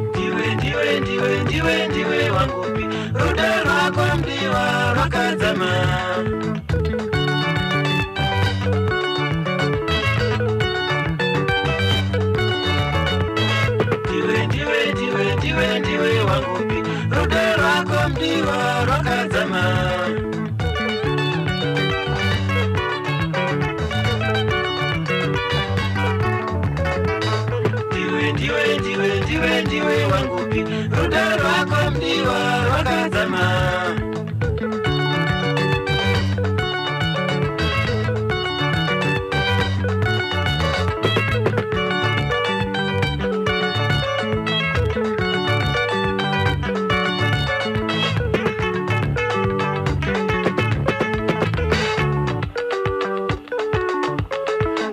Ndiwe, ndiwe, ndiwe, ndiwe, ndiwe wangupi, rudo rwako mdiwa rwakadzama. Ndiwe, ndiwe, ndiwe, ndiwe, ndiwe wangupi, rudo rwako mdiwa rwakadzama. Ndiwe, ndiwe, ndiwe, ndiwe, ndiwe wangupi, rudo rwako mdiwa rwakadzama.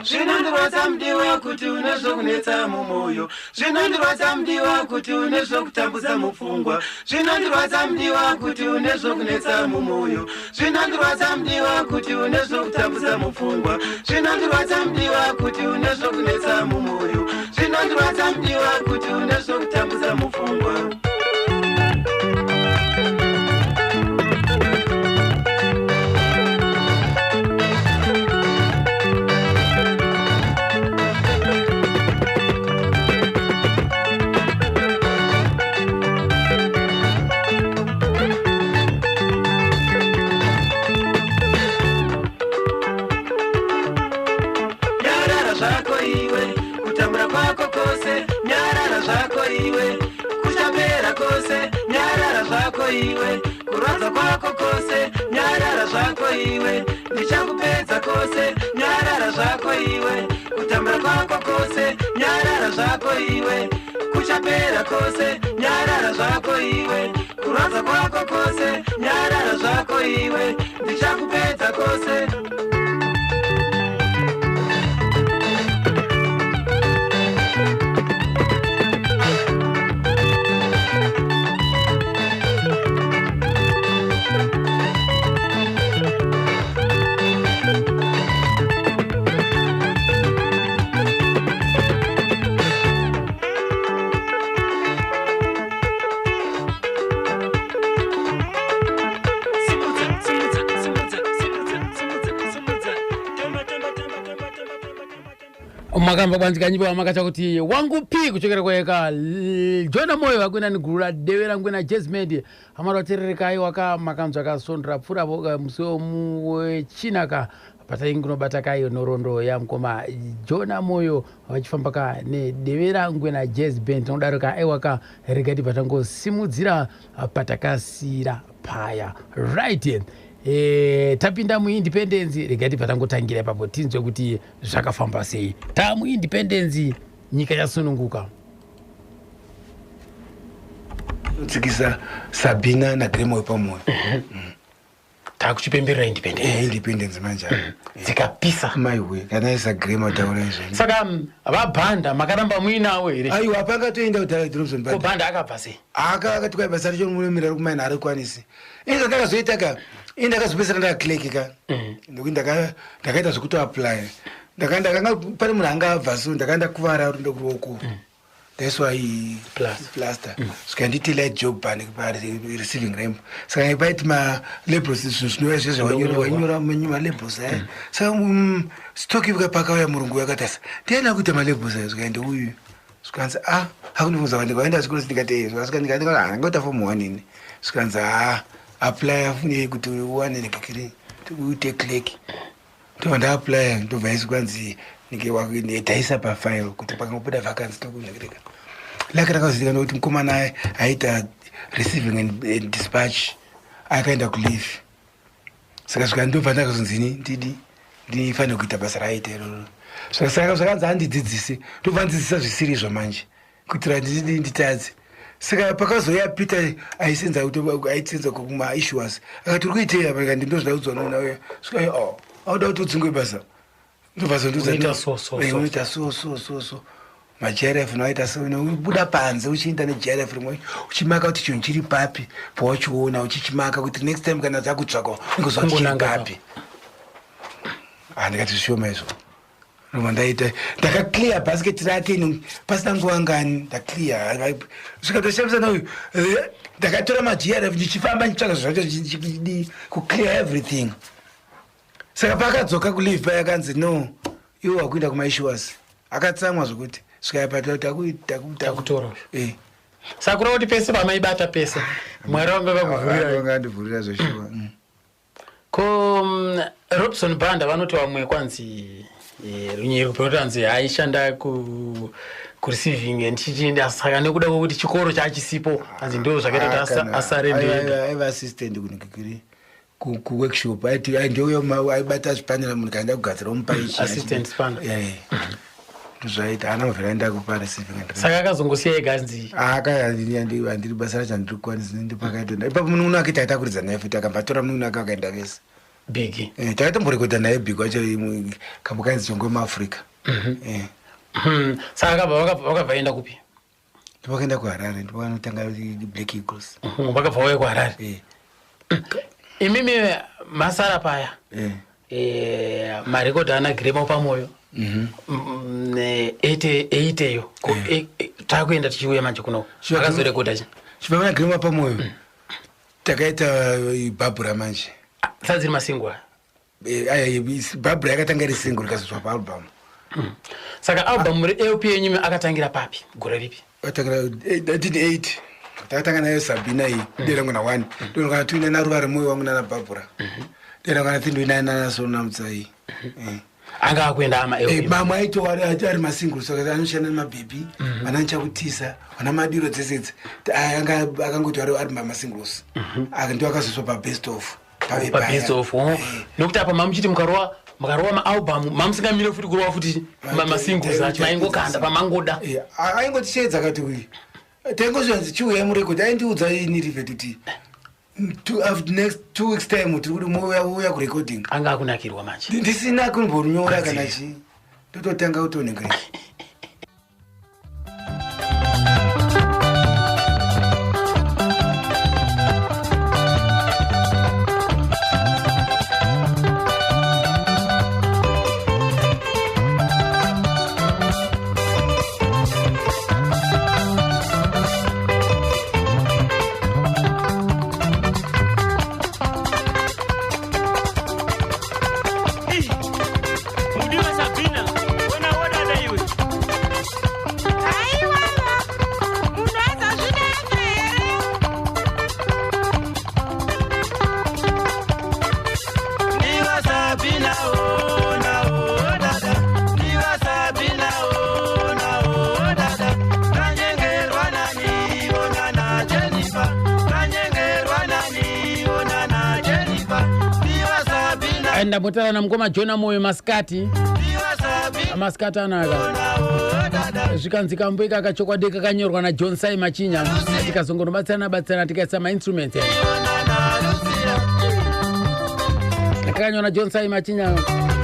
Zvinondirwadza mudiwa kuti une zvokunetsa mumwoyo, zvinondirwadza mudiwa kuti une zvokutambudza mupfungwa, zvinondirwadza mudiwa kuti une zvokunetsa mumwoyo, zvinondirwadza mudiwa kuti une zvokutambudza mupfungwa, zvinondirwadza mudiwa kuti une zvokunetsa mumwoyo, zvinondirwadza mudiwa kuti une zvokutambudza mupfungwa. Nyarara zvako iwe, kutambura kwako kwose, nyarara zvako iwe, kuchapera kwose, nyarara zvako iwe, kurwadza kwako kwose, nyarara zvako iwe, ndichakupedza kwose, nyarara zvako iwe, kutambura kwako kwose, nyarara zvako iwe, kuchapera kwose, nyarara zvako iwe, kurwadza kwako kwose, nyarara zvako iwe, ndichakupedza kwose. Simudza, simudza, simudza, simudza, simudza, simudza. Tamba, tamba, tamba, tamba, tamba, tamba, tamba, tamba. Makamba kwanzika nyimbo makacha kuti wangupi kuchokera kweka Jona Moyo akwina ni guru la Devera Ngwena Jazz Band. Amaraterereka waka makanzwa kasondra pfura voga musi wechina ka pataingunobata kayo nhoroondo yamukoma Jona Moyo vachifamba ka neDevera Ngwena Jazz Band. Tinodaro ka aiwa ka rega tibva tangosimudzira patakasira paya. Right, tapinda muindependence, rega tibva tangotangira ipapo tinzwe kuti zvakafamba sei. Tamuindependence, nyika yasununguka. Tsikisa Sabina naGremo pamoyo. Takuchipemberera independence. Independence manje. Dzikapisa. Maiwe, kana isa Gremo taura izvo. Saka vabhanda makaramba muinawo here? Aiwa, apangatoenda kudhara Robson Ko Banda. Bhanda akabva sei? Aka akati kwai basa racho munomira kumaina harikwanisi. Ini zvandakazoita ka, ini ndakazopedzisira ndakaclerk ka. Ndokuti ndakaita zvekutoapply. Ndakanga pane munhu anga abva so ndakanga ndakuvara rundo kuruoko. Ndaiswa Plaster. Plaster. Svika nditi light job pane pa receiving ramp. Saka paiti ma labels, zvinhu zvinouya zvezvo wanyora ma labels aya. Saka stock pakauya murungu yakatasa. Ndiani akuita ma labels aya? Svika ndeuyu. Zvikanzi a akundibvunza kuti ndikaenda chikoro, ndikati eh, zvakasvika ndikati ndingoita form 1 ini. Zvikanzi ha, apply fune kuti uwane nekekiri uite clerk. Ndobva ndaapply, ndobva isi kwanzi taisa pafile kuti pakangobuda vacancy tokunekereka. Lake rakazivikanwa kuti mukomana aita receiving and dispatch akaenda kuleave. Saka svika ndobva ndakazonzini ndidi ndifanire kuita basa raaita iroro. Saka zvakanzi andidzidzise, ndobva andidzidzisa zvisiri izvo manje kuitira ndidi nditadze. Saka pakazouya Peter aisenza kuti aisenza kumaissuers, akati uri kuitei apa? Ndikati ndozvaudzwa nouya. Svika, oh, auda kuti udzingwe basa, ndobva Unoita so, so, so. Unoita so so so so. Majrf noaita seubuda panze uchienda nejrf rimwe, uchimaka kuti chinhu chiri papi pawachiona, uchichimaka kuti next time kana dzakutsvaka ungoziva kuti chiri Kungonanga. papi. Handikati zvishoma izvo. Roma ndaita, ndakaclear basket rake ini pasina nguva ngani ndaclear, zvikatoshamisa nauyu. Ndakatora magrf ndichifamba ndichitsvaka zvacho ndichidi kuclear everything. Saka paakadzoka kuleave paya, akanzi, "No, iwe wakuenda kumaissuers." Akatsamwa zvokuti svikapata. Takutora. Saka kureva kuti pese pamaibata pese Mwari vanga vakuvhurira. Andivhurira zveshuwa. Ko Robson Banda vanoti vamwe kwanzi runyero panotanzi aishanda ku kureceiving and chichienda, saka nekuda kwekuti chikoro chachisipo, anzi ndo zvakaita kuti asare ndega. Aiva assistant kunikikiri kuworkshop, aiti ndouyo aibata zvipanera, munhu kaenda kugadzira omupa ichi. Assistant spanner. Ndozvaita, haana muvhira aenda kupareceiving. Saka akazongosiya ega anzi? Handiri basa racho, handiri kukwanisa ndipakaita ipapo. Munun'una wake taita kuridza naye futi, akabva atora munun'una wake, vakaenda vese. Bigi. Takatomborekodha naye Big wacho, kambo kainzi Chongo Muafrica. Saka vakabva vaenda kupi? Ndopakaenda kuHarare, ndopakanotanga Black Eagles. Vakabva vauya kuHarare. Imimi masara paya, marekodhi ana Grema pamoyo, eiteyo takuenda tichiuya manje kuno, akazorekodha chi? Chibva Grema pamoyo takaita Bhabhura manje. Sadziri masingle aya? Aya, Bhabhura yakatanga iri single, ikazoswa paalbum. Saka album reLP yenyu akatangira papi, gore ripi? Akatangira 1980. Takatanga nayo Sabina iyi, derangu na one, ndonokana tuina naruva remwoyo wangu nana Bhabhura, derangana tindoinai nana Sona Mutsai. Anga akuenda ama LP. Mamwe aitova ari masingle, saka anoshanda nemabhebhi, vana Nichakutisa, vana Madiro, dzese idzi. Anga akangoti ari masingles, ndo akazoiswa pabest of pave paya. Pabest of, oh. Nokuti apa mamuchiti mukarova maalbum, mamusingamire futi kurova futi masingles acho, maingokanda pamangoda. Aingotichedza kati uyu taingozvanzi chiuyai murekodi, aindiudza ini Rivet kuti after next 2 weeks time tiri kuti mouya uya kurecording. Anga akunakirwa manje. Ndisina kumbonyora kana chii, ndototanga kutonengera. Mudiwa Sabina, wena wodada iwe. Aiwawa, munhu azozvidafa here? Ndiwa Sabina, ona o dada. Ndiwa Sabina, ona o dada. Kanyengerwa nani, ona na Jennifer. Kanyengerwa nani, ona na Jennifer. Ndiwa Sabina. Ndambotara namukoma Jona Moyo masikati. Ndiwa Sabina. Masikati anaka. Ona o dada. Zvikanzi kambo ikaka chokwadi kakanyorwa naJohn Sai Machinya, tikazongonobatsirana batsirana tikaisa mainstruments. Ona na Lucia. Kakanyorwa naJohn Sai Machinya,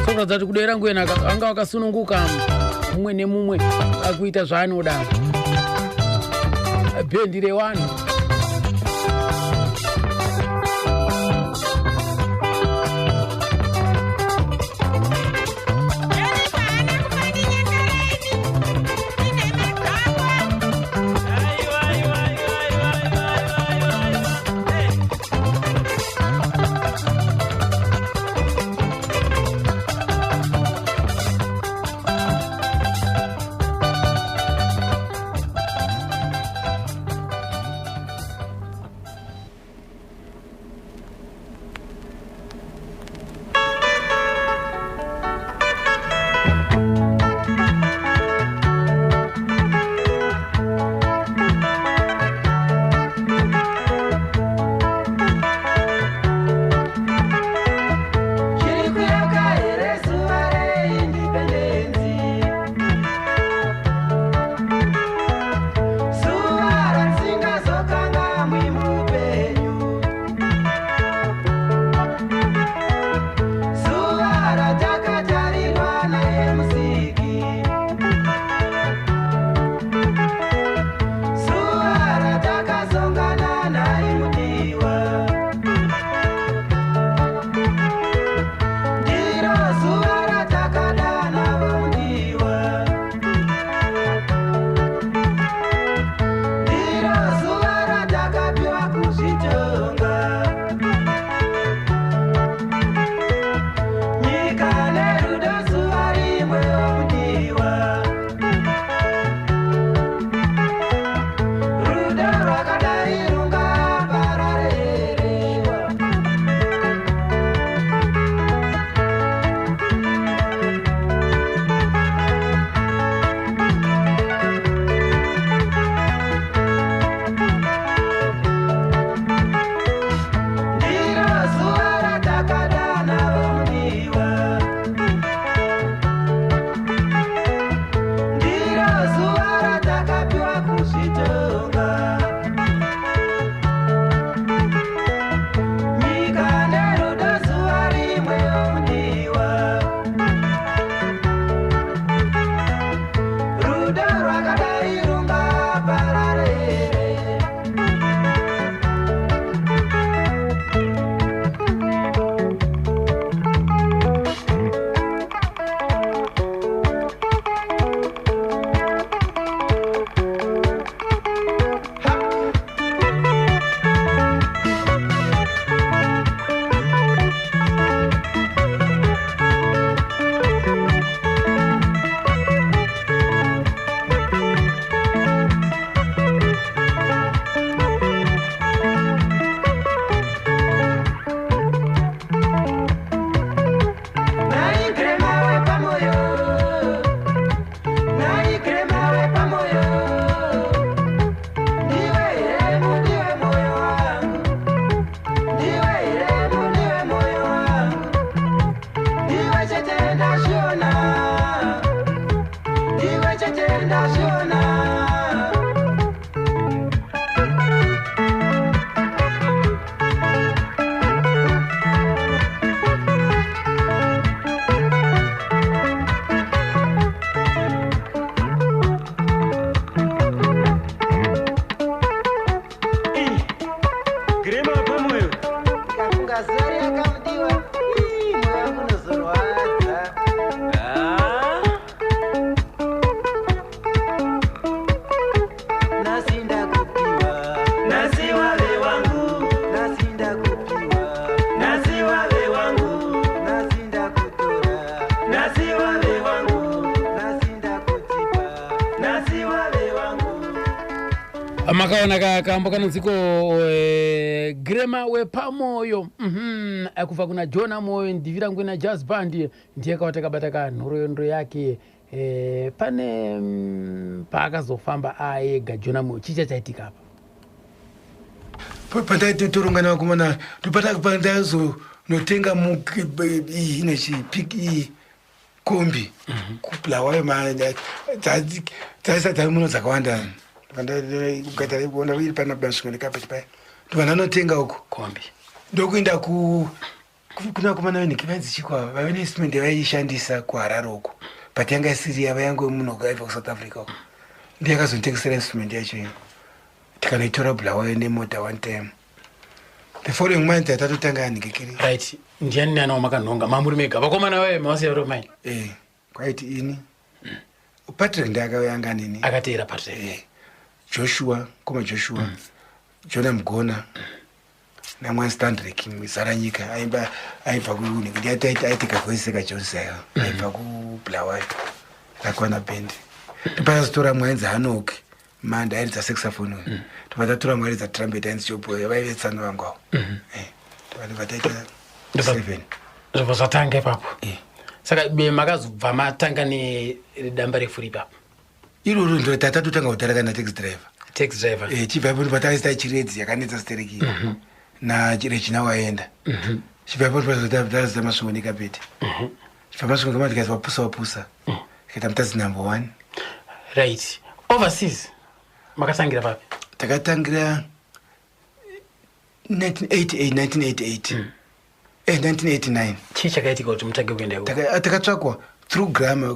sokuratidza kuti kudera nguena anga wakasununguka, mumwe nemumwe akuita zvaanoda, bhendi rewanhu. Jennifer haana kufandinyengera ini, inhema dzako. Aiwa, aiwa, aiwa, aiwa, aiwa, aiwa, aiwa. Hey. ndazviona. Grema pamoyo. Ndikafunga zuva riyakamudiwa, ii, mwoyo wangu unozorwadza. Ah. Nhasi ndakupiwa, Nasi wave wangu, nhasi ndakupiwa, nasi wave wangu, nhasi ndakutora, nasi wave wangu, nhasi ndakutipa. nasi wave wangu. Makaona kambo kanonziko Grema wepamoyo. Kubva kuna Jona Moyo ndivira ngwena jazz band ndiye kawata kabata kanhoroondo yake. Pane paakazofamba aega Jona Moyo, chii chachaitika apa? Pandaitoronga vakomana, pandazonotenga iyi inechi pik iyi kombi kuBulawayo, dzaisa dzai muno dzakawanda iri pana Masvingo nekapeti paya, ndobva ndanotenga uko Kombi. Ndokuenda kuna vakomana venhiki vainzi chikwa vaive neinstrument yavaishandisa kuHarare uko, but yanga isiri yava yangu munhu aibva kuSouth Africa uko, ndiye akazonditengesera instrument yacho iyo, tikanoitora Bulawayo nemota one time. The following month yatatotanga yanhikikiri. Right, ndiani nani wamakanhonga? Mamuri mega vakomana vaye mavasiya vari mai? Kwaiti ini, Patrick ndiakauya nini. Akateera Patrick. Joshua koma, Joshua, Jona Mugona namwana Standrik Zaranyika aimba aibva aiteka voice kaJones ayo aibva kuBulawayo rakwana band. Topatazotora mwe ainzi Hanok Manda airidza saxophone uyu, tobva tatora mwe airidza trumpet ainzi Jobo, vaive tsano vangu avo. Tobva taita seven. Zvobva zvatanga ipapo. Saka be makazobva matanga nedamba refu ipapo? Iroro ndo tatatotanga kudhara kana taxi driver. Taxi driver. Chibva ipo patakaita Chiredzi yakanetsa stereki naRegina waenda. Chibva ipo tazoita Masvingo nekapeti. Chibva Masvingo kama tikazi wapusa wapusa, tikaita Mutadzi number one. Right, overseas makatangira papi? Takatangira 1988, 1988, 1989. Chii chakaitika kuti mutange kuenda ikoko? Takatsvakwa through grammar,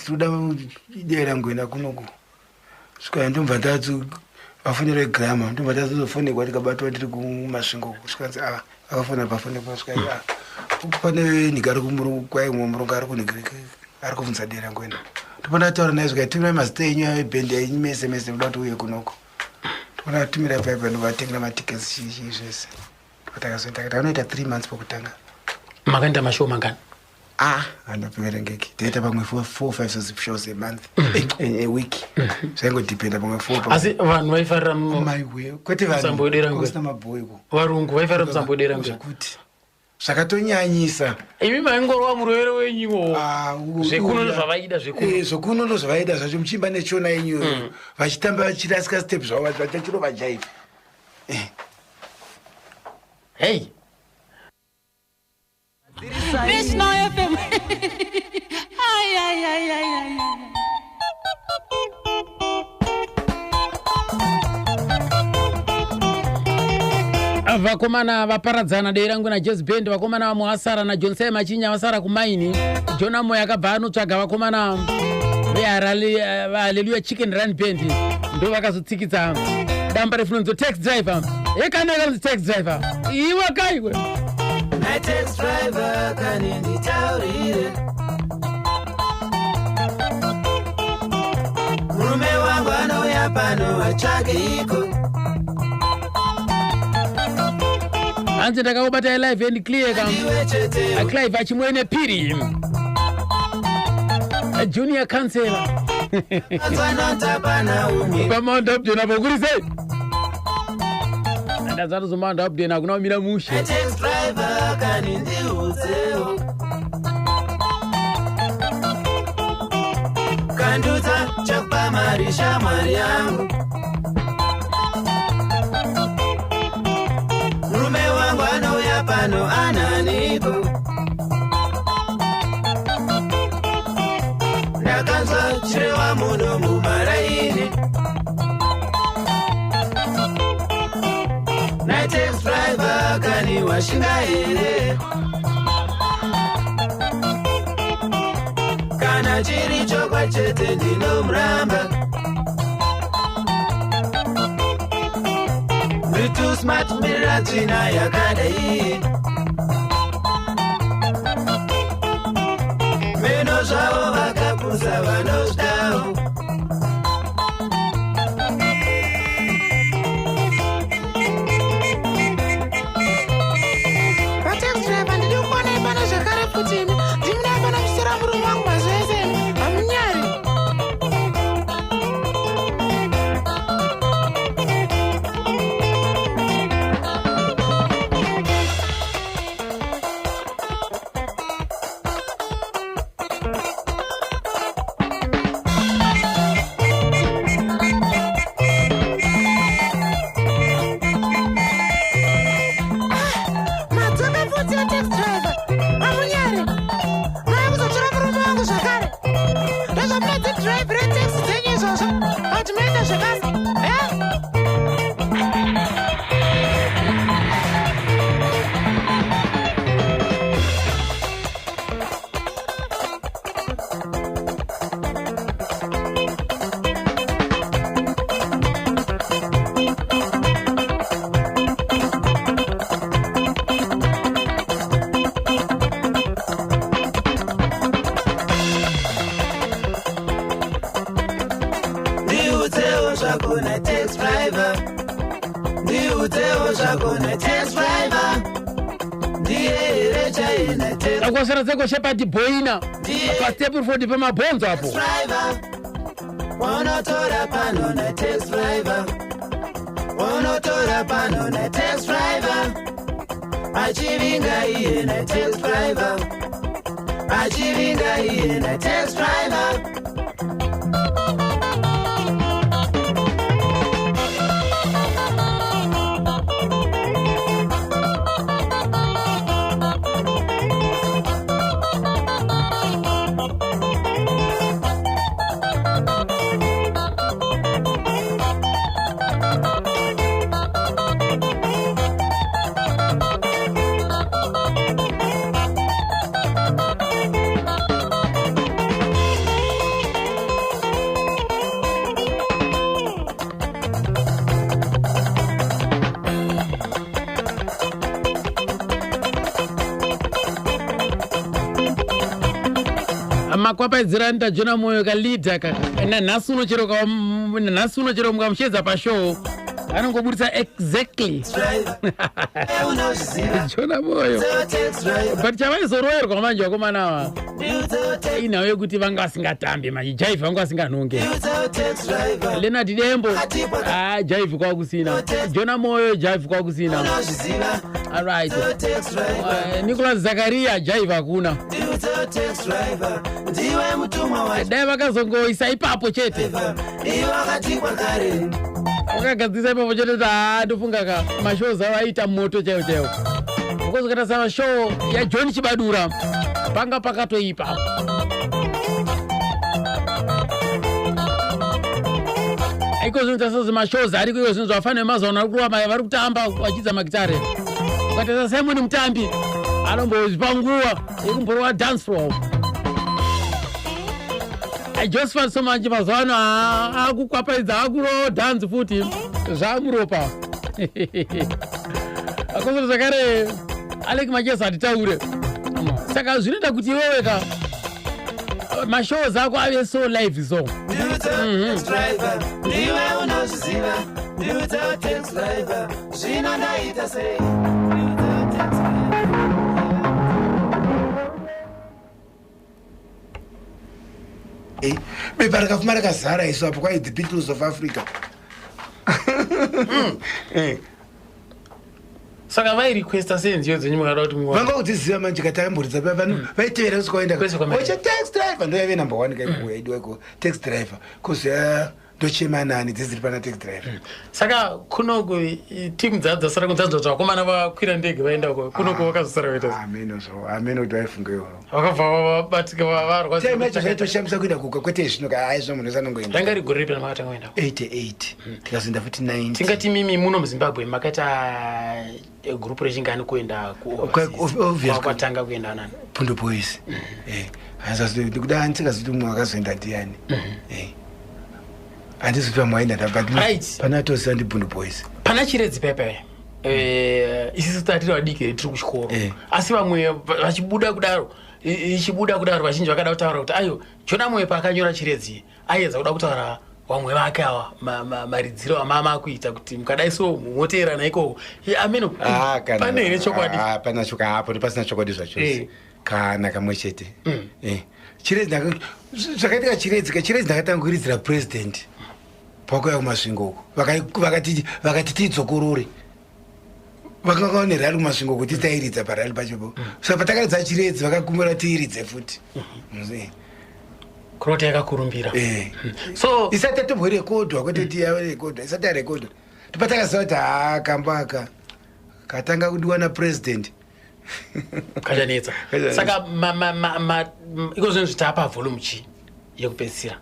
toda dera ngoenda kunoku, svika ndobva ndati vafonera vegrammar, ndobva tazofonekwa tikabatwa tiri kuMasvingo, svikanzi a akafona pafonekwa, svika a pane nyika ari kwai mumwe murungu ari kunhikiriki ari kubvunza dera ngoenda, ndopanda taura naye, svika tumirai mazita enyu ebhendi enyu mese mese, ndoda kuti uye kunoko, ndopanda tumira paipa, ndovatengera matickets chii zvese, ndopatakazoenda, takanoita 3 months pokutanga. Makaenda mashow mangani? Ah, handaperengeki, taita pamwe four five shows a month, a week, zvaingodhipenda pamwe four. Asi vanhu vaifarira Maiwe, kwete. Musambo wedera ngwe. Kusina mabhoiko. Varungu vaifarira musambo wedera ngwe? Zvekuti zvakatonyanyisa. Imi maingorwa murwere wenyuwo. Ah, Zvekuno ndozvavaida, zvekuno. Zvokuno ndozvavaida zvacho, muchiimba nechona yenyu, vachitamba vachirasika step zvavo, vachirova jive. Hei. National FM. Ai, ai, ai, ai, ai, ai. Vakomana vaparadzana, dei rangu najazz band, vakomana vamwe vasara naJonsai Machinya, vasara kumaini. Jona Moyo akabva anotsvaga vakomana veHaleluya Chicken Run Band, ndo vakazotsikidza damba refunonzo Taxi Driver, yekane kanonzi Taxi Driver iwe kaiwe. Taxi driver, kani nditaurire, murume wangu anouya pano atsvage iko? Hanzi ndakakubata live and clear ka. Iwe chete. Clive achimwene Piri, junior councillor. Anotapana umwe. PaMount Hampden apo kuri sei? Ndazatozo Mount Hampden hakuna kumira mushe. Taxi driver, kani ndiudzewo, kandudza chakupa mari shamwari yangu, murume wangu anouya pano ananiko? Ndakanzwa chirewa muno. Ndoshinga here? Kana chiri chokwa chete ndinomuramba. Ndiri too smart mirira tsvina yakadai. Meno zvavo vakapusa vanozvidawo. Vataxi driver, ndidi kukuonai pano zvekare futi imi. Ndimi ndai pano muchitora murume wangu mazuva ese imi. Hamunyari. Madzoka futi vataxi driver. Hamunyari. Mauya kuzotora murume wangu zvakare. Ndozvamunodzi drive retaxi dzenyu izvozvo. Kana kuti munoita zvebasa. Eh? Ndiudzewo zvako netaxi driver, ndiudzewo zvako netaxi driver, ndiye here chaiye netaxi Akosera dzeko Shepard Boina paStapleford pemabhonzo apo. driver waunotora pano netaxi driver, waunotora pano netaxi driver, achivinga iye netaxi driver, achivinga iye netaxi driver. Makwapaidzira anoita Jona Moyo kalidha ka nanhasi unochero nanhasi unochero mukamushedza pashow anongoburitsa exactly. Driver unozviziva. Jona Moyo. Taxi driver. But chavaizoroverwa manje vakomana ava Ndiudzewo taxi inhau yekuti vanga vasingatambi manje, jaivhi vanga vasinganhonge. Ndiudzewo taxi driver. Leonard Dembo, ah, jaivhi kwakusina. Jona Moyo, jaivhi kwakusina. Unozviziva. Alright. Taxi driver. Nicholas Zakaria, jaivhi hakuna. Ndiudzewo taxi driver, ndiwe mutumwa wacho. Dai vakazongoisa ipapo chete. Iwe wakatikwa kare. Vakagadzirisa ipapo chete kuti haa, ndofunga ka mashows avo aita moto chaiwo chaiwo, because ukatarisa mashow yaJohn Chibadura panga pakatoipa. Iko zvinhu tasazi mashows ariko iko zvinhu zvafanira mazuva ano ari kurova vari kutamba vachidza magitare. Ukatarisa Simon Mutambi anombozvipa nguva yekumborova dance floor. Josephat Somanje mazuva ano akukwapaidza, akurowo dhanzi futi, zvamuropa. Akosoro zvakare Alec Macheso hatitaure. Saka zvinoita kuti iwewe ka mashows ako ave so live so. Ndiudzewo taxi driver, ndiwe unozviziva. Ndiudzewo taxi driver, zvino ndaita sei? Ndiudzewo taxi driver. Bepa rakafuma rakazara isu apo kwai The Beatles of Africa. Saka vairequesta sei nziyo dzenyu mukada kuti Vanga kudziziva manje, katamburidza vanhu vaitevera kusvika waenda. Kwese kwamaenda. Ocha taxi driver. Driver ndo yaive number one kaiko yaidiwa iko taxi driver, kozoya ndochema nani dzedziri pana taxi driver. Saka kunoku timu dzadzasara kunzanzwa kuti vakomana vakwira ndege vaenda uko, kunoku vakazosara kuita sei? Ameno zvo, ameno kuti vaifungewo. Vakabva vabatika varwadza. Time yacho zvaitoshamisa kuenda kuka, kwete zvino ka, ai zvino munhu wese anongoenda. Ranga rigore ripi ramakatanga kuenda? 88, tikazoenda futi 90. Tingati mimi muno muZimbabwe makaita gurupu rechingani kuenda? Obvious. Kwatanga kuenda nani? Pundo Boys. Kuda handisingazoti mumwe akazoenda ndiani. Handisi kuti vamwe vaenda, but Right. pana toziva ndiPundo Boys. Pana Chiredzi pepe, isisu tatiri vadiki tiri kuchikoro, asi vamwe vachibuda kudaro, ichibuda kudaro, vazhinji vakada kutaura kuti ayo Jona Moyo paakanyora Chiredzi aiedza kuda kutaura vamwe vake ava maridziro amama akuita kuti mukadai so moteerana ikoko. Ameno, Ah, kana- pane here chokwadi? Ah, pana chokwadi apo, ndipasina chokwadi zvachose. Kana kamwe chete. Chiredzi zvakaitika Chiredzi ka, Chiredzi ndakatanga kuiridzira president pakuya kuMasvingo uko. Vakati tidzokorore, vakanga vane rally kuMasvingo kuti tairidza parally pachopo. Saka patakaridza Chiredzi vakakumbira tiiridze futi. Kuroti yakakurumbira. Eh. So Isati yatomborekodwa, kwete kuti yarekodwa, isati yarekodwa topatakaziva kuti haa, kamba aka katanga kudiwa napresident. Kachanetsa. Kachanetsa. Saka iko zvinhu zvitapa volume chi yekupedzisira?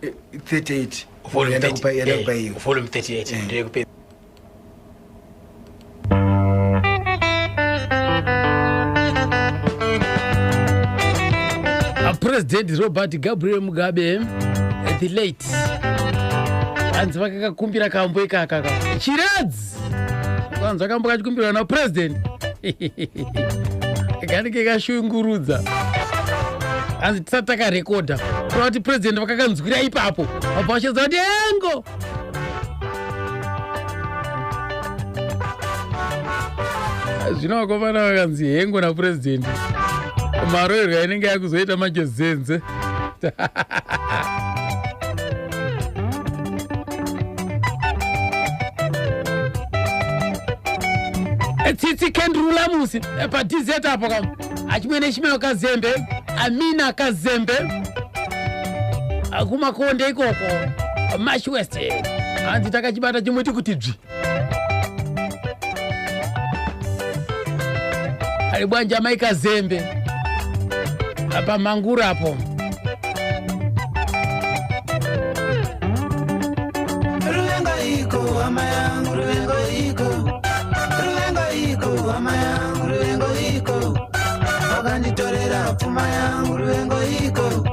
38. Volume 30, Yandakupa iyo. Volume 38 ndeyekupedzisira. President Robert Gabriel Mugabe, the late, hanzi vakakakumbira kambo ikaka ka Chiredzi. Kanzi akambo kachikumbirwa napresident kanenge kashungurudza, hanzi tisati takarekodha, kureva kuti president vakakanzwira ipapo, vabva vachedza kuti engo. Zvino vakomana vakanzi hengo napurezidendi, maroerwo ainenge yakuzoita manje zenze. Tsitsi Kendrulamusi paDZ apo kam achimwene chimeo Kazembe, Amina Kazembe kuMakonde ikoko, Mash West, hanzi takachibata chimuti kuti dzvi. Ali bwanja mai Kazembe pamangura apo. Ruvengo iko hama yangu, ruvengo iko, ruvengo iko hama yangu, ruvengo iko, wakanditorera pfuma yangu, ruvengo iko,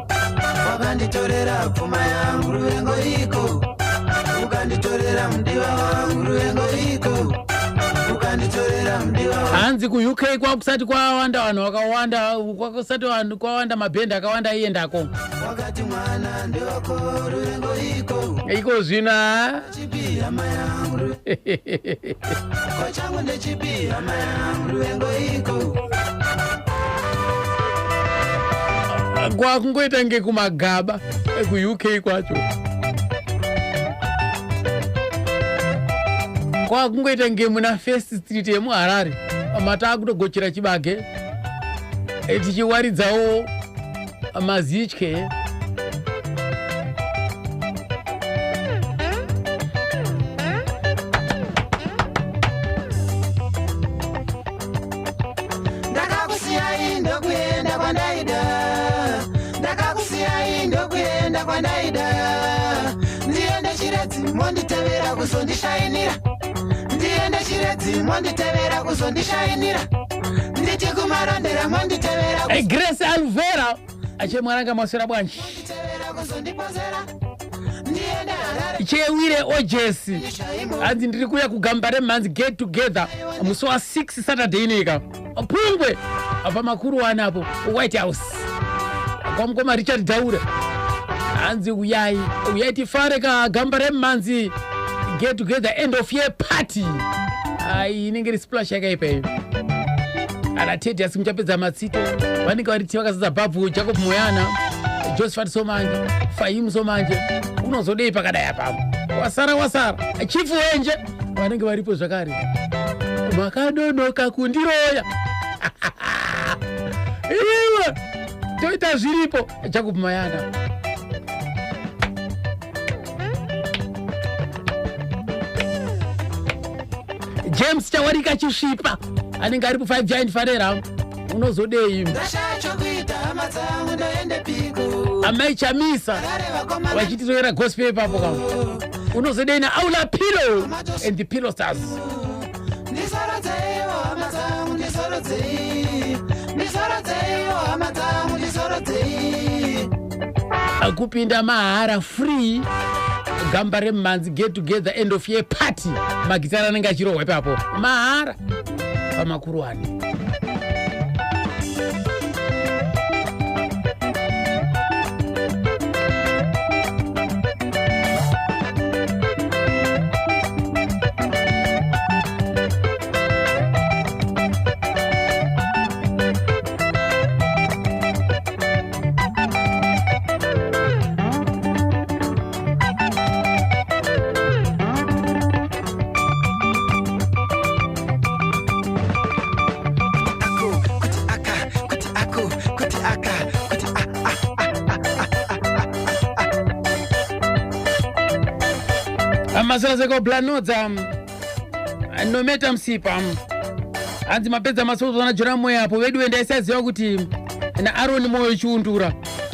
wakanditorera pfuma yangu, ruvengo iko, ukanditorera mudiwa wangu, ruvengo iko, ukanditorera mudiwa wangu. Hanzi kuUK kwakusati kwawanda vanhu vakawanda, kwakusati vanhu kwawanda, mabhendi akawanda aiendako. Wakati mwana ndewako, ruvengo iko. Iko zvino ha? Chipi hama yangu, ko changu ndechipi hama yangu, ruvengo iko. Kwakungoita ngekumagaba ekuUK kwacho, kwakungoita nge muna First Street yemuHarare, mataakutogochera chibage, tichiwaridzawo mazitye. Ndakakusiyai ndokuenda kwandaida, ndakakusiyai ndokuenda kwandaida, ndiende Chiredzi monditevera kuzondishainira, ndiende Chiredzi monditevera kuzondishainira, nditi kuMarondera monditevera. Grace Alvera achemwaranga, maswera bwanji? Kuzonditevera kuzondipozera, ndiende Harare. Chewire Ojesi. Shaimo. Hanzi ndiri kuuya kugamba remhanzi get together musi wa6 Saturday inika Pungwe pamakuru wani apo White House kwamukoma Richard Daure. Hanzi uyai, uyai tifare kagamba remhanzi get together end of year party. Ai, inenge iri splash yakaipa iyo. Ana Tedi asi muchapedza matsito vanenge vari ti vakazadza bhabhu, Jacob Moyana, Josephat Somanje, Fahim Somanje, unozodei pakadai apapo? Wasara wasara Chifu Wenje vanenge varipo zvakare. Makadonoka kundiroya iwe. Toita zviripo. Jacob Mayana. James Chawarika Chisvipa anenge ari ku5 Giant Farera. Unozodei? Ndashachokuita hama dzangu, ndoende piko? Amai Chamisa Rare vakomana. vachititorera gospel ipapo ka. Unozodei naAula Pillow and the Pillow Stars. Ndisorodzeiwo hama dzangu, ndisorodzei, ndisorodzeiwo hama dzangu, ndisorodzei. Kupinda mahara, free. Gamba remumhanzi get together, end of year party. Magitara anenge achirohwa ipapo mahara pamakuruwani. Ako kuti aka kuti ako kuti aka kuti a. Masiraseko Blanodza Nometa Musipa, hanzi mapedza masozona Jona Moyo apo vedu. Ndaisaziva kuti naAroni Moyo Chiundura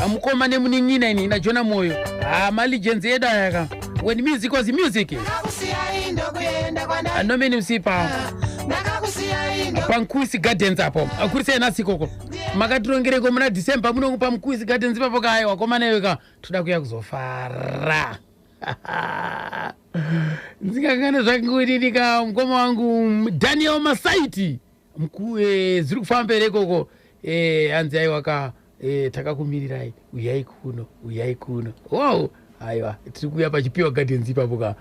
mukoma nemunin'ina. Ini naJona Moyo, ha, malegends edu ayaka. When music was music. Ndakakusiyai ndokuenda kwanda. Nomeni Musipa. Ndakakusiyai ndo. PaMkusi Gardens apo, akurisei nasikoko makatirongereko muna December muno paMkusi Gardens ipapo kaaiwa komaneweka toda kuya kuzofara. Ndingangane zvakangodinika mukoma wangu Daniel Masaiti. Zviri kufamba here ikoko? Hanzi aiwa ka, takakumirirai, uyai kuno, uyai kuno. Wow, aiwa, tiri kuuya pachipiwa Gardens ipapo ka.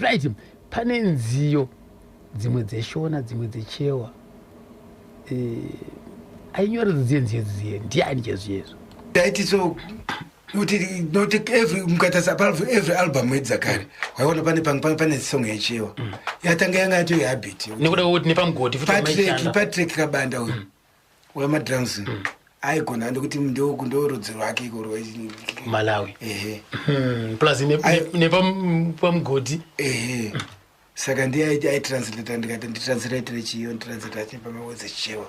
Right, pane nziyo dzimwe dzeShona, dzimwe dzeChewa. Ainyora dziye nziyo dziye ndiani chezviyezvo? Ndaiti so noti every mukatarisa every album yedu dzakare, waiona pane pane song yeChewa. Yatanga yanga yato yehabit. Nekuda kwekuti nepamugoti futi Patrick wamaishanda. Patrick Kabanda uyu wemadrums aigona, ndokuti ndo rudzi rwake ikoro. Malawi. Ehe. Plus nepamugoti. Ehe, saka ndiye aitranslata, ndikati nditranslatere chiyo, nditranslata chipamawedze chiChewa.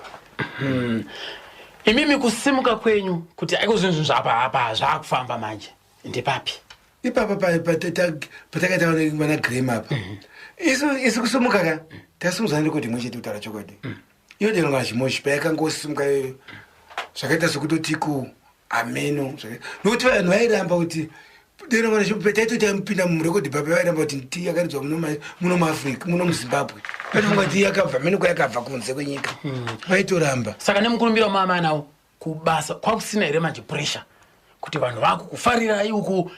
Imimi kusimuka kwenyu kuti aiko zvinhu zvapa apa zvakufamba manje ndepapi? Ipapa patakaita vana Graham apa, isu kusumuka ka, tasumudzana nerekodi imwe chete. Kutaura chokwadi, iyo denonga chimochi payakangosimuka iyoyo, zvakaita sekutoti ku ameno nokuti vanhu vairamba kuti taitoti amupinda murekodi papa, vairamba kuti ti yakaridzwa muno muAfrica, muno muZimbabwe. Vaitofunga kuti yakabva mene kwayakabva, kunze kwenyika, vaitoramba. Saka nemukurumbira wamama nawo kubasa kwakusina here manje pressure kuti vanhu vakukufarirai uku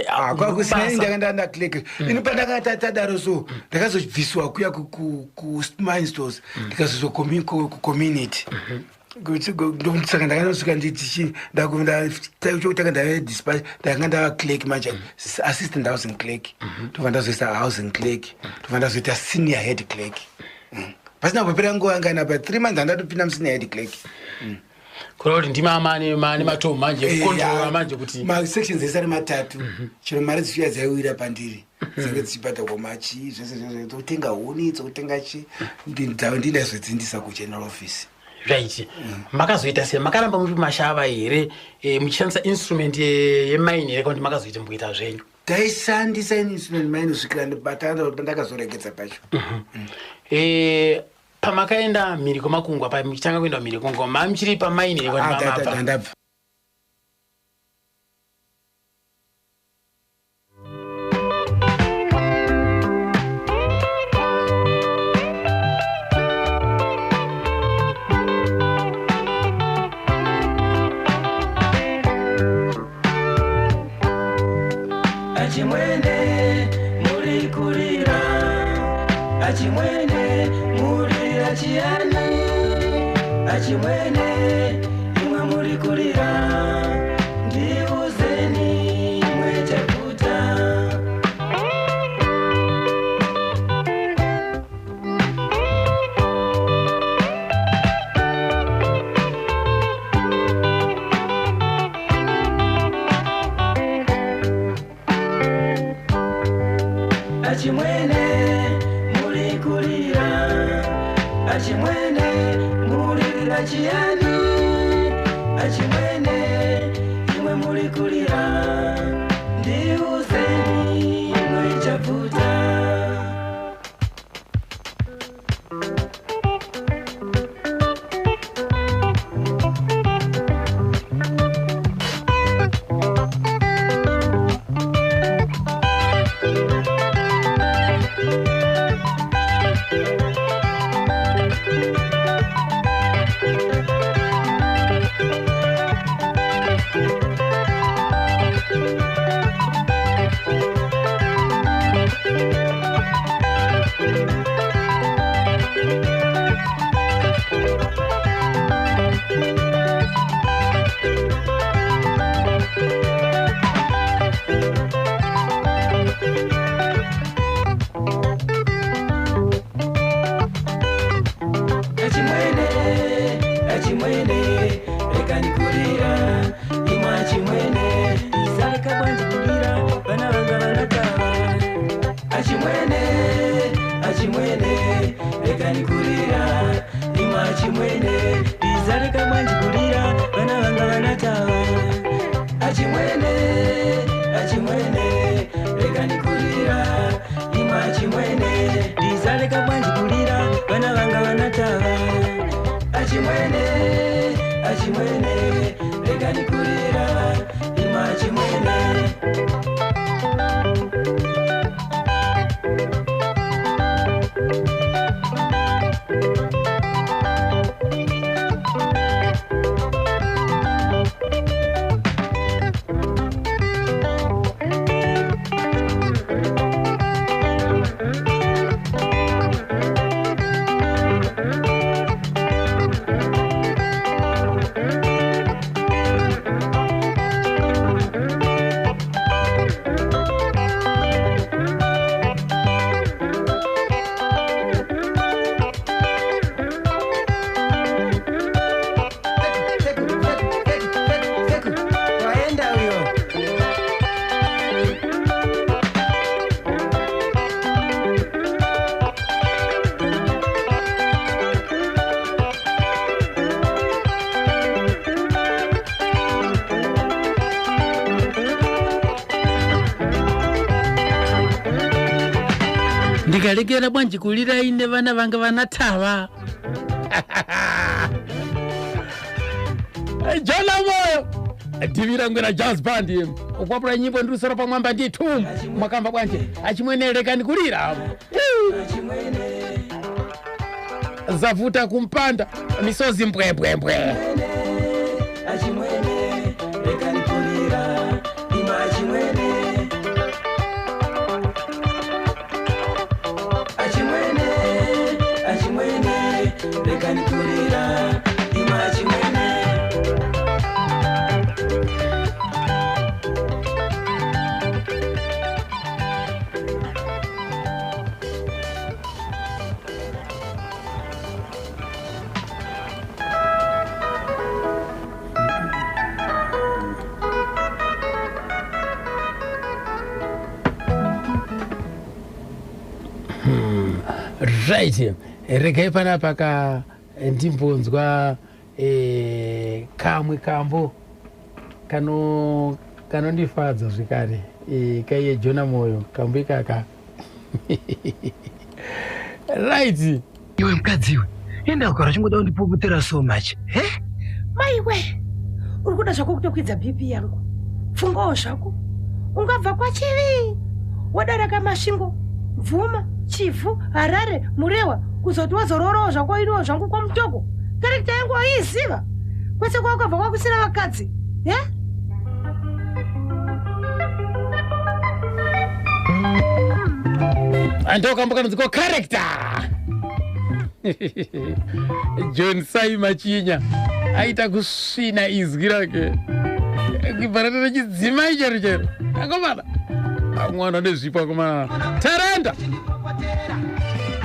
Ah, kwakusina. kubasa? Ndakanga ndaclerk ini pandakanga tadaro, so ndakazobviswa kuya kumine stores, ndikazozwa kucommunity. Saka ndakanosvika ndichi chokutanga ndave dispatch, ndakanga ndava clerk manje, assistant housing clerk, ndobva ndazoisa housing clerk, ndobva ndazoita senior head clerk. Pasina kupera nguva ngana, pa 3 months handatopinda musenior head clerk. Kureva kuti ndima mane matomu manje ekukontrora manje kuti Masections ese ari matatu, chero mari dzichiuya dzaiwira pandiri, dzinge dzichibhadharwa machi zvese zvese, dzokutenga huni, dzokutenga chi, ndindazodzindisa kugeneral office. Right, makazoita sei? Makaramba muri mashava here, muchishandisa instrument yemine here, kana kuti makazoita mboita zvenyu? Taishandisa instrument mine kusvikira pandakazoregedza pacho. Pamakaenda mhiri kwemakungwa, pamuchitanga kuenda mhiri kwemakungwa, mamuchiri pamine here kana Ah, kuti mamabva? ndabva. Achimwene, muri kurira. Achimwene, murira chiyani? Achimwene, imwe muri kurira, ndiuzeni mwetakuta. Achimwene muri kulira, achimwene mulirira chiyani, achimwene imwe muri kulira, ndiuzeni imwe chavuta. Achimwene, achimwene, rekani kulira, imwe achimwene, isareka bwanji kulira, vana vanga vanatava. Achimwene, achimwene, rekani kulira, imwe achimwene, isareka bwanji kulira, vana vanga vanatava. Achimwene, achimwene, rekani kulira, imwe achimwene, isareka bwanji kulira, vana vanga vanatava. Achimwene, achimwene, rekani kulira, imwe achimwene. Waenda huyo. Ndikalekera bwanji kulira ine vana vanga vanatava. Jona Moyo divira ngwena jazz band ukwapula nyimbo ndi pamwamba ndithu mwakamba bwanji achimwene lekani kulira, zavuta kumpanda misozi mbwembwembwe. Achimwene, rekani kulira, imwe achimwene. Achimwene, achimwene, rekani kulira, imwe achimwene. Right, regai panapa ka ndimbonzwa kamwe kambo kanondifadza zvekare, kaiye Jona Moyo kambo ikaka. Right. Iwe mukadzi iwe, enda kugara uchingoda kundipopotera so much, he? Maiwe, uri kuda zvako kutokwidza BP yangu. Fungawo zvako, ungabva kwaChivi wadaraka Masvingo, Mvuma, Chivhu, Harare, Murewa, kuzoti wazororawo zvako iniwo zvangu kwaMutoko. Character yangu waiiziva kwese kwakabva kwakusina vakadzi, ye? Ando kambo kanonzi ko Character. John Sai Machinya aita kusvina izwi rake kubva rechidzimai chero chero. Akomana, mwana nezvipo, akomana, tarenda.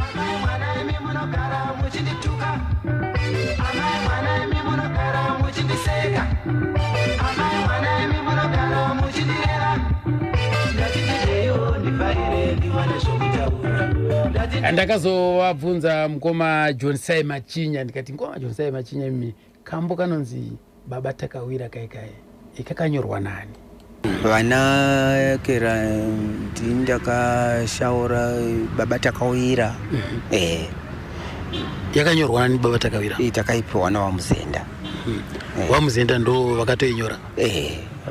Amai mwana imi munogara muchindituka, amai mwana imi munogara muchindiseka, amai mwana imi munogara muchindireva, ndachitireyo ndifarire ndiwane zvokuti kutaura. Ndati Ndakazovabvunza mukoma John Sai Machinya, ndikati, "Mukoma John Sai Machinya, imi kambo kanonzi Baba Takawira kaikai ikakanyorwa nani?" Vana kera ndini ndakashaura Baba Takawira. Yakanyorwa nani Baba Takawira? Takaipiwa naVaMuzenda. VaMuzenda ndo vakatoinyora?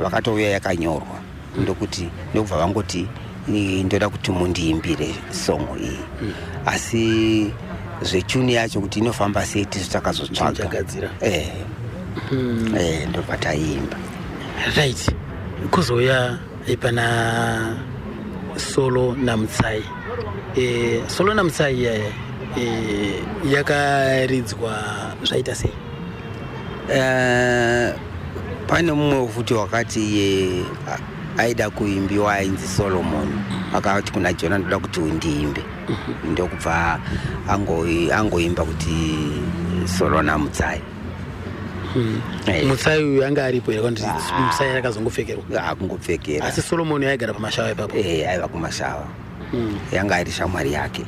Vakatouya yakanyorwa, ndokuti ndokubva vangoti, "Ndoda kuti mundiimbire song iyi." Asi zvetune yacho kuti inofamba sei, tisu takazotsvaga. Chagadzira. Ndobva taiimba. Right, kuzouya pana Solo naMutsai. Solo naMutsai iyaya yakaridzwa zvaita sei? Pane mumwe futi wakati iye aida kuimbiwa, ainzi Solomon. Akati kuna Jona, "Ndoda kuti undiimbe." Ndokubva angoimba kuti Solo naMutsai. Mutsai uyu anga aripo here, kana kuti Mutsai akazongopfekerwa? Akungopfekera. Asi Solomon aigara paMashava ipapo? Aiva kuMashava, yanga ari shamwari yake.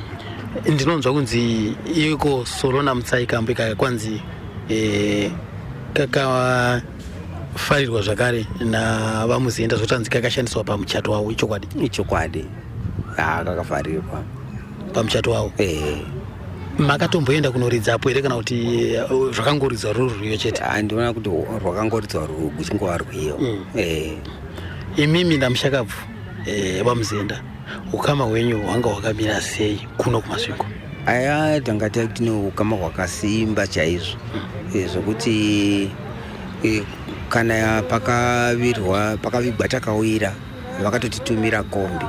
Ndinonzwa kunzi iko Solo naMutsai kambo ikaka kwanzi kakafarirwa zvakare naVaMuzenda, zvotanzi kakashandiswa pamuchato wavo. Ichokwadi? Ichokwadi, kakafarirwa. Pamuchato wavo? Eh. Makatomboenda kunoridzapo here, kana kuti zvakangoridzwa ruri rwiyo chete? Handiona kuti rwakangoridzwa ruchingova rwiyo. Imimi namushakabvu VaMuzenda, ukama hwenyu hwanga hwakamira sei kuno kuMasvingo? Aya, tanga tine ukama hwakasimba chaizvo, zvokuti kana pakavirwa pakavigwa Takawira, vakatotitumira kombi,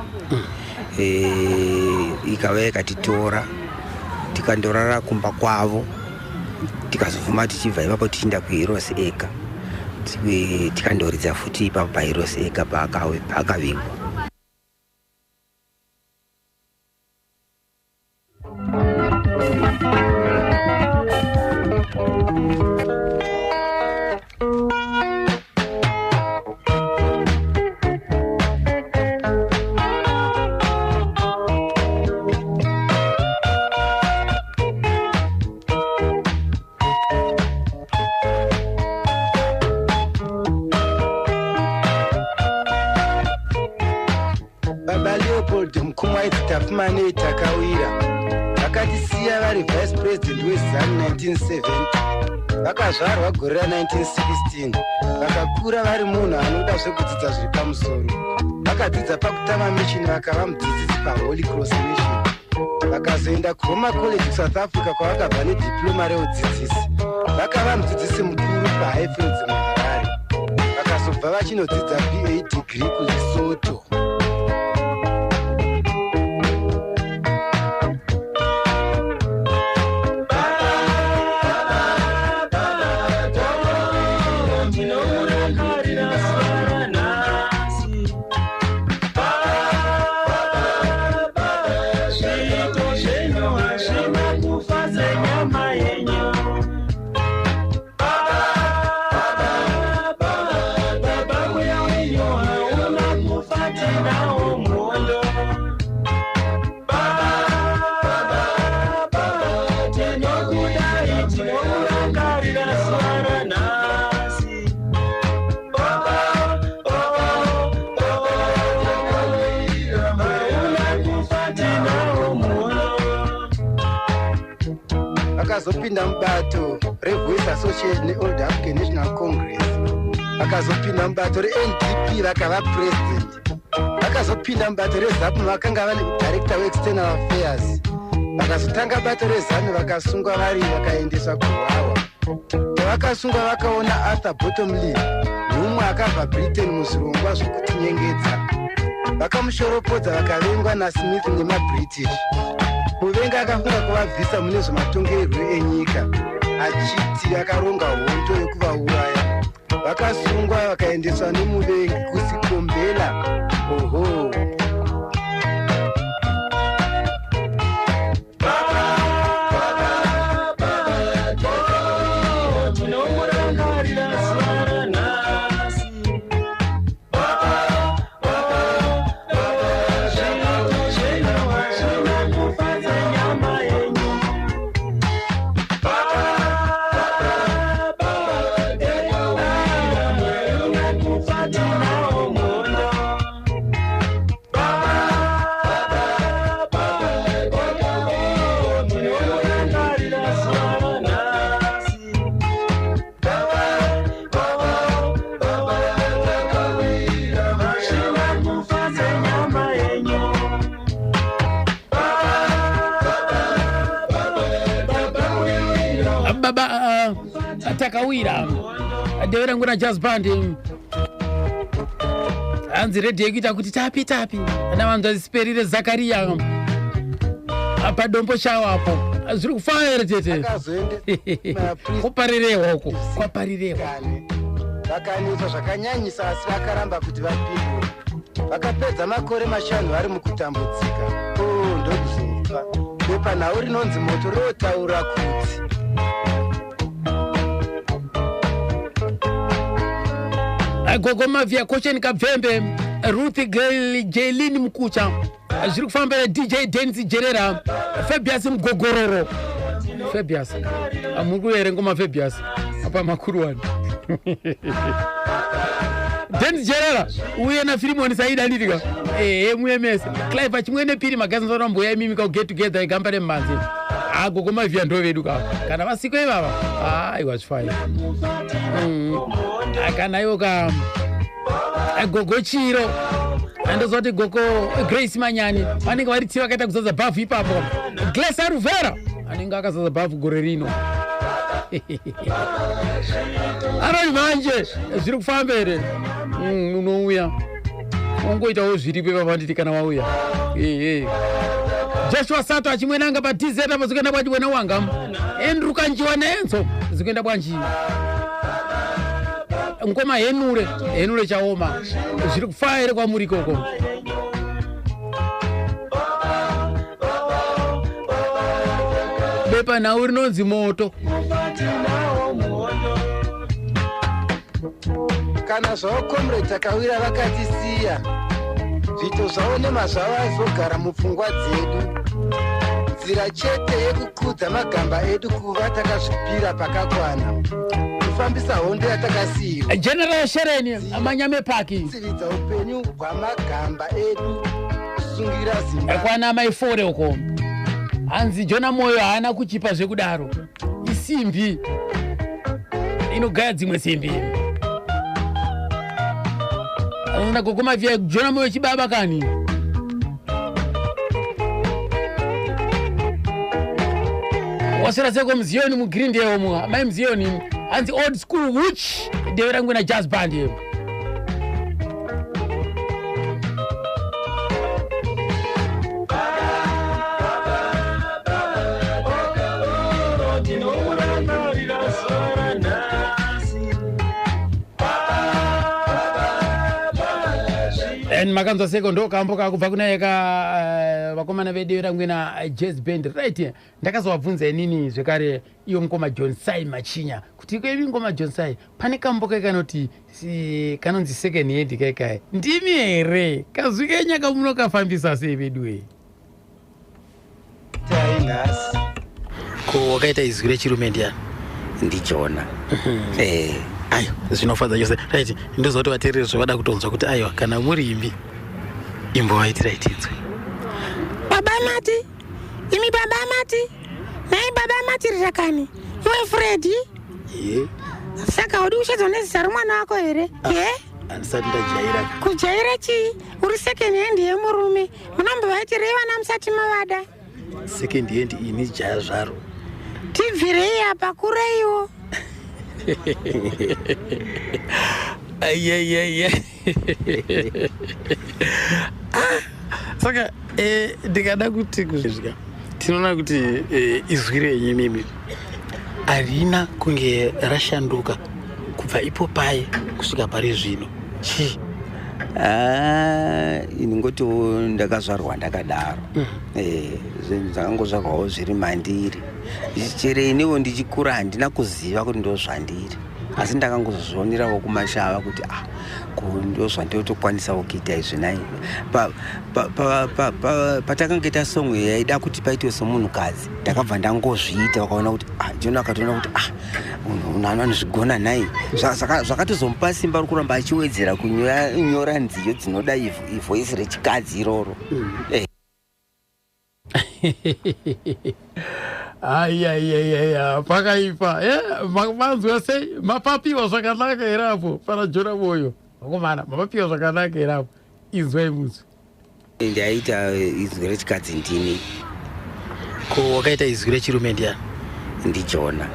ikava ikatitora, tikandorara kumba kwavo, tikazofuma tichibva ipapo tichienda kuHeroes Acre. Tikandoridza futi ipapo paHeroes Acre paakavigwa. Baba Leopold Mukumwaiti Tapfumanei Takawira vakatisiya vari vice president weZANU 1970. Vakazvarwa gore ra1916, vakakura vari munhu anoda zvekudzidza zviri pamusoro. Vakadzidza paKutama Mission, vakava mudzidzisi paHoly Cross Mission. Vakazoenda kuRoma College kuSouth Africa, kwavakabva nediploma reudzidzisi. Vakava mudzidzisi mukuru paHighfields muHarare. Vakazobva vachinodzidza BA degree kuLesotho. Tinomurangarira zuva ranhasi. Zviito zvenyu hazvina kufa senyama yenyu. Baba, mweya wenyu hauna kufa, tinawo muhondo. Tinokudai, tinomurangarira zuva ranhasi. Hauna kufa, tinawo muhondo. Vakazopinda mubato reVoice Association neOld African National Congress. Vakazopinda mubato reNDP, vakava president. Vakazopinda mubato reZAPU, vakanga vane director weexternal affairs. Vakazotanga bato reZANU. Vakasungwa vari, vakaendeswa kuhwawa. Pavakasungwa vakaona Arthur Bottomley, mumwe akabva Britain muzvirongwa zvokutinyengedza. Vakamushoropodza, vakavengwa naSmith nemaBritish. Muvengi akafunga kuvabvisa mune zvematongerwo enyika, achiti akaronga hondo yekuvauraya. Vakasungwa, vakaendeswa nemuvengi kuSikombela. Oho. Tinomurangarira zuva ranhasi. Zviito zvenyu hazvina Baba Takawira, deve rangu na jazz band, hanzi redhi yekuita kuti tapi tapi navanzwa zisiperire Zakariya padombo shawo apo, zviri kufaya here tete? Kwaparirewa uko, kwaparirewa. Vakanetswa zvakanyanyisa, asi vakaramba kuti vapindure. Vakapedza makore 5 vari mukutambudzika. O, ndokuzofa. Bepanhau rinonzi Moto rotaura kuti Gogo Mavia, Kocheni Kabvembe, Ruth Jelin Mukucha, zviri kufambira. DJ Denis Jerera, Fabius Mugogororo, Fabius, muri kuere ngoma Fabius apa makuru wani. Denis Jerera uye naFirimoni Saida nditika, ehe, muye mese. Clive Chimwene Piri magazinzora, mbuya imimi ka get together igamba remmanzi. Agogo Mavia ndo vedu ka, kana vasiko ivava, aiwa, zvifai. Kana iwo ka gogo Chiro, andozoti gogo Grace Manyani vanenge vari tsi vakaita kuzadza bhavhu ipapo. Glesa Ruvera anenge akazadza bhavhu gore rino anoti manje zviri kufamba here? Unouya ungoitawo zviripo ipapa, nditi kana wauya, ehe. Joshua Sato achimwenanga pa DZ apo, zikuenda bwanji bwena wanga? Andrew Kanjiwa naenzo, zikuenda bwanji? Ngoma Henure, Henure Chaoma, zviri kufaya here kwamuri ikoko? Bepa nhau rinonzi Moto. Kana zvavo Comrade Takawira vakatisiya, zviito zvavo nemazvavo aizogara mupfungwa dzedu. Nzira chete yekukudza magamba edu kuva takazvipira pakakwana kufambisa hondo yatakasiyirwa. General Shereni Manyame Paki. Tsividza upenyu hwamagamba edu, kusungira Zimbabwe. Kwana maifore uko, hanzi Jona Moyo haana kuchipa zvekudaro, isimbi inogaya dzimwe simbi. Gogo Mavia, Jona Moyo chibaba kani. Waswera seko Muziyoni muGrindale umu, mai Muziyoni? Hanzi old school which deve rangu na jazz band. Tinomurangarira zuva ranhasi. And makanzwa seko ndo kambo kakubva kuna ka vakomana vedu rangwena jazz band, right? Ndakazovabvunza inini zvekare iyo mukoma John Sai Machinya kuti iko imi ngoma John Sai, pane kambo kai kanoti kanonzi Second Hand kai kai, ndimi here? Kazwi kenya kamunokafambisa sei veduwe? Tai nhasi. Ko wakaita izwi rechirume ndiani? Ndijona, eh. Aiwa, zvinofadza chose. Right, ndozoti vateereri zvavada kutonzwa kuti aiwa, kana muri imbi, imbovaitirai tinzwe. Baba Mati, imi baba Mati, nhai baba Mati, rirakani iwe Fredi. Ye. Saka udi kushedzwa nezita romwana wako here ye? Handisati ndajaira. Kujaira chii? Uri second hand yemurume. Munombovaitirei vana musati mavada? Second hand ini jaya zvaro. Tibvirei apa, kureiwo. Ayayaya, saka ndikada kuti kuzvika tinoona kuti izwi renyu mimi harina kunge rashanduka kubva ipo pai kusvika pari zvino, chii? Ah, ini ngotiwo ndakazvarwa ndakadaro. Zvinhu zvakangozvarwawo zviri mandiri. Chere iniwo ndichikura handina kuziva kuti ndo zvandiri, asi ndakangozvionerawo kumashava kuti ah, ko ndo zvandotokwanisawo kuita izvi nai. Patakanga song yaida kuti paitwe somunhukadzi, ndakabva ndangozviita. Vakaona kuti ah, John akatoona kuti ah, munhu anozvigona nhai. Zvakatozomupa simba rokuramba achiwedzera kunyora nziyo dzinoda ivoice rechikadzi iroro. Aiaiaiaya, pakaipa. Manzwa sei? Mapapiwa zvakanaka here apo pana Jona Moyo? Vakomana, mapapiwa zvakanaka here apo? Inzwai munzwi. Ndaita izwi rechikadzi ndini. Ko wakaita izwi rechirume ndiani? Ndijona.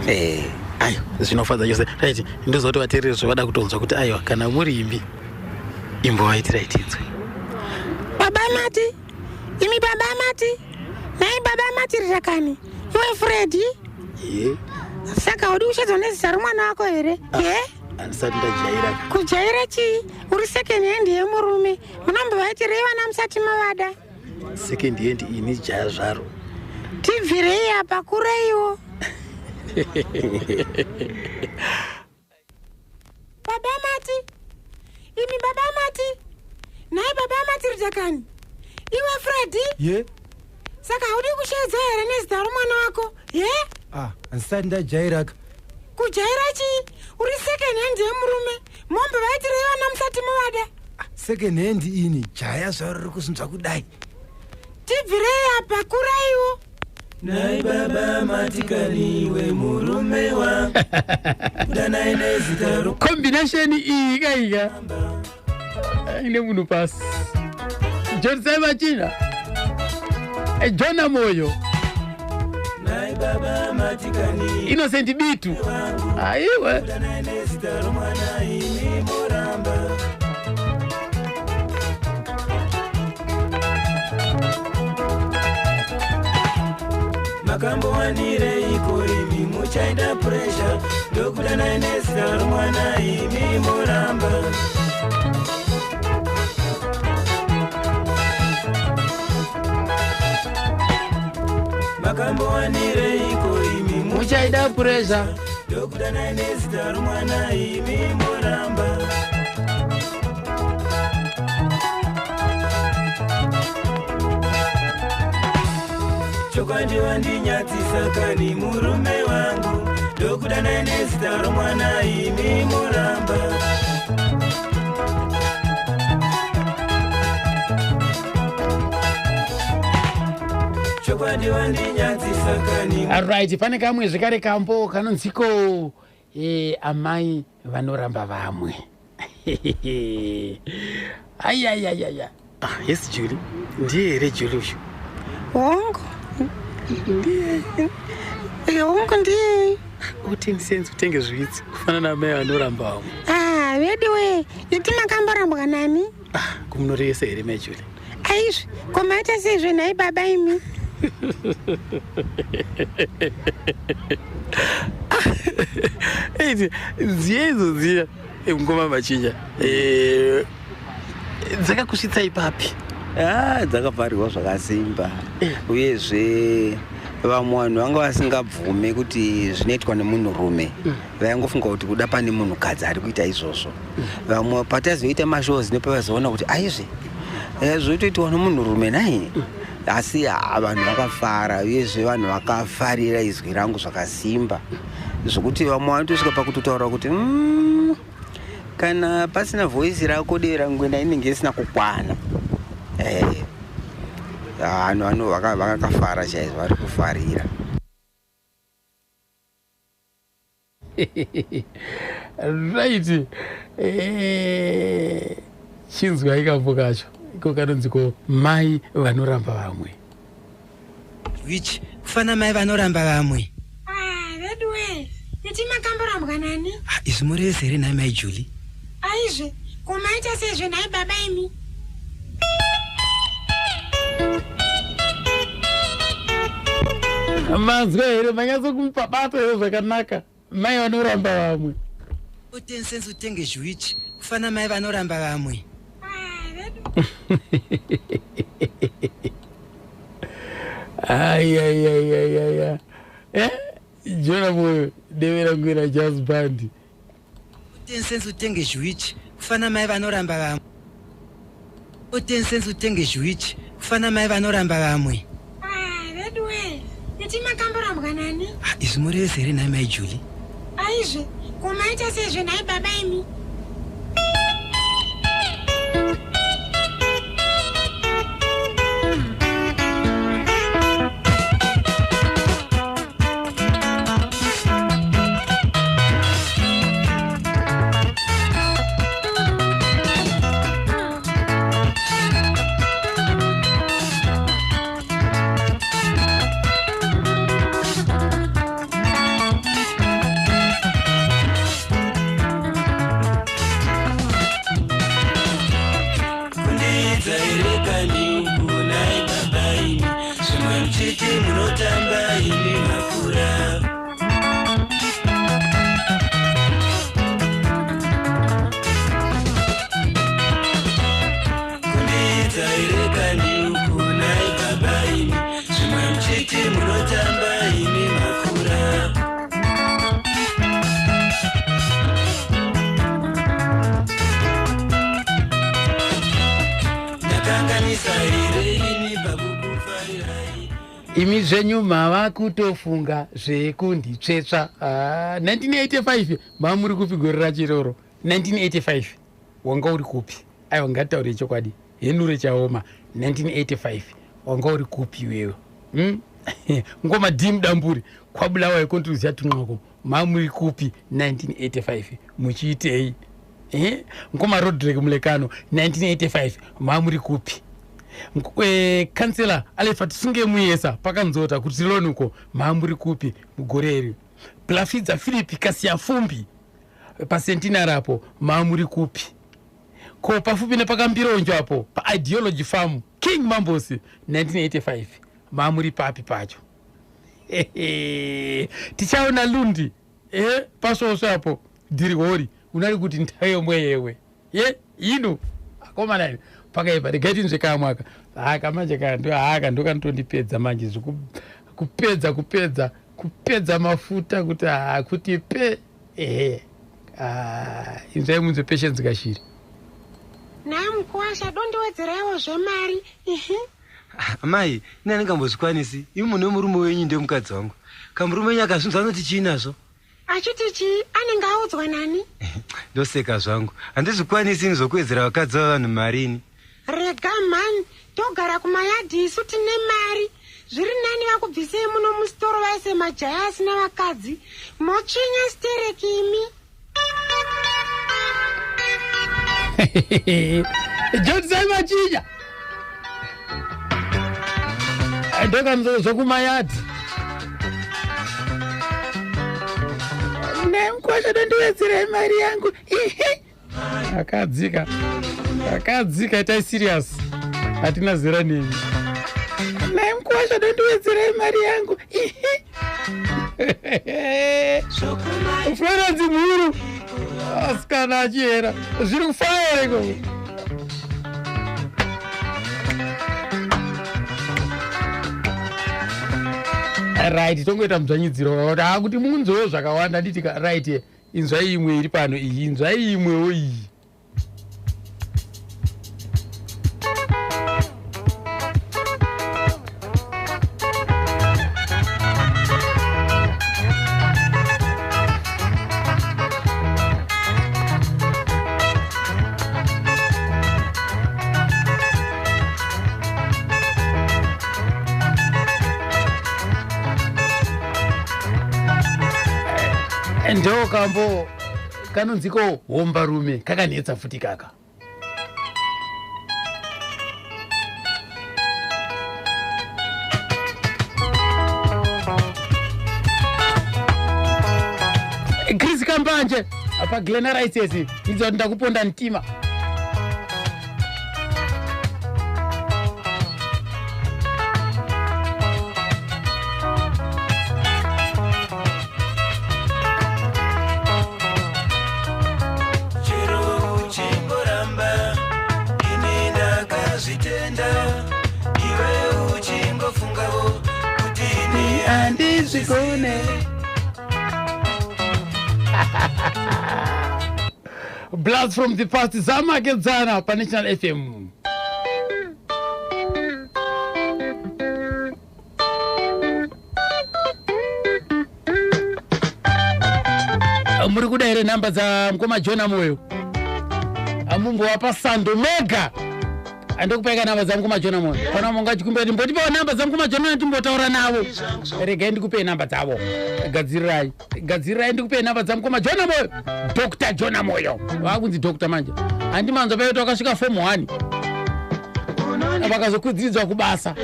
Eh. Aiwa, zvinofadza chose. Right, ndozoti vateereri zvavada kutonzwa kuti aiwa, kana muri imbi, imbovaitirai tinzwe. Baba mati, imi baba mati, nhai baba mati rirakani, iwe Fredi. Ye. Saka udi kushedzwa nezita romwana wako here? Ye? Handisati ndajaira. Kujaira chii? Uri second hand yemurume. Munombovaitirei vana musati mavada? Second hand ini jaya zvaro. Tibvirei apa, kureiwo. Baba mati, imi baba mati, nhai baba mati ritakani, iwe Fredi. Ye. Saka haudi kushedzwa here nezita romwana wako? Ye? Ah, handisati ndajairaka. Kujaira chii? Uri second hand yemurume. Mombe vaitirei vana musati muvada? Second hand ini jaya zvaro riri kuzvinzwa kudai. Tibvirei apa, kuraiwo. Nhai baba matikaniwe murume wangu, danai nezita ro Combination iyi ikaika ine munhu pasi. John Machina, Jona Moyo, Nhai baba matikani Innocent Bitu, aiwe. Danai nezita romwana imi moramba. Makambowanireiko imi muchaida puresha, ndokudanai nezita romwana imi moramba. Makambowanireiko imi muchaida puresha, ndokudanai nezita romwana imi moramba. Chokwadi wandinyadzisa kani murume wangu, ndokudanai nezita romwana imi moramba. Chokwadi wandinyadzisa kani. Alright, pane kamwe zvekare kambo kanonziko amai vanoramba vamwe. Ayayayaya. Ah, yes Julie, ndiye here Julie uyu? Hongu. Hongu, ndiye. 10 cents utenge zvitsi, kufanana namai vanoramba vamwe. Ah, veduwe, iti makamborambwa nani? Ah, kumunorevesa here mai Julie? Aizvi, ko maita seizve nhai baba imi? Iti dziya idzo dziya, ngoma machinja, dzakakusvitsai papi? Ah, dzakavharirwa zvakasimba. Uyezve vamwe vanhu vanga vasingabvume kuti zvinoitwa nemunhurume, vaingofunga kuti kuda pane munhukadzi ari kuita izvozvo. Vamwe patazoita mashows nepavazoona kuti aizve zvotoitwa nemunhurume nai. Asi vanhu vakafara, uyezve vanhu vakafarira izwi rangu zvakasimba, zvokuti vamwe vanotosvika pakutotaura kuti kana pasina voisi rako dera ngwena inenge isina kukwana. Vanhu vakafara chaizvo, vari kufarira. Right, chinzwai kambo kacho iko kanonziko mai vanoramba vamwe. Which kufana mai vanoramba vamwe. Ah, veduwe, iti makamborambwa nani? Ah, izvi murevesa here nhai mai Julie? Aizve, ko maita seizve nhai baba imi? Manzwa here? Manyatsokumupabata here zvakanaka? Mai vanoramba vamwe. 10 cents utenge zviwitch, kufana mai vanoramba vamwe. Ayayayayaya, Jona Moyo, Devera Ngwena Jazz Band. 10 cents utenge zviwitch, kufana mai vanoramba vamwe. 10 cents utenge zviwitch, kufana mai vanoramba vamwe. Ah, veduwe, iti makamborambwa nani? Ah, izvi murevesa here nhai mai Julie? Aizve, ko maita seizve nhai baba imi? Imi zvenyu mava kutofunga zvekunditsvetsva. Ah, 1985 mamuri kupi gore racho iroro? 1985 wanga uri kupi? Aiwa, ngatitaure chokwadi, henure chaoma. 1985 wanga uri kupi iwewe? Ngoma dim damburi kwabulawayo kontribusi yatunqako, mamuri kupi 1985 muchiitei? Eh? Ngoma Rodrick Mulekano, 1985 mamuri kupi? Kansela Alefa Tisunge Muyesa pakanzota kuti lonuko, mamuri kupi mugore iri? Plafidza Philip Kasiyafumbi pasentinary apo, mamuri kupi? Ko pafupi nepakambironjo apo paideology farm, King Mambosi, 1985 mamuri papi pacho? Tichaona Lundi pasvosvo apo dhirihori unari kuti ntayo mweyewe ye ino akomana ino pakaipa. Regai tinzwe kamwe aka. Aka manje ka aka ndokanotondipedza manje kupedza kupedza kupedza mafuta kuti kuti pe ehe. Ah, inzwai munzwe Patience Kashiri. Nhai mukuwasha, dondiwedzeraiwo zvemari ihi. Amai, ini handingambozvikwanisi. Imi munhu wemurume wenyu, ndiye mukadzi wangu. Kamurume wenyu akazvinzwa anoti chii nazvo? Achiti chii? Anenge audzwa nani? Ndoseka zvangu. Handizvikwanisi ini zvokuwedzera vakadzi vavanhu mari ini. Rega mhani, togara kumayadhi isu tine mari. Zviri nani vakubvisei muno musitoro vaise majaya asina vakadzi. Motsvinya stereki imi. Johnson Machinya ndokanzo zvokumayadhi nemkwasha, dondiwedzerei mari yangu. Ihe, akadzika akadzika. Itai serious, hatina zera nemi. Nemkwasha, dondiwedzerei mari yangu. Ihe, Florence Mhuru, asikana achiyera zviri kufaya ikoko. Right, tongoita mudzvanyidziro kuti ha kuti munzwewo zvakawanda nditika. Right, inzwai imwe iri pano iyi, inzwai imwewo iyi. Ndo kambo kanonziko hombarume kakanetsa futi kaka. Chris Kambanje apa Glenarises idzo ndakuponda ntima. Chero uchingoramba, ini ndakazvitenda. Iwe uchingofungawo kuti ini handizvigone. Blast from the past, zamakedzana paNational FM. Muri kuda here nhamba dzamukoma Jona Moyo? Amumbowapa sando mega, andikupaika nhamba dzamukoma Jona Moyo. Pana mungachikumbira kuti mbotipawo nhamba dzamukoma Jona timbotaura navo. Regai ndikupei nhamba dzavo. Gadzirirai, gadzirirai, ndikupei nhamba dzamukoma Jona Moyo, Dr Jona Moyo. Vakunzi Dr manje, handimanzwa paiti wakasvika form 1 vakazokwidziridzwa kubasa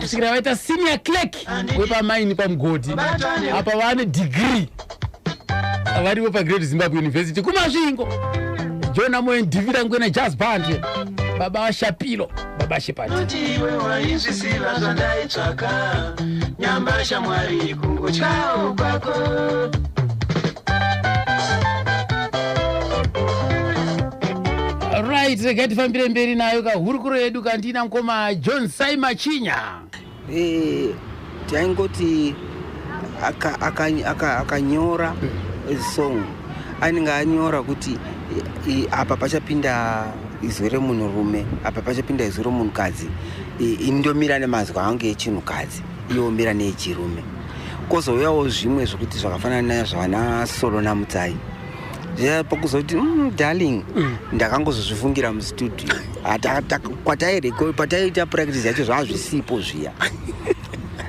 kusvikira vaita senior clerk wepamaini pamugodhi. Apa vane degree, varivo paGreat Zimbabwe University kuMasvingo. Jona Moyo ndivira ngwena jazz band, baba vashapilo, baba Shepati. Kuti iwe waizvisiva zvandaitsvaka, nyamba shamwari, kungotyawo kwako. Right, regai tifambire mberi nayo kahurukuro yedu kandina mukoma John Saimachinya. Taingoti akanyora song, anenge anyora kuti apa pachapinda izwi remunhurume, apa pachapinda izwi remunhukadzi. Ini ndomira nemazwi angu echinhukadzi. Iye omira neyechirume. Kozouyawo zvimwe zvokuti zvakafanana nezvana Solo naMutsai zviya, pakuzoti darling, ndakangozozvifungira mustudio. Kwataireko pataiita practice yacho zvava zvisipo zviya.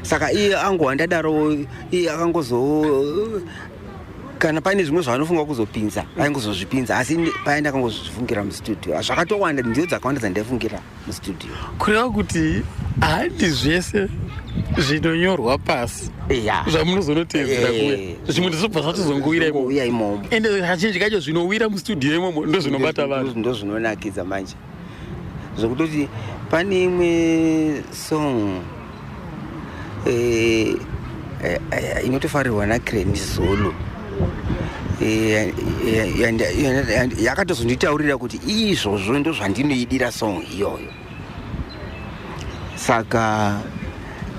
Saka iye angowa ndadaro, iye akangozo kana paine zvimwe zvaanofunga kuzopinza, aingozozvipinza, asi paye ndakangozvifungira mustudio. Zvakatowanda, nziyo dzakawanda dzandaifungira mustudio. Kureva kuti handi zvese zvinonyorwa pasi zvamunozonotevedzera kuya, zvimwe ndizobva zvatozongowira imomo. Uya imomo. Ende kazhinji kacho zvinowira mustudio imomo ndozvinobata vanhu. Ndo zvinonakidza manje, zvokutoti pane imwe song inotofarirwa naGranny Zulu, yakatozonditaurira kuti izvozvo ndo zvandinoidira song iyoyo. Saka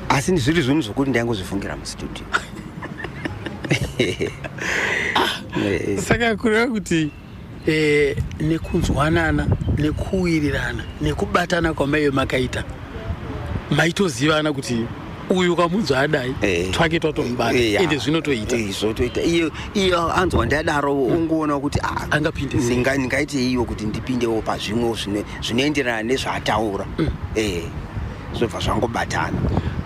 asi zviri zvinhu zvokuti ndaingozvifungira mustudio. Saka kureva kuti nekunzwanana, nekuwirirana, nekubatana kwamaive makaita, maitozivana kuti uyu ukamunzwa adai, twake twatomubata. Ende zvinotoita. Zvotoita. Iye anzwa ndadaro, ungoona kuti ah, Angapinde sei? Ndingaite iyo kuti ndipindewo pazvimwewo zvinoenderana nezvaataura. Zvobva zvangobatana.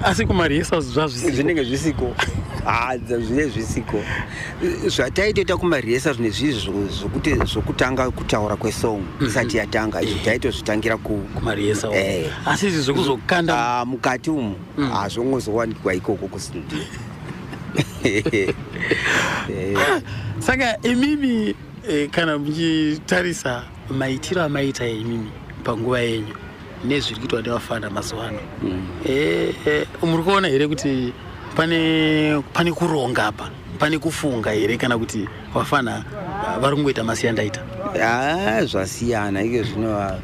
Asi kumarehearsals zvazvisiko? Zvinenge zvisiko. Ah, zvinenge zvisiko. Zvataitoita kumarehearsals nezvizvi zvokuti zvokutanga kutaura kwesong isati yatanga, izvo taitozvitangira ku kumarehearsals. Asi izvi zvekuzokanda Ah, mukati umu hazvongozowanikwa ikoko kustudio. Saka imimi, kana muchitarisa maitiro amaita imimi panguva yenyu nezviri kuitwa nevafana mazuva ano, muri kuona here kuti pane kuronga apa, pane kufunga here, kana kuti vafana vari kungoita masiyandaita? Ah, zvasiyana ike zvino.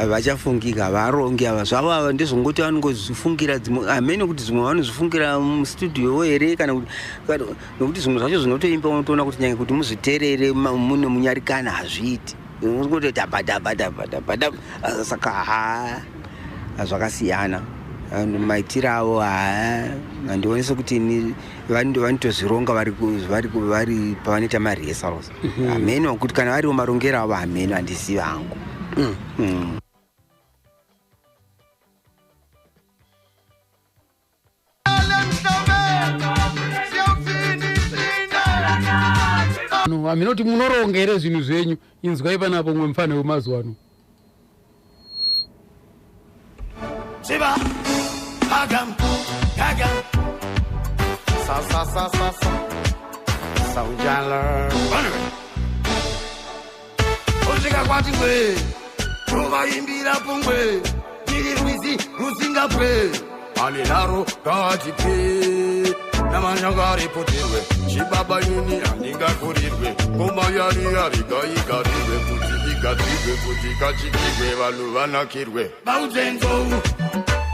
Vachafungika, havarongi ava. Zvavo ava ndezvongoti vanongozvifungira dzimwe, hamene kuti zvimwe vanozvifungira mustudio here kana kuti nokuti zvimwe zvacho zvinotoimba unotoona kuti nyange kuti muzviteerere mune munyarikana hazviiti, unongoti dhaba dhaba dhaba dhaba dhaba. Saka ha, zvakasiyana. Maitiro avo, ha, handioni sekuti ini vanotozvironga vari pavanoita marehearsals. Hameno kuti kana variwo marongero avo, hameno, handizivi hangu. No, haminoti munoronga here zvinhu zvenyu? Inzwai panapo mumwe mufana wemazuva ano. Shiba, Hagam, Hagam. Sa sa sa sa sa. Saujala. Osvika kwati ngwe, rovaimbira pungwe, iri rwizi rusingapwe, ane nharo ngaatipe, namanyanga ariputirwe, chibaba inini handingakurirwe, ngoma yariya rigaigarirwe, kuti igadzirwe, kuti ikachikirwe, vanhu vanakirwe. Baudze nzou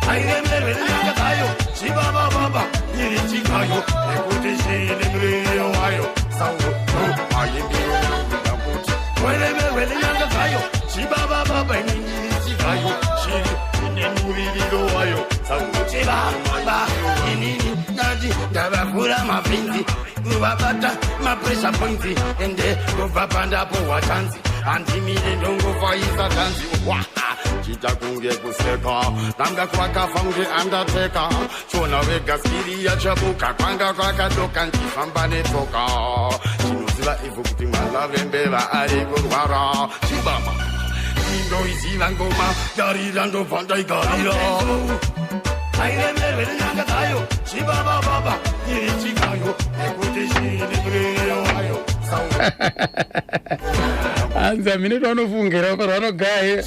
airemerwe nenyanga dzayo, chibaba baba iri chikayo, nekuti chine muriro wayo, sauro aimbiro kuti weremerwe nenyanga dzayo, chibaba baba inini chikayo, chiri ine muririro wayo, sauro chibaba inini ndati ndavavhura mapinzi, kuvabata mapressure points, ende kubva pandapohwa chanzi handimire, ndongofaisa tanzi wa chita kunge kuseka, ndanga kwakafa kunge andateka, chona wega skiri yachabuka, kwanga kwakadoka nchifamba netsoka, chinoziva ivhu kuti mwana vembeva ari kurwara, chibaba indoiziva ngoma yarira, ndobva ndaigarira, airemerwe nenyanga dzayo, chibaba baba iri chikayo, nekuti chine muriro wayo. Hanzi hamine vanofungira vanogaya.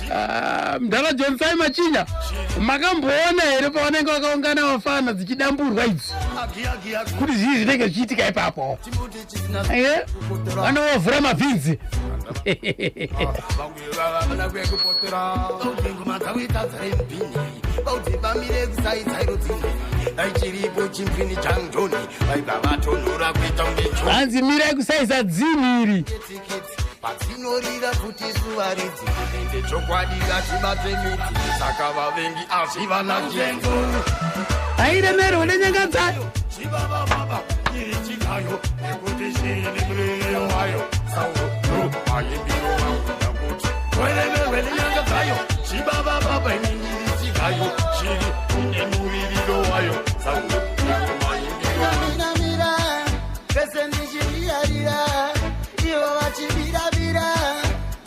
Mudhala Johnsai Machinya, makamboona here pavanenge vakaungana vafana dzichidamburwa idzi, kuti zvii zvinenge zvichiitika ipapo? Vanovavhura mabvinzi. Vamwe kwekupotera ngoma dzauita dzarembini, vaudzi vamire kusaidzairo dzini, dai chiripo chimpini chanjoni, vaibva vatonhora kuita kunge choni. Hanzi mirai kusaisa dzini iri. Padzinorira futi zuva ridzi, ende chokwadi ngatibate midzi, saka vavengi azvivanakidzi. Hairemerwe nenyanga dzayo. Miramira, pese ndichirirarira, ivo vachibiravira,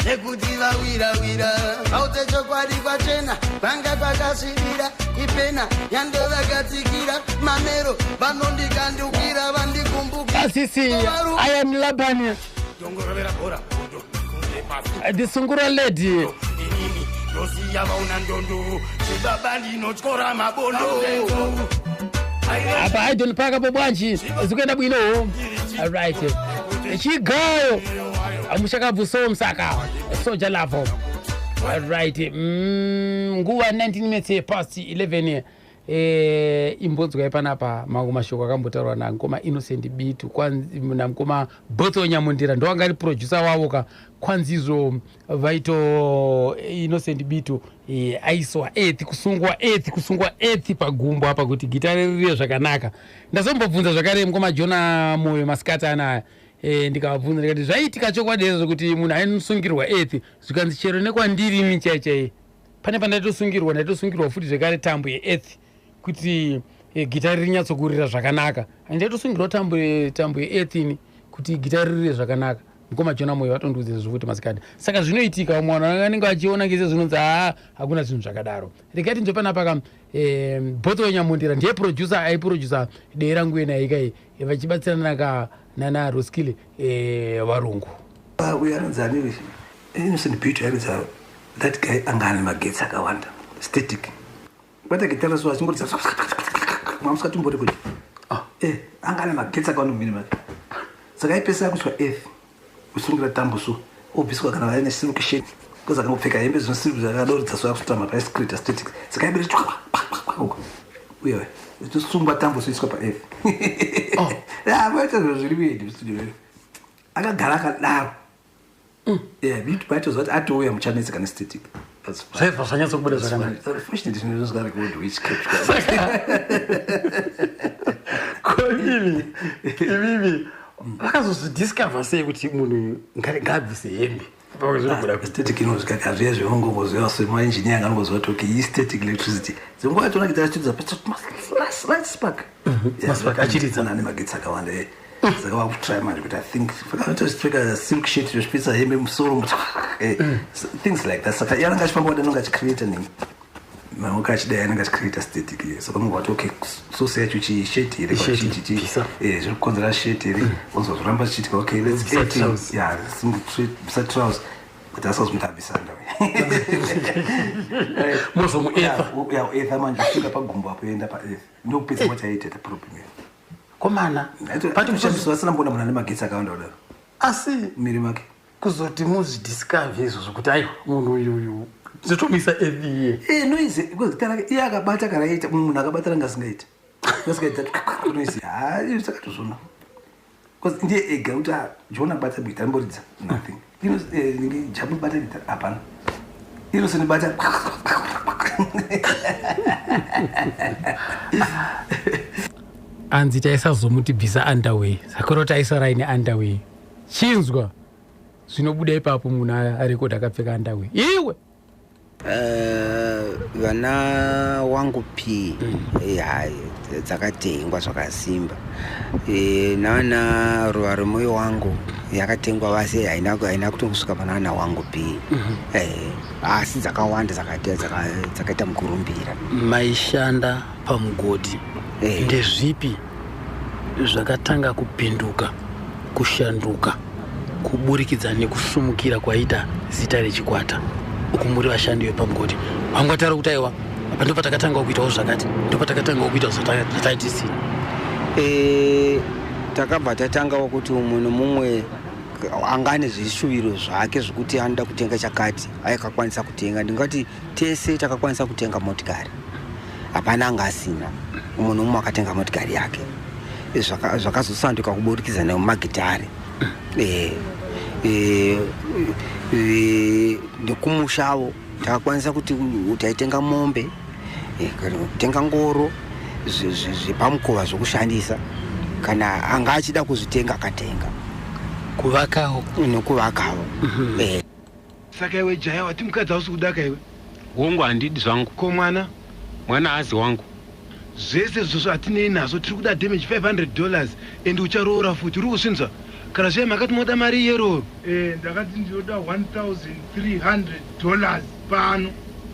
nekuti vawirawira. Vaudze chokwadi kwachena, kwanga kwakasvibira, ipena yandovakatsikira, mamero vanondikandukira, vandikumbukira. Asisi Ian Laban, the Sungura lady. Ndosiya vauna ndondo, chibaba ndinotyora mabondo. Apa Aidon Park apo bwanji zikuenda bwino. Alright, chigayo amushakabvusowo musaka soja lavo. Alright, nguva 19 minutes past 11. Imbodzwai panapa mamwe mashoko akambotaurwa namukoma Innocent Bitu namukoma Botho Nyamundira, ndowanga ari producer wavo ka. Kwanzizvo vaito Innocent Bitu aiswa earth, kusungwa earth, kusungwa earth pagumbo apa kuti gitare ririyo zvakanaka. Ndazombobvunza zvakare mukoma Jona Moyo masikati anaya, ndikavabvunza ndikati zvaitika chokwadi izvo kuti munhu ainosungirwa earth? Zvikanzi chero nekwandiri ini chai chai pane pandaitosungirwa, ndaitosungirwa futi zvekare tambo yeearth kuti gitari rinyatsokurira zvakanaka. Ndaitosungirwa tambo yeearth ini kuti gitari ririre zvakanaka. Mukoma Jona Moyo vatondiudza izvozvo futi masikati. Saka zvinoitika, vamwe vanhu vanenge vachiona ngese zvinonzi haa, hakuna zvinhu zvakadaro. Regai tinzwe panapa ka Botho Nyamundira, ndiye producer aiproducer Dera Nguye naikai vachibatsirana ka nana Roskile, varungu. Uyo anonzi ani, Innocent Beauty, airidza. That guy anga ane magetsi akawanda, static. Bata gitara so achingoridza, mamusingatombori kuti anga ane magetsi akawanda mumiri make. Saka aipesa akuiswa earth, kusungira tambo so, obviswa kana vaine silk shirt, because akangopfeka hembe dzinosilk zvakadoridza so akusutama paiscreata static. Saka aibere uye tosungwa tambo soiswa paearth. Vaita zviro zviri weird mustudio. Akagara akadaro. Yeah, Beauty paitoziva kuti atouya muchanetseka nestatic. Zvaibva zvanyatsokubuda zvakanaka. Unfortunately, zvinhu zvikarecord which kept. Ko imimi vakazozvidiscover sei kuti munhu ngaabvise hembe? Pamwe zvinobuda kuti static inosvika kazviya zveungongoziva semaengineer anongoziva kuti okay, i static electricity. Dzenguva yatona kuita achitiridza light spark. Maspark achiridza. Ane magetsi akawanda. Saka vakutry manje kuti I think vakatopfeka silk shirt, yochipisa hembe musoro, things like that. Saka iye anenge achifamba kuda, anenge achicreata nini maoko achidai, anenge achicreata static iyo. Saka unobva wati okay, source yacho chii? Shirt here? Shirt, chichi bvisa. Zviri kukonzera shirt here? Onzwa zvoramba zvichiitika. Okay, let's Bvisa add in. trousers. Yeah, bvisa trousers, but asazomuti abvisa underwear. Mozomuetha. Etha manje, kusvika pagumbo apo, yoenda paearth, ndokupedza kwachaita ta problem iyo. Komana. Pati mushandisi vasina mbona munhu ane magetsi akawanda kudaro asi miri make. Kuzoti muzvidiscover izvozvo kuti aiwa, munhu uyuyu tinotomisa earth iye. Noise, because gita rake iye akabata kana aita munhu akabata ranga asingaiti, asingaita noise. Hayi, takatozvona because ndiye ega kuti ah, John abata gita amboridza, nothing. Jabu bata gita, hapana. Innocent bata. Anzi taisazomuti bvisa underwear, saka roti aisara aine underwear. Chinzwa zvinobuda ipapo, munhu arekodha akapfeka underwear iwe. Vana wangu p hai dzakatengwa zvakasimba. Navana ruva remwoyo wangu yakatengwa vase, haina kutongosvika pana vana wangu p. Asi dzakawanda dzakaita mukurumbira. Maishanda pamugodhi. Ndezvipi zvakatanga kupinduka, kushanduka kuburikidza nekusumukira kwaita zita rechikwata uku muri vashandi vepamugodhi? Vangwataura kuti aiwa, apa ndo patakatanga kuitawo zvakati, ndo patakatanga kuita zvataitisina. Takabva tatangawo kuti mumwe nomumwe anga ane zvishuviro zvake zvekuti anoda kutenga chakati, aikakwanisa kutenga. Ndingati tese takakwanisa kutenga motikari, hapana anga asina. Mumwe nomumwe akatenga motikari yake. Zvakazosanduka kuburikidza nemagitare. Nekumushawo takakwanisa kuti taitenga mombe, kana kutenga ngoro. zvepamukova zvokushandisa kana anga achida kuzvitenga akatenga. Kuvakawo. Nokuvakawo. Eh. Saka iwe jaya wati mukadzi hausi kudaka iwe? Hongu handidi zvangu. Ko mwana? Mwana haazi wangu. Zvese izvozvo hatinei nazvo tiri kuda damage 500 dollars and ucharoora futi uri kuzvinzwa? Kana zviya makati moda mari yeroro. Eh ndakati ndinoda 1300 dollars pano.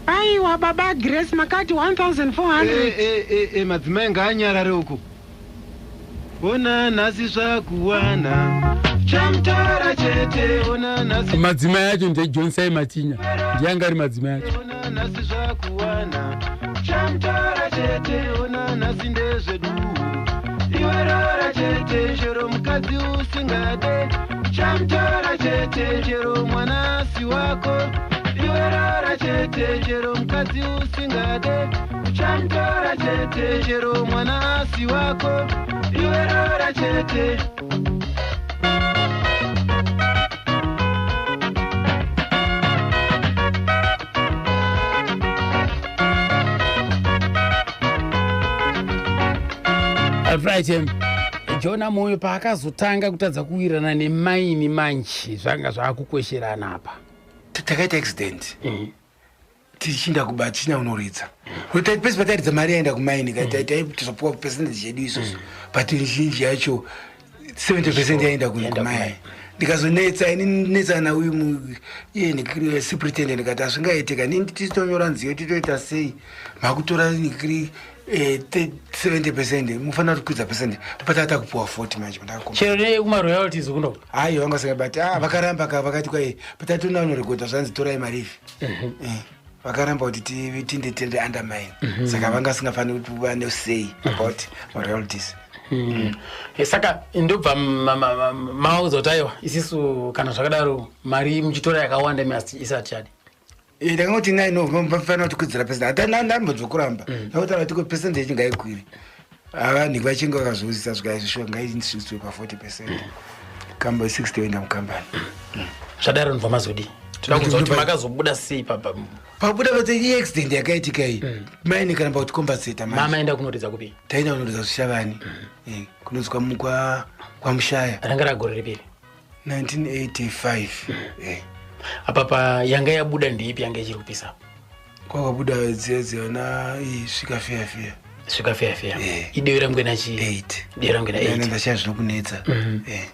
Aiwa baba Grace makati 1400. Eh eh eh, eh madzimai ngaanyarare uko. Ona nhasi zvakuwana chamutora chete ona nhasi madzimai acho ndejohn matinya ndiye anga ari madzimai acho ona nhasi zvakuwana chamutora chete ona nhasi ndezvedu iwe roora chete chero mukadzi usingade chamutora chete chero mwana asi wako iwe roora chete chero mukadzi usingade Uchamutora chete chero mwana asi wako iwe roora chete. Right, Jona Moyo paakazotanga kutadza kuwirirana nemaini manje zvanga zvaakukwesherana apa. Takaita accident. Tichinda kuba tichina kunoridza kuti pese patairidza mari yaenda kumaini taitozopuwa percentage yedu isusu but zhinji yacho 70 percent yaenda kumaini ndikazonetsa ini netsana uyu iye superintendent ndikati hazvingaitika nini titonyora nziyo titoita sei makutora nikiri 70 percent mufanira kukwidza percent topata takupuwa 40 manje chero nekumaroyalties kuno hayi vanga singabati ah vakaramba ka vakati kwai patatoona unorekodha zvanzi torai mari ivi eh, vakaramba kuti tinde tende undermine saka vanga singafaniri kuti kuva nesay about maroyalties Eh, saka ndobva maudza kuti aiwa isisu kana zvakadaro mari muchitora yakawanda imi asi isati chadi Eh, ndakangoti nai no vafanira kuti kudzira percent ndambonzwa kuramba ndakutaura kuti percent yacho ngaikwire avanhu vachinge vakazviuzisa zvikaizvishuwa ngaisvitswe pa 40 percent kamba 60 yoenda mukambani zvadaro ndobva mazodii toda kunzwa kuti makazobuda sei papa pabuda pati iaccident yakaitika iyi maini karamba kuti compensate manje mamaenda kunoridza kupi taenda kunoridza zvishavani Eh, kunonzi kwamushaya ranga ragore ripiri 1985 eh. apa pa yanga yabuda ndeipi yanga ichiri kupisa kwakabuda dziya dziyana svika feya feya svika feya feya eh. idewi rangwena chii 8 idewi rangwena 8 ndashaya zvinokunetsa eh.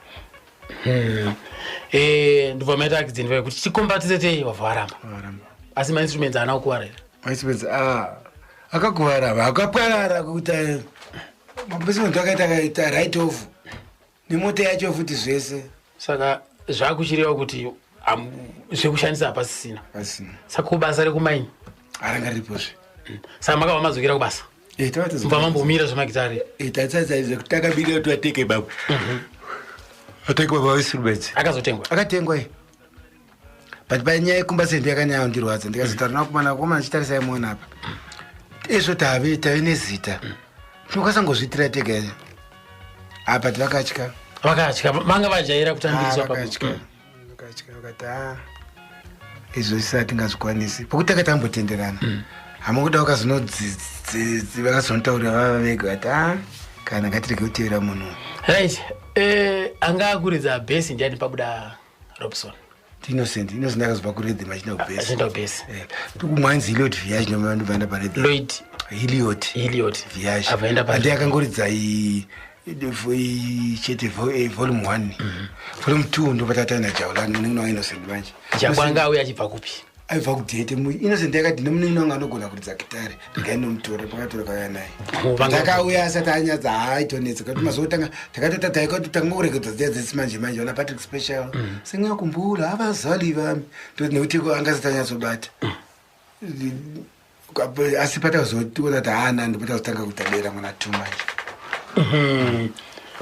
Eh, ndobva maita accident vaye kuti chikombatise tei wabva waramba asi mainstruments haana kukuvara here mainstruments ah, akakuvara akapwarara kuita mainstruments akaita right off nemota yacho futi zvese saka zvakuchireva kuti zvekushandisa hapasisina pasina saka kubasa rekumaini aranga riripozve saka makabva madzokera kubasa eh, mubva mambomira zvemagitare eh, takabirira kuti ateke baba ateke baba wesurubedzi akazotengwa akatengwa i but panyaya yekumba sendo yakanyanya kundirwadza ndikazotaura nakomana komana chitarisai muona apa izvo tave tave nezita tinokwanisa ngozviitira tega apa ah, vakatya vakatya vanga vajaira kutambiriswa ah, vakatya vakatya vakati a ah, izvo isi hatingazvikwanisi pokuti taka tambotenderana hama kuda vakazonotaurira vava vega vati a kana ngatirege kutevera munhu right eh, anga akuridza bhesi ndiani pabuda robson innocent innocent akazobva kurhythm achienda kubhesi achienda kubhesi eh, mwanzi Eliot Viash ndobvaenda parhythm Lloyd Eliot Eliot Viash Abvaenda pa andi akangoridza i chete eh, volume 1 volume 2 ndopatataina Jaulani munin'ina waInnocent manje Jabwanga auya achibva kupi aibva kudhete Innocent yakati nemunin'ina wangu anogona kuridza gitare regai nomutora pakatora kauya naye takauya asati anyatsa haaitonetsa kuti mazuva otanga takatota taikatotanga kurekedza dziya dzesi manje manje vana Patrick Special sengakumbula abazali vami nekuti angasati anyatsobata asi patazotiona kuti haana ndopatazotanga kuita dera mwana two manje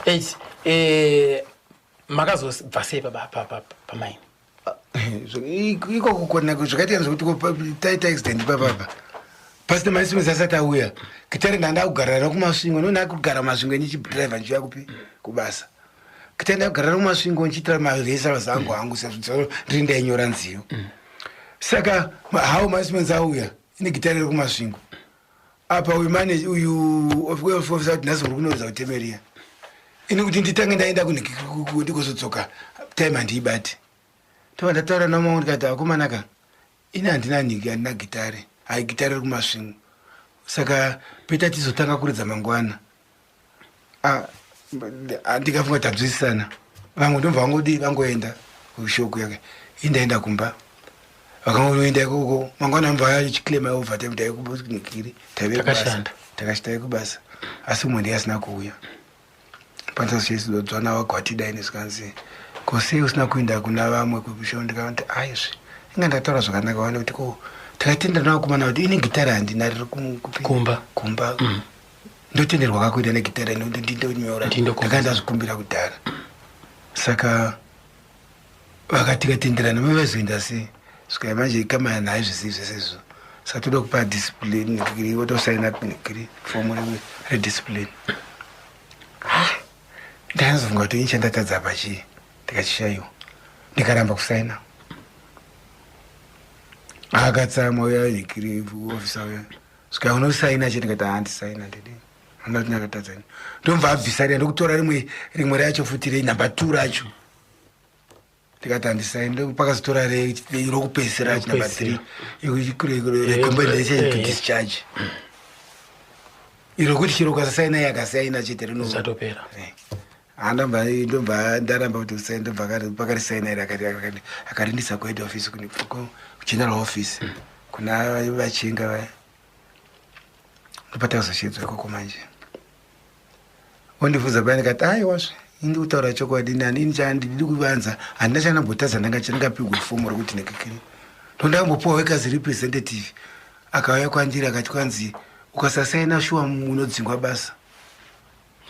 Eight, eh, makazobva sei pamaini iko kukona zvakaitika zvekuti taita accident papapa pasina mainstruments asati auya gitare ndanda kugara naro kumasvingo nona kugara kumasvingo ndichidriver ndichiuya kupi kubasa gitare ndakugara naro kumasvingo ndichiitira marehearsals angu hangu sezvo ndiri ndainyora nziyo saka how mainstruments auya ine gitare riri kumasvingo Apa uyu manager uyu officer kuti nhasi muri kunoridza kutemeria. Ini kuti nditange ndaenda ndikuzodzoka time handiibati. Tobva ndataura namangu ndikati akomana ka ini handina nhingi handina gitare hai gitare riri kumasvingo saka peta tizotanga kuridza mangwana. Ah, ndikafunga tanzwisisana vamwe ndobva vangodi vangoenda kushoko yake ini ndaenda kumba vakangoenda ikoko mangwana ambva achiclaima overtime taikunikiri taive kubasa takashitaive kubasa asi umwe ndiye asina kuuya pandazodzwana wagwatida ini zvikanzi ko sei usina kuenda kuna vamwe kushoko ndikati aizve inga ndataura zvakanaka wane kuti ko takatenda navakomana kuti ini gitari handina riri kumba kumba mm. Ndotenderwa kakuita negitare nekuti ndindonyora ndakanga ndazvikumbira kudhara saka vakatikatenderana vavazoenda sei svikai manje kama haizvizivi zvese izvo saka toda kupa discipline votosaina fomu rediscipline ndakazofunga kuti ini chandatadza apa chii ndikachishaiwa ndikaramba kusaina akatsamwa uya ofisa uya Svika unosaina chete ndikati haa ndisaina ndidini anoda kuti ndakatadza ini ndomva abvisa riya ndokutora rimwe rimwe racho futi re number two racho ndikati handisaini pakazotora rokupedzisira racho number three recommendation to discharge iro kuti chero ukasasaina iye akasaina chete rinozatopera Ndobva ndobva ndaramba kuti usaina ndobva pakarisaina iri akarindisa kuhead office kugeneral office kuna vachinga vaya ndopatazoshedzwa ikoko manje ondibvunza paya ndikati aiwazve ini kutaura chokwadi nani ini chandidi kuvanza handina chandambotadza ndanga chandingapigwe fomu rekuti nekekeni ndondakambopiwa wekazi representative akauya kwandiri akati kwanzi ukasasaina shuwa unodzingwa basa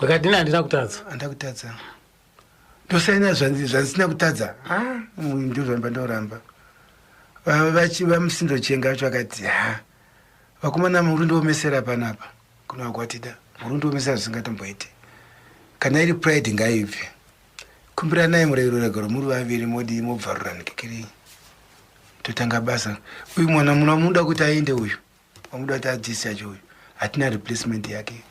Vakati ini handina kutadza. Handina kutadza. Ndosaina zvandisina kutadza. Ah, ndozvamba ndoramba. Vamusindo chenga vacho vakati ha. Vakomana muri ndiomesera panapa. Kuna vakwatida. Muri ndiomesera zvisingatomboite. Kana iri pride ngaibve. Kumbiranai murayiro regaro muri vaviri modii mobvarura nikikiri. Totanga basa. Uyu mwana munomuda kuti aende uyu. Wamuda kuti adischarge uyu hatina replacement yake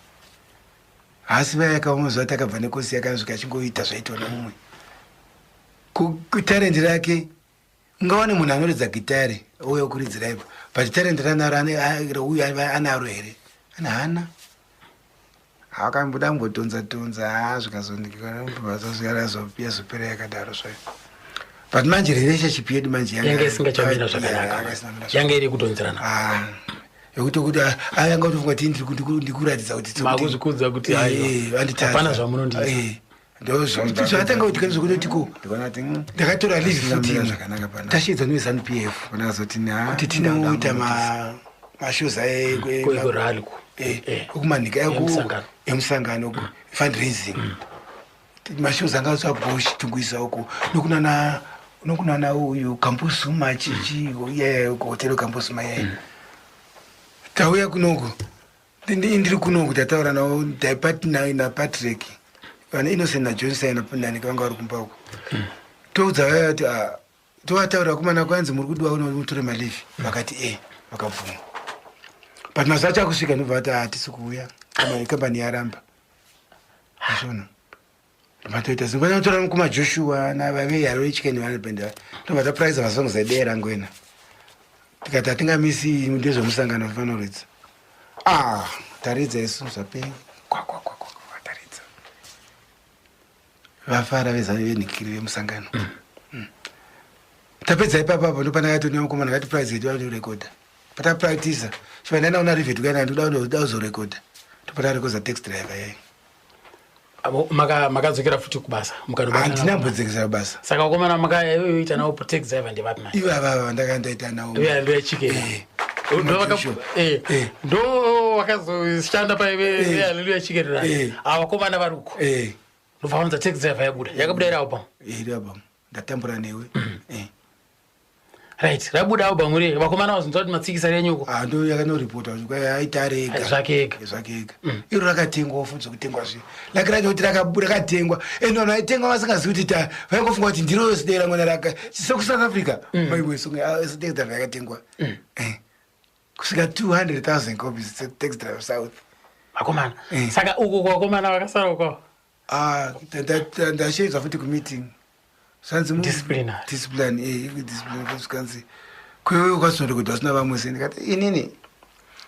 haasi vaya yakaoma zuva takabva nekosi yakasvika achingoita zvaitwa neumwe talent rake ungawane munhu anoridza gitare ouya kuridzira ipo but talent ranaro uyu anaro here ana hana akamboda kumbotonza tonza haa zvikazondiazopera yakadaro zvayo but manje relationship yedu manje yanga isingachamira zvakanaka yanga iri kutonzerana ah, yekuti kuti ayanga ah, kutofunga kuti ndikuratidza kuti makuzvikudza kuti eh, hapana zvamunondiita eh, ndozvatanga kuti kana zvekutoti ko ndakatora leave futi tashedza neZanu PF kuti tinoita mashows ekumanika emusangano fundraising mashows anga atsvagwa uko nokunana nokunana uyu kambosuma chichi iyaya hotelo kambosuma iyaya tauya kunoku Ndiri kuno tataura navo naPatrick vana Innocent naJohnson nanika vanga vari kumba uko hmm. toudza vaya kuti ah, tovataura kumana kwanzi muri kudiwa kuno mutore malivi vakati e vakabvuma but mazuva acho akusvika ndobva vati hatisi ah, kuuya kambani yaramba azvona matoita zimwe vanotora mukoma joshua navaveyaro chicken vanopenda tobva tapractice masongs edera ngwena tikati hatingamisi ndezvemusangano vanoridza ah taridza isu zvapei kwakwakwakwa taridza vafara vezanu venikiri vemusangano mm. mm. tapedza ipapa apo ndopandakati nemukomana ngati prize yedu vanorekodha patapractice chiva ndainaona rivet kuya ndoda kuzorekodha ndopatarekodza tax driver yayi Makadzokera futi kubasa handina mbodzokera kubasa saka vakomana makaita navo protect driver ndevapi manje ivava vandaka ndaita navo ndoyachikera eh. eh. Eh. ndo vakazoshanda paive haleluya chikerera ava vakomana vari uko ndobva vanza taxi driver yabuda yakabuda iri album iri album ndatambura newe Right, rabuda album iri vakomana vazonzwa kuti matsikisa renyu uko. Ah, ndo yakanoripota kuti kwai aita ari ega. Zvake ega. Zvake ega. Mm. Iro rakatengwa futi zvekutengwa zve. Lake racho kuti rakabuda rakatengwa. And vanhu vaitenga vasingazivi kuti ta vaingofunga kuti ndiro sidera ngona raka. Seku South Africa. Mm. Maiwe songe ah, sidera yakatengwa. Mm. Eh. Kusvika 200,000 copies dzeTaxi Driver South. Vakomana. Saka uko kuvakomana vakasara uko? Ah, ndashedzwa futi kumeeting. Zvanzi Disciplinary. Discipline, discipline zvikanzi kwewe ukazonda kuti vasina vamwe sei. Ndikati inini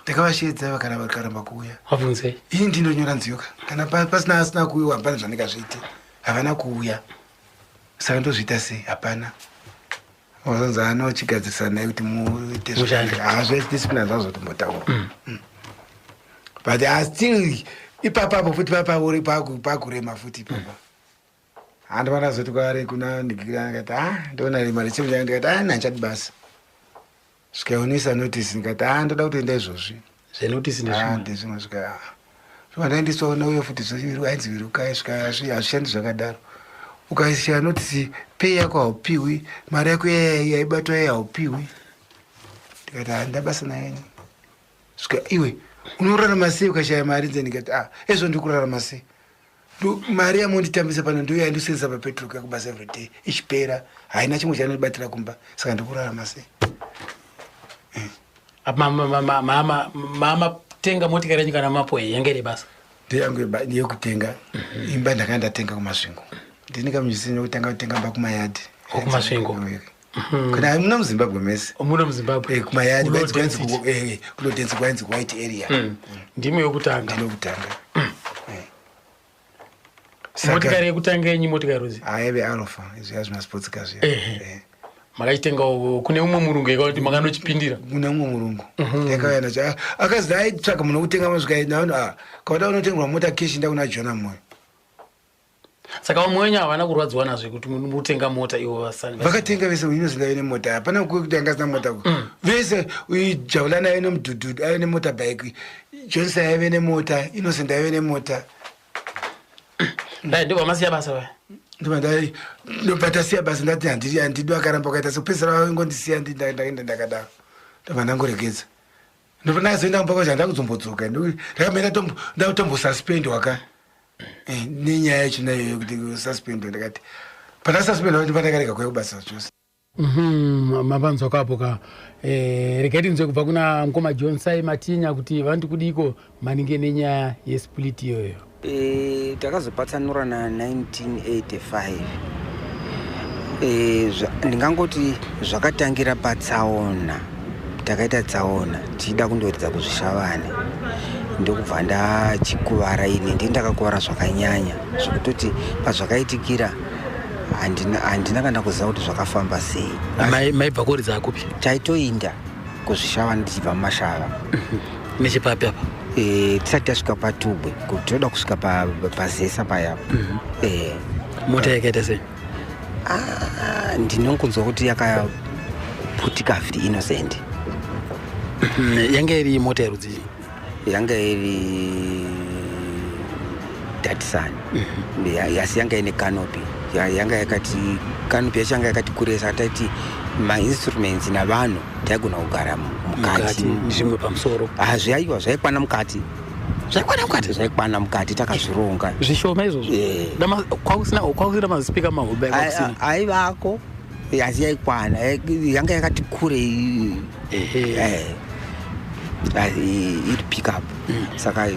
ndakavashedza vakana vakaramba kuuya. Wabvunzei? Ini ndinonyora nziyo ka. Kana pasina asina kuuya hapana zvandingazviite. Havana kuuya. Saka ndozviita sei? Hapana. Wazonzi anochigadzirisa naye kuti muite Mushande. Zvediscipline zvazotombotaura. But still ipapapo futi papauri pakurema futi ipapa. Handivana zoti kwaari kuna ndikati ah ndoona mari chimwe changu ndikati ah handichadi basa. Svikaonesa notice ndikati ah ndoda kutoenda izvozvi. Zvenotisi Ah ndezvimwe. ndezvimwe svika. Svika ndaendeswa nauya futi ainzi virukai svika hazvishandi zvakadaro. Ukaisha notice pay yako haupiwi, mari yako yaibatwa iya haupiwi. Ndikati handina basa nayo ini. Svika iwe unorarama sei ukashaya mari nze ndikati ah ezvo ndikurarama sei. Mari yamonditambisa pano ndiyo yandisenzesa papetrol kuya kubasa everyday ichipera haina chimwe chandibatira kumba saka ndikurarama sei. Mama tenga motikari yenyu kana mapo yange iri basa? Ndeyangu yekutenga imba ndakanga ndatenga kuMasvingo. Ndini kamunyisi yekutanga kutenga imba kumayadhi. Kumasvingo. Kana muno muZimbabwe mese. Muno muZimbabwe. Kumayadhi Kulow kwainzi kulow density kwainzi white area. Ndimi yekutanga. Ndinokutanga. Motikari yekutanga yenyu motikari rudzi? Aive Alfa, izvi yazvima sports car zviya. Makachitenga kune umwe murungu ekakuti makanochipindira? Kune umwe murungu. Ndakauya nacho. Akazi aitsvaga munhu wekutenga masvika naona ah kauda unotengerwa mota cash nda kuna Jona Moyo. Saka vamwe wenyu havana kurwadziwa nazvo kuti mutenga mota ivo vasani? Vakatenga vese, Innocent aive nemota, hapana kuti anga asina mota. Vese Jabulani aive nemudhudhudhu, aive nemotorbike, Johnson aive nemota, Innocent aive nemota. Dai ndobva masiya basa vaya? Ndobva ndobva tasiya basa. Ndati handidi, handidi, akaramba kuita sekupedzisira vangondisiya ndakaenda ndakadaro. Ndobva ndangoregedza. Ndobva ndazoenda kumba kwacho handakuzombodzoka. Ndakamboenda ndakutombosuspendwa ka nenyaya yacho naiyoyo kuti suspendwa. Ndakati pandasuspendwa pandakarega kuya kubasa chose. Mapanzwa kapo ka. Regai tinzwe kubva kuna mukoma John Sai Matinya kuti vanoti kudiko maningi nenyaya yesplit iyoyo. Takazopatsanura na1985. Ndingangoti zvakatangira patsaona. Takaita tsaona tichida kundoridza kuZvishavane, ndokubva ndachikuvara. Ini ndii ndakakuvara zvakanyanya zvekutoti pazvakaitikira handina kana kuziva kuti zvakafamba sei. Maibva kuridza kupi? Taitoinda kuZvishavane tichibva muMashava. Nechepapi apa? Tisati tasvika paTubwe, kuti toda kusvika paZesa paya. Mota yakaita sei? Ah, ndinongonzwa kuti yakaputika futi Innocent. Yanga iri mota yerudzii? Yanga iri Datsun. Asi yanga ine canopy. Yanga yakati canopy yacho yanga yakati kurei, saka taiti mainstruments navanhu taigona kugara mukati. Mukati, nezvimwe pamusoro? Hazviaiwa, zvaikwana mukati. Zvaikwana mukati? Zvaikwana mukati, takazvironga. Zvishoma izvozvo? Kwakusina mazipika mahombe? Kwakusina? Aivako, asi yaikwana. Yanga yakati kurei, iri pickup, saka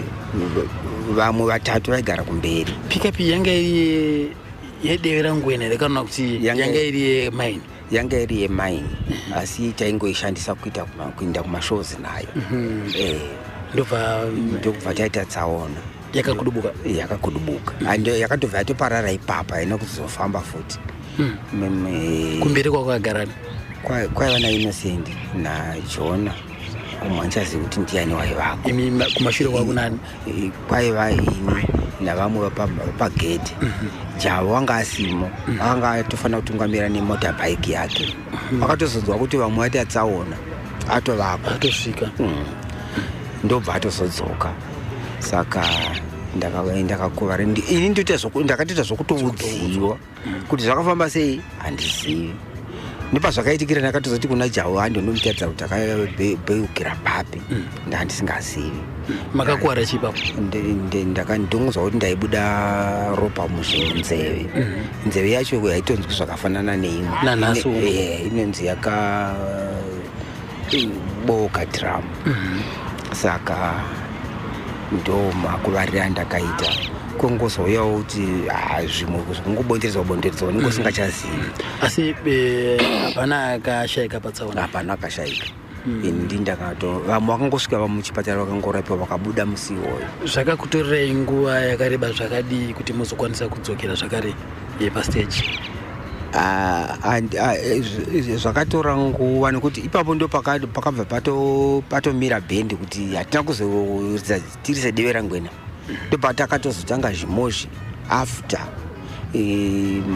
vamwe vatatu vaigara kumberi. Pickup yanga iri yedeve rangwena here kana kuti yanga iri yemaini? Yanga iri yemaini, asi taingoishandisa kuita kuenda kumashows nayo. Ndobva Ndokubva taita tsaona. Yakakudubuka? Yakakudubuka. Yakatobva yatoparara ipapa, haina kuzofamba futi. Kumberi kwakagarani? Kwaiva naInnocent naJona, umwe handichazivi kuti ndiani waivako. Imi kumashure kwakunani? Kwaiva ini navamwe vapagedhi. Javo wanga asimo, anga atofanira kutungamira nemotorbike yake. Akatozonzwa kuti vamwe vati atsaona atovako. Atosvika. Ndobva atozodzoka. Saka ndakakuvara. Ini ndakatoita zvokutoudziwa kuti zvakafamba sei handizivi. Nepazvakaitikira ndakatozoti kuna Javo handondomutaridza kuti takabheukira papi, ndandisingazivi. Makakuwara chipapo? Ndongonzwa kuti ndaibuda ropa munzeve. Nzeve yacho haitonzwi zvakafanana neimwe. Nanhasi uno? Inonzi yaka kubooka drum. Saka ndo makuvarira andakaita. Kungozouyawo kuti ah, zvimwe zvekungobonderedzwa bonderedzwa unenge usingachazivi. Asi hapana akashaika patsaona? Hapana akashaika. Ini ndindakato vamwe vakangosvika vamuchipatara, vakangorapiwa, vakabuda musi iwoyo. Zvakakutorerai nguva yakareba zvakadii kuti muzokwanisa kudzokera zvakare pastage? Ah, ah, zvakatora nguva nekuti ipapo ndo pakabva patomira bhendi, kuti hatina kuzoridza tiri seDeve Rangwena. Ndo patakatozotanga Zhimozhi after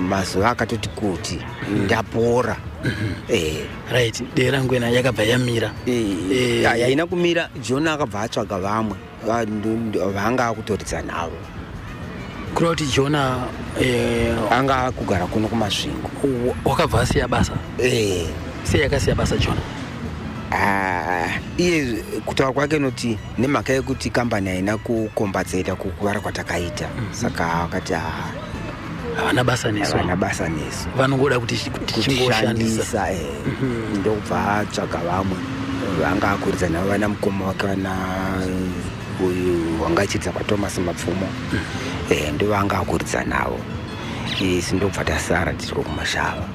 mazuva akatoti kuti ndapora. Right, Deve Rangwena yakabva yamira. Yaina kumira, John akabva atsvaga vamwe vanga akutoridza navo. Kureva kuti Jona anga akugara kuno kuMasvingo. Wakabva asiya basa? Eh. Sei akasiya basa Jona? Ah, iye kutaura kwake noti nemhaka yekuti kambani haina kukombadzeta kukuvara kwatakaita, saka akati ah, havana basa nesu. Havana basa nesu. Vanongoda kuti tichingoshandisa. Kutishandisa. Ndokubva atsvaga vamwe vanga akuridza navo, vana mukoma wake, vana uyu wanga achiridza kwaThomas Mapfumo. Ndo vanga akuridza navo. Isi ndobva tasara tiri kuMashava,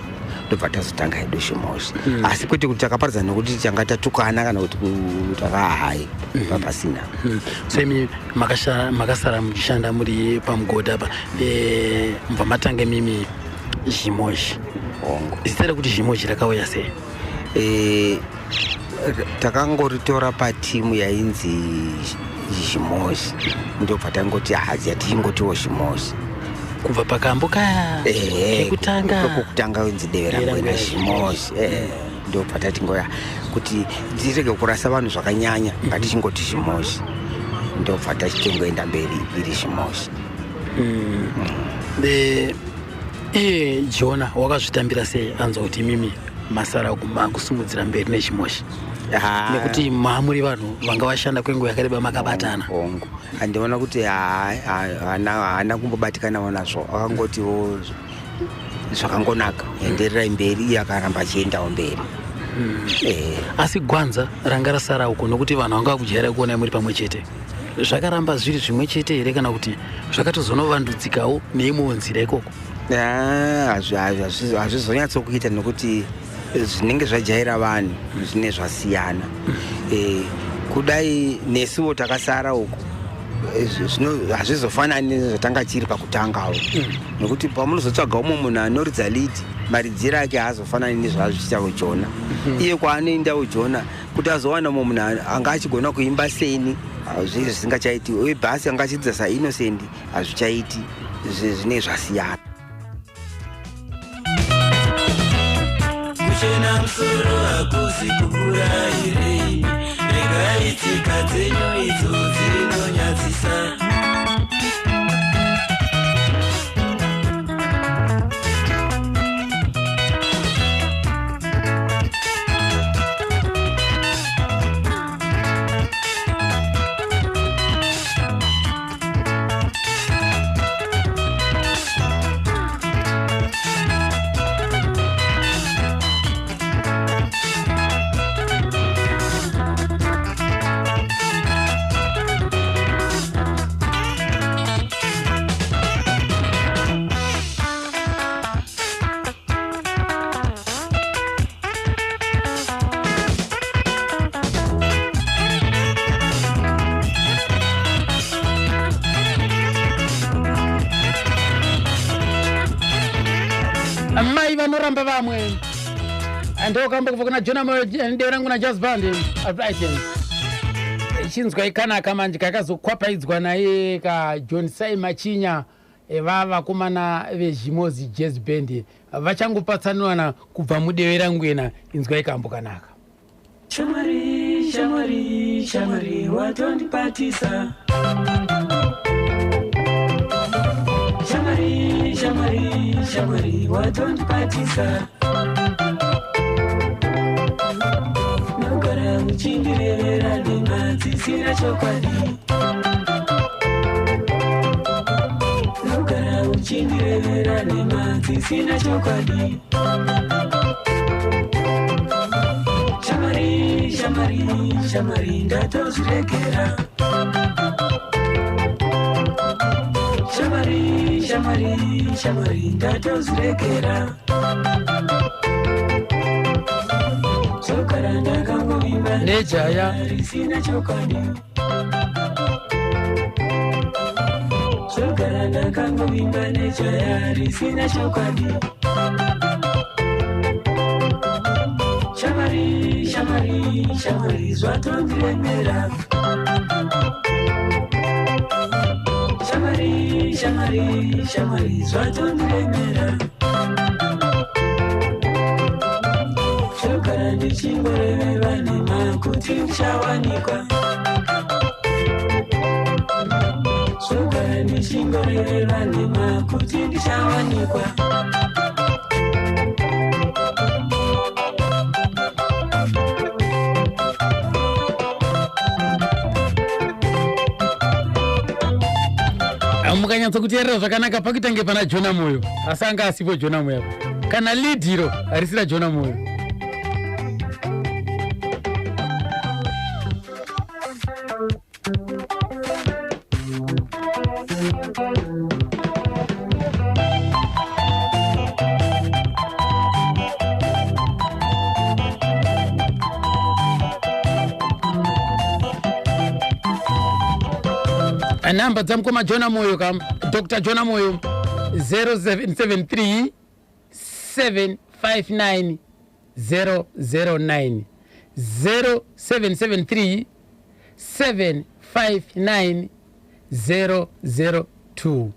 ndobva tazotanga hedu Zhimozhi. Asi kwete kuti takaparadza nekuti tanga tatukana kana kuti takahai, papasina. So imi makasara muchishanda muri pamugodhi apa, mubva matanga mimi Zhimozhi. Hongu. Zita rekuti Zhimozhi rakauya sei? Takangoritora patimu yainzi Zhimozhi, ndobva tangoti hazi yatichingotiwo Zhimozhi. Kubva pakambo kaya kekutanga? Kekutanga inzi Deve Rangwena Zhimozhi. Ndobva tatingoya kuti tirege kurasa vanhu zvakanyanya, ngatichingoti Zhimozhi, ndobva tachitongoenda mberi iri Zhimozhi. Iye Jona wakazvitambira sei anzwa kuti imimi masara makusimudzira mberi neZhimozhi? Ah. Nekuti mamuri vanhu vanga vashanda kwenguva yakareba makabatana. Hongu, handiona kuti haana kumbobatikanawo nazvo. Akangotiwo zvakangonaka, endererai mberi. Iye akaramba achiendawo mberi. Asi gwanza ranga rasara uko, nokuti vanhu vanga vakujaira kuona muri pamwe chete, zvakaramba zviri zvimwe chete here, kana kuti zvakatozonovandudzikawo neimwewo nzira ikoko? Ah, hazvizonyatsokuita nekuti zvinenge zvajaira vanhu zvine zvasiyana. Kudai nesuwo takasara uku, hazvizofanani nezvatanga chiri pakutangawo, nekuti pamunozotsvaga umwe munhu anoridza lead, maridziro ake haazofanani nezvaazvichiitawo Jona. Iye kwaanoendawo Jona, kuti azowana mumwe munhu anga achigona kuimba seni, hazvi zvisingachaiti. Uye bass anga achiridza saInnocent, hazvichaiti. Zvinenge zvasiyana. Kuchena musoro hakusi kukura here? Regai tsika dzenyu idzo dzinonyadzisa. Mai vanoramba vamwe, ndokamba kubva kuna Jona Moyo, Deve Rangwena Jazz Band. Right, chinzwa ikanaka manje kakazokwapaidzwa naye kaJohn Sai Machinya. Vavakomana veZhimozi Jazz Band vachangopatsanurana kubva muDeve Rangwena. Inzwai kambo kanaka. Shamwari, shamwari, shamwari, watondipatisa. Shamwari, shamwari, shamwari, watondipatisa. Nogara uchindirevera nhema dzisina chokwadi. Nogara uchindirevera nhema dzisina chokwadi. Shamwari, shamwari. shamwari, ndatozviregera. Shamwari, shamwari, shamwari, ndatozviregera. Zvogara ndakangovimba Nejaya. Risina chokwadi. Zvogara ndakangovimba nejaya risina chokwadi. Shamwari, shamwari, shamwari, zvatondiremera. Shamwari, shamwari, shamwari, zvatondiremera. Zvogara ndichingoreveva nhema kuti ndichawanikwa. Zvogara ndichingoreveva nhema kuti ndichawanikwa. Mukanyatsokuteerera zvakanaka, pakuitange pana Jona Moyo, asi anga asipo Jona Moyo apa. Kana lead iro harisira Jona Moyo. Namba dzamukoma Jona Moyo kam, Dr Jona Moyo, 0773 759 009, 0773 759 002,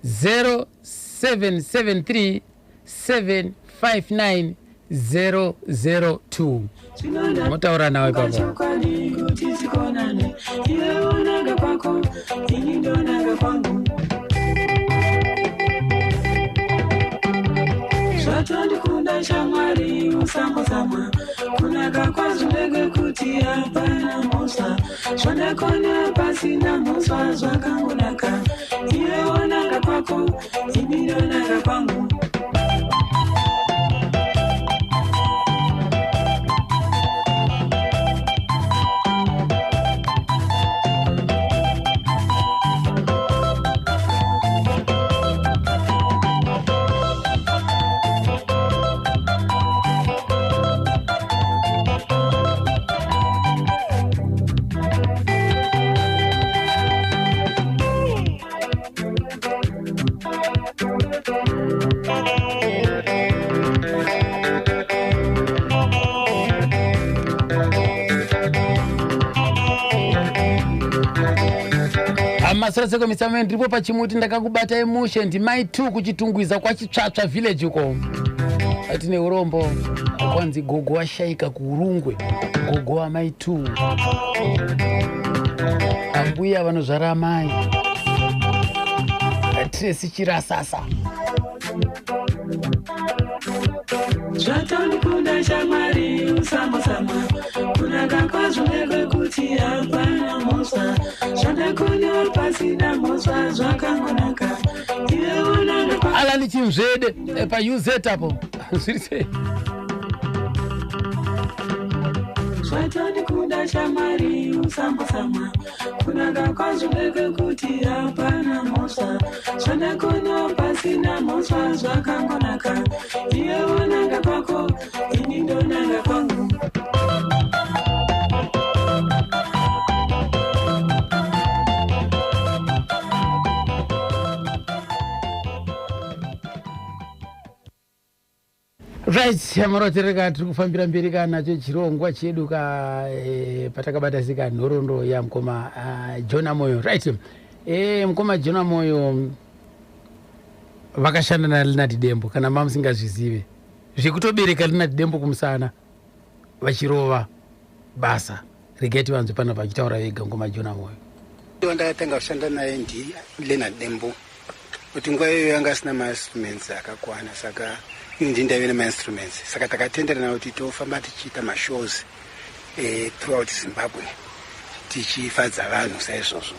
0773 759 002. Motaura nawe papa. Chokwadi kuti tikonane, iwe onanga kwako, ini ndonanga kwangu. Zvatondikunda shamwari, usambotsamwa. Kunaka kwazvo ndegwekuti hapana mhosva. Zvandakona pasina mhosva zvakangonaka. Iwe onanga kwako, ini ndonanga kwangu. Masura sekomisamene, ndiripo pachimuti ndakakubatai mushe. Ndimai 2 kuChitungwiza, kwaChitsvatsva village uko. Atine urombo, kwanzi gogo washaika kuUrungwe, gogo wamai 2, ambuya vanozvara amai Tresi Chirasasa. Zvatondikunda shamwari, usambotsamwa. Kunaka kwazvo ndegwekuti hapana mhosva. Zvandakona pasina mhosva zvakangonaka. Iwe onanga kwako. Alani Chimzvede, paUZ apo, zviri sei? Zvatondikunda shamwari, usambotsamwa. Kunaka kwazvo ndegwekuti hapana mhosva. Zvandakona pasina mhosva zvakangonaka. Iwe onanga kwako, ini ndonanga kwangu. Right, amarotereka, tiri kufambira mberi kanacho chirongwa chedu ka patakabata sika nhoroondo yamukoma Jona Moyo. Right, mukoma Jona Moyo vakashanda naLeonard Dembo, kana mamusingazvizive, zvekutobereka Leonard Dembo kumusana vachirova basa. Regai tivanzwe panapa vachitaura vega, mukoma Jona Moyo. Wandakatanga kushanda naye ndi Leonard Dembo, kuti nguva iyoyo yanga asina mainstruments akakwana, saka ini ndi ndaive nemainstruments. Saka takatenderana kuti tofamba tichiita mashows throughout Zimbabwe, tichifadza vanhu saizvozvo.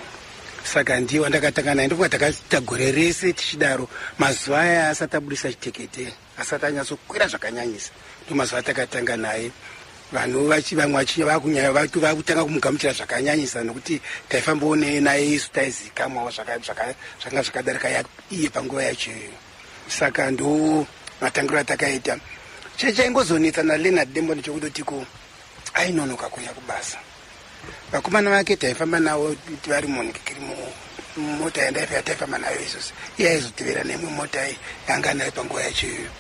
Saka ndiye wandakatanga naye. Ndofunga takaita gore rese tichidaro. Mazuva aya asati abudisa Chitekete, asati anyatsokwira zvakanyanyisa, ndo mazuva atakatanga naye. Vanhu vamwe vakunyanya vakutanga kumugamuchira zvakanyanyisa nokuti taifambawo naye isu taizikamwawo zvanga zvakadarika iye panguva yacho iyoyo. Saka ndo matangiro atakaita. Chaingozonetsa naLeonard Dembo ndechekutotiko ainonoka kuuya kubasa. Vakomana vake taifamba navo vari munikiri mota yataifamba nayo isusu, iye aizotevera neimwe mota yanga nayo panguva yacho iyoyo.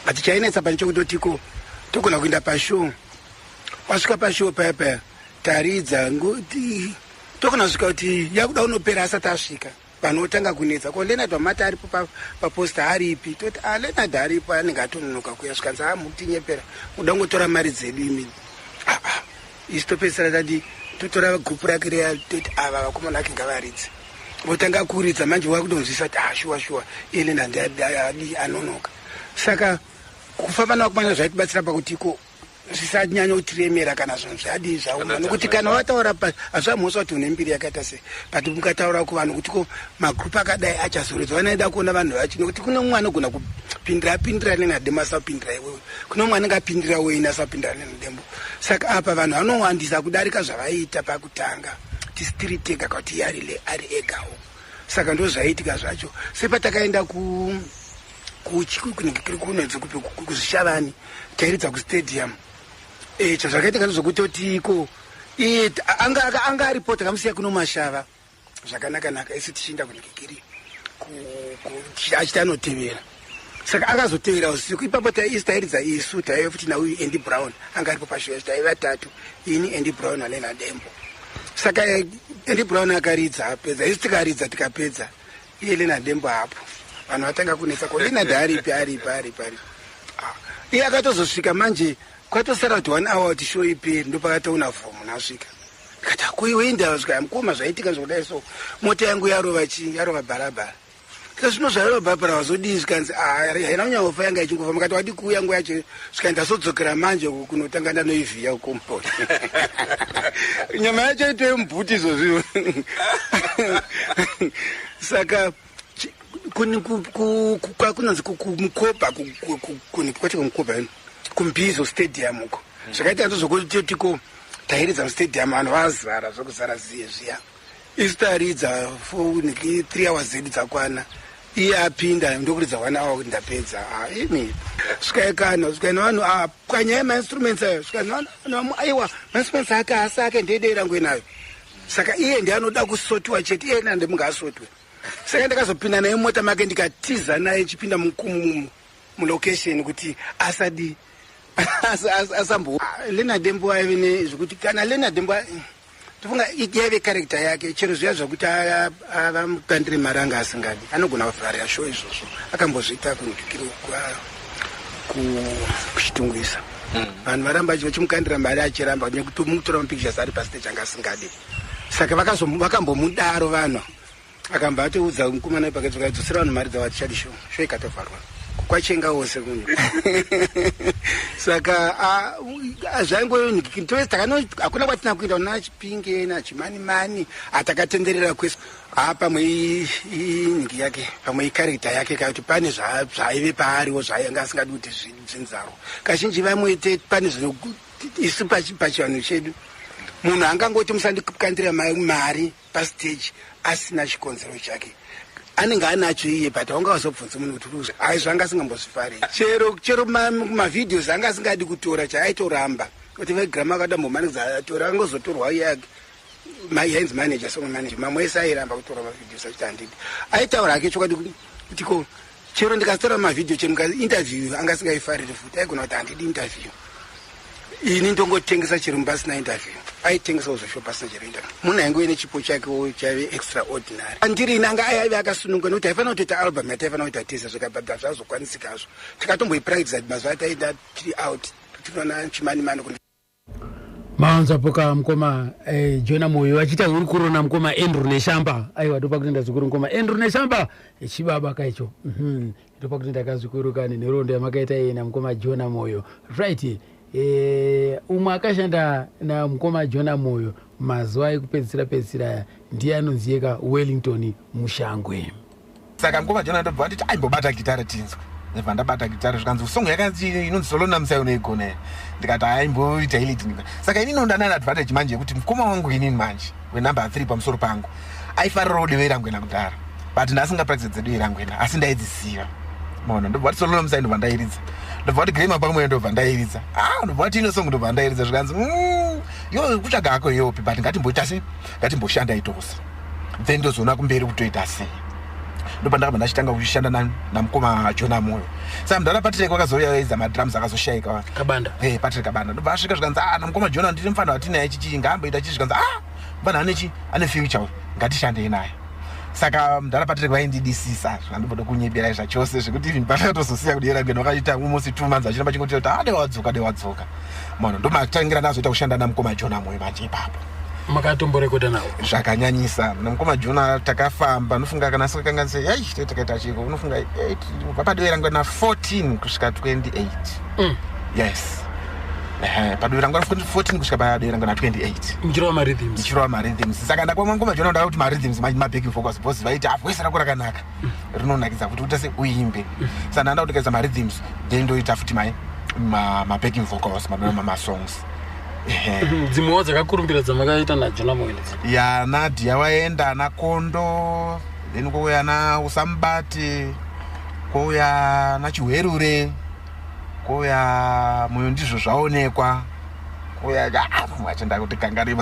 But chainetsa pane chekutotiko togona kuenda pashow, wasvika pashow paya paya taridza, togona kusvika kuti yakuda unopera asati asvika, vanhu votanga kunetsa, ko Leonard wamati aripo paposta aripi? Toti a ah, Leonard aripo, anenge atononoka kuya. Svikanzi, a ah, mutinyepera, muda kungotora mari dzedu imi. Aa ah, isu topedzisira tati totora gupu rake riya, toti ava vakomana vake ngavaridze. Votanga kuridza manje, wakutonzwisa kuti ah, shuwa shuwa iye Leonard adi anonoka. Saka kufamba navakomana zvaitibatsira pakuti iko zvisanyanya kutiremera kana zvinhu zvadii zvaoma, nokuti kana wataura hazvamhosva kuti une mbiri yakaita sei, but mukataura kuvanhu kuti ko magrupu akadai achazoredzwa, vanoida kuona vanhu vacho, nokuti kune mumwe anogona kupindira apindira nenadembo asapindira iwewe, kune mumwe anenge apindira weini asapindira nenadembo. Saka apa vanhu vanowandisa kudarika zvavaiita pakutanga tisitiri tega kuti iye ari egawo. Saka ndo zvaiitika zvacho. Sepatakaenda ku kunonzi kupi, kuZvishavani, tairidza kustadium. Chazvakaitika ndezvekutoti iye anga aripo, takamusiya kuno Mashava zvakanaka naka, isu tichienda kunhikikiri achiti anotevera. Saka akazotevera usiku ipapo, isu tairidza, isu taive futi nauyu Andy Brown anga aripo pashow yacho. Taive vatatu, ini, Andy Brown naLena Dembo. Saka Andy Brown akaridza apedza, isu tikaridza tikapedza, iye Lena Dembo hapo. Vanhu vatanga kunetsa, ko Leonard aripi, aripi, aripi, aripi? Ah, iye akatozosvika manje kwatosara kuti one hour kuti show iperi. Ndopakatoona vo munhu asvika, ndikati, akoiwe inda svika mukoma, zvaitika zvokudai, so mota yangu yarova chii, yarova bharabhara. Tika zvino zvarova bharabhara wazodii? Zvikanzi, ah, haina kunyangofa, yanga ichingofa. Makati wadi kuuya nguva yacho. Svika ndazodzokera manje kunotanga ndanoivhiya kukomponi, nyama yacho itove mubhuti izvozvi. Saka kunonzi Mkoba, kwati kuMkoba, kuMbizo Stadium uko, zvakaita ndozvokutiko tairidza mustadium, vanhu vazara zvokuzara ziye zviya. Isu taridza 3 hours dzedu dzakwana, iye apinda ndokuridza one hour kuti ndapedza. Ah, imi svikai kano, svikai nevanhu pwanyai mainstruments ayo. Svikai nevanhu, aiwa, mainstruments ake haasi ake, ndedera ngwenayo. Saka iye ndiye anoda kusotiwa chete, iye nande mungaasotwe. Saka ndakazopinda naye mumota make, ndikatiza naye chipinda mulocation kuti asadi asambo. Leonard Dembo aive nezvekuti kana Leonard Dembo, tofunga yaive character yake, chero zviya zvakuti avamukandire mari anga asingadi, anogona kuvharira show izvozvo. Akambozviita kuChitungwiza, vanhu varamba vachimukandira mari achiramba nekutomutora mapictures ari pastage, anga asingadi. Saka vakambomudaro vanhu, akamba atoudza mukomana wepakati, vakadzosera vanhu mari dzavo, atichadi show. Show ikatovharwa kwachenga wose kunhu. Saka zvaingo hakuna kwatina kuenda, kuna Chipinge naChimanimani, hatakatenderera kwese. Ha, pamwe inhingi yake, pamwe icharacter yake, kakuti pane zvaive paariwo zvaainge asingadi kuti zvinzaro. Kazhinji vamwe pane isu pachivanhu chedu, munhu angangoti musandikandira mari pastage asina chikonzero chake, anenge anacho iye, but aunga wazobvunza munhu kuti ai zvanga asingambozvifariri. Chero mavideos anga asingadi kutora, chaaitoramba kuti vegrama akada mbomanikidza atora, angozotorwa yake yainzi manager, song manager. Mamwe ese airamba kutora mavideos achiti handidi. Aitaura hake chokwadi kuti ko chero ndikatora mavhidhio, chero interview anga asingaifariri futi. Aigona kuti handidi interview, ini ndongotengesa chero pasina interview. Aitengesawo zvesho pasina chero interview. Munhu ainge uine chipo chakewo chaive extraordinary. Andiri ini anga aive akasununga nokuti aifanira kutoita album yataifanira kuita tese, zvikabva zvazokwanisika Takatomboipractisa mazuva ataita tiri out, tinoona Chimanimani. Mawanzapoka mukoma Jona Moyo achiita hurukuro namukoma Andrew Neshamba. Aiwa, topa kutenda zvikuru mukoma Andrew Neshamba, chibaba kaicho. Topa kutenda kazvikuru kani nhoroondo yamakaita iye namukoma Jona Moyo. Right, umwe akashanda namukoma Jona Moyo mazuva ekupedzisira pedzisira aya ndiye anonziyeka Wellington Mushangwe. Saka mukoma Jona ndobva nditi, aimbobata gitare tinzwe. Ndibva ndabata gitare, zvikanzi song yakanzi inonzi Solonamsai unoigona here? Ndikati haimboita iliti. Saka inini ndanana advantage manje yekuti mukoma wangu inini manje wenumber 3 pamusoro pangu aifarirawo deve rangwena kudhara, but ndasingapractice dzedu irangwena, asi ndaidziziva. Maona, ndobva kuti Solonamsai, ndobva ndairidza, ndobva kuti Grema pamwe, ndobva ndairidza. Ah, ndobva kuti ino song, ndobva ndairidza. Zvikanzi, yo kutsvaga hako iyopi, but ngatimboita sei, ngatimboshanda itose, then ndozoona kumberi kutoita sei. Ndopa ndakabva ndachitanga kushanda namukoma Jona Moyo. Saka mudhara Patrick wakazouya aidza madrums, akazoshaika. Kabanda. Hey, Patrick Kabanda. Ndobva asvika, zvikanzi, ah, namukoma Jona ndiri mufana watinaye chichii, ngaamboita chii. Zvikanzi, ah, mufana ane chi, ane future uyu, ngatishandei naye. Saka mudhara Patrick vaindidisisa, zvandimboda kunyeberai zvachose, zvekuti even pandakatozosiya kudera ngeno vakaita almost 2 months vachiramba chingoti kuti, ah, dewadzoka, dewadzoka. Mano ndomatangira ndazoita kushanda namukoma Jona Moyo manje ipapo. Makatomborekodha nawo? Zvakanyanyisa. Namukoma Jona takafamba, unofunga kana singakanganise, yai, takaita chiko, unofunga 8 kubva padeve rangu na 14 kusvika 28. Yes. Ehe, padeve rangu 14 kusvika padeve rangu na 28. Muchirova marhythms? Ndichirova marhythms. Saka ndakwa mukoma Jona ndava kuti marhythms manje, mabacking vocals, because vaiti ah, voice rako rakanaka, rinonakidza kuti uite se uimbe. Saka ndanda kuti kaisa marhythms, then ndoita futi mai mabacking vocals, masongs. Ehe. Dzimwewo dzakakurumbira dzamakaita naJona Moyo ndedzi? Yana Dhiya waenda, ana Kondo, then kwouya na Usambati, kwouya naChihwerure, kwouya Moyo ndizvo zvaonekwa, kwouya mamwe acho ndakuti kangari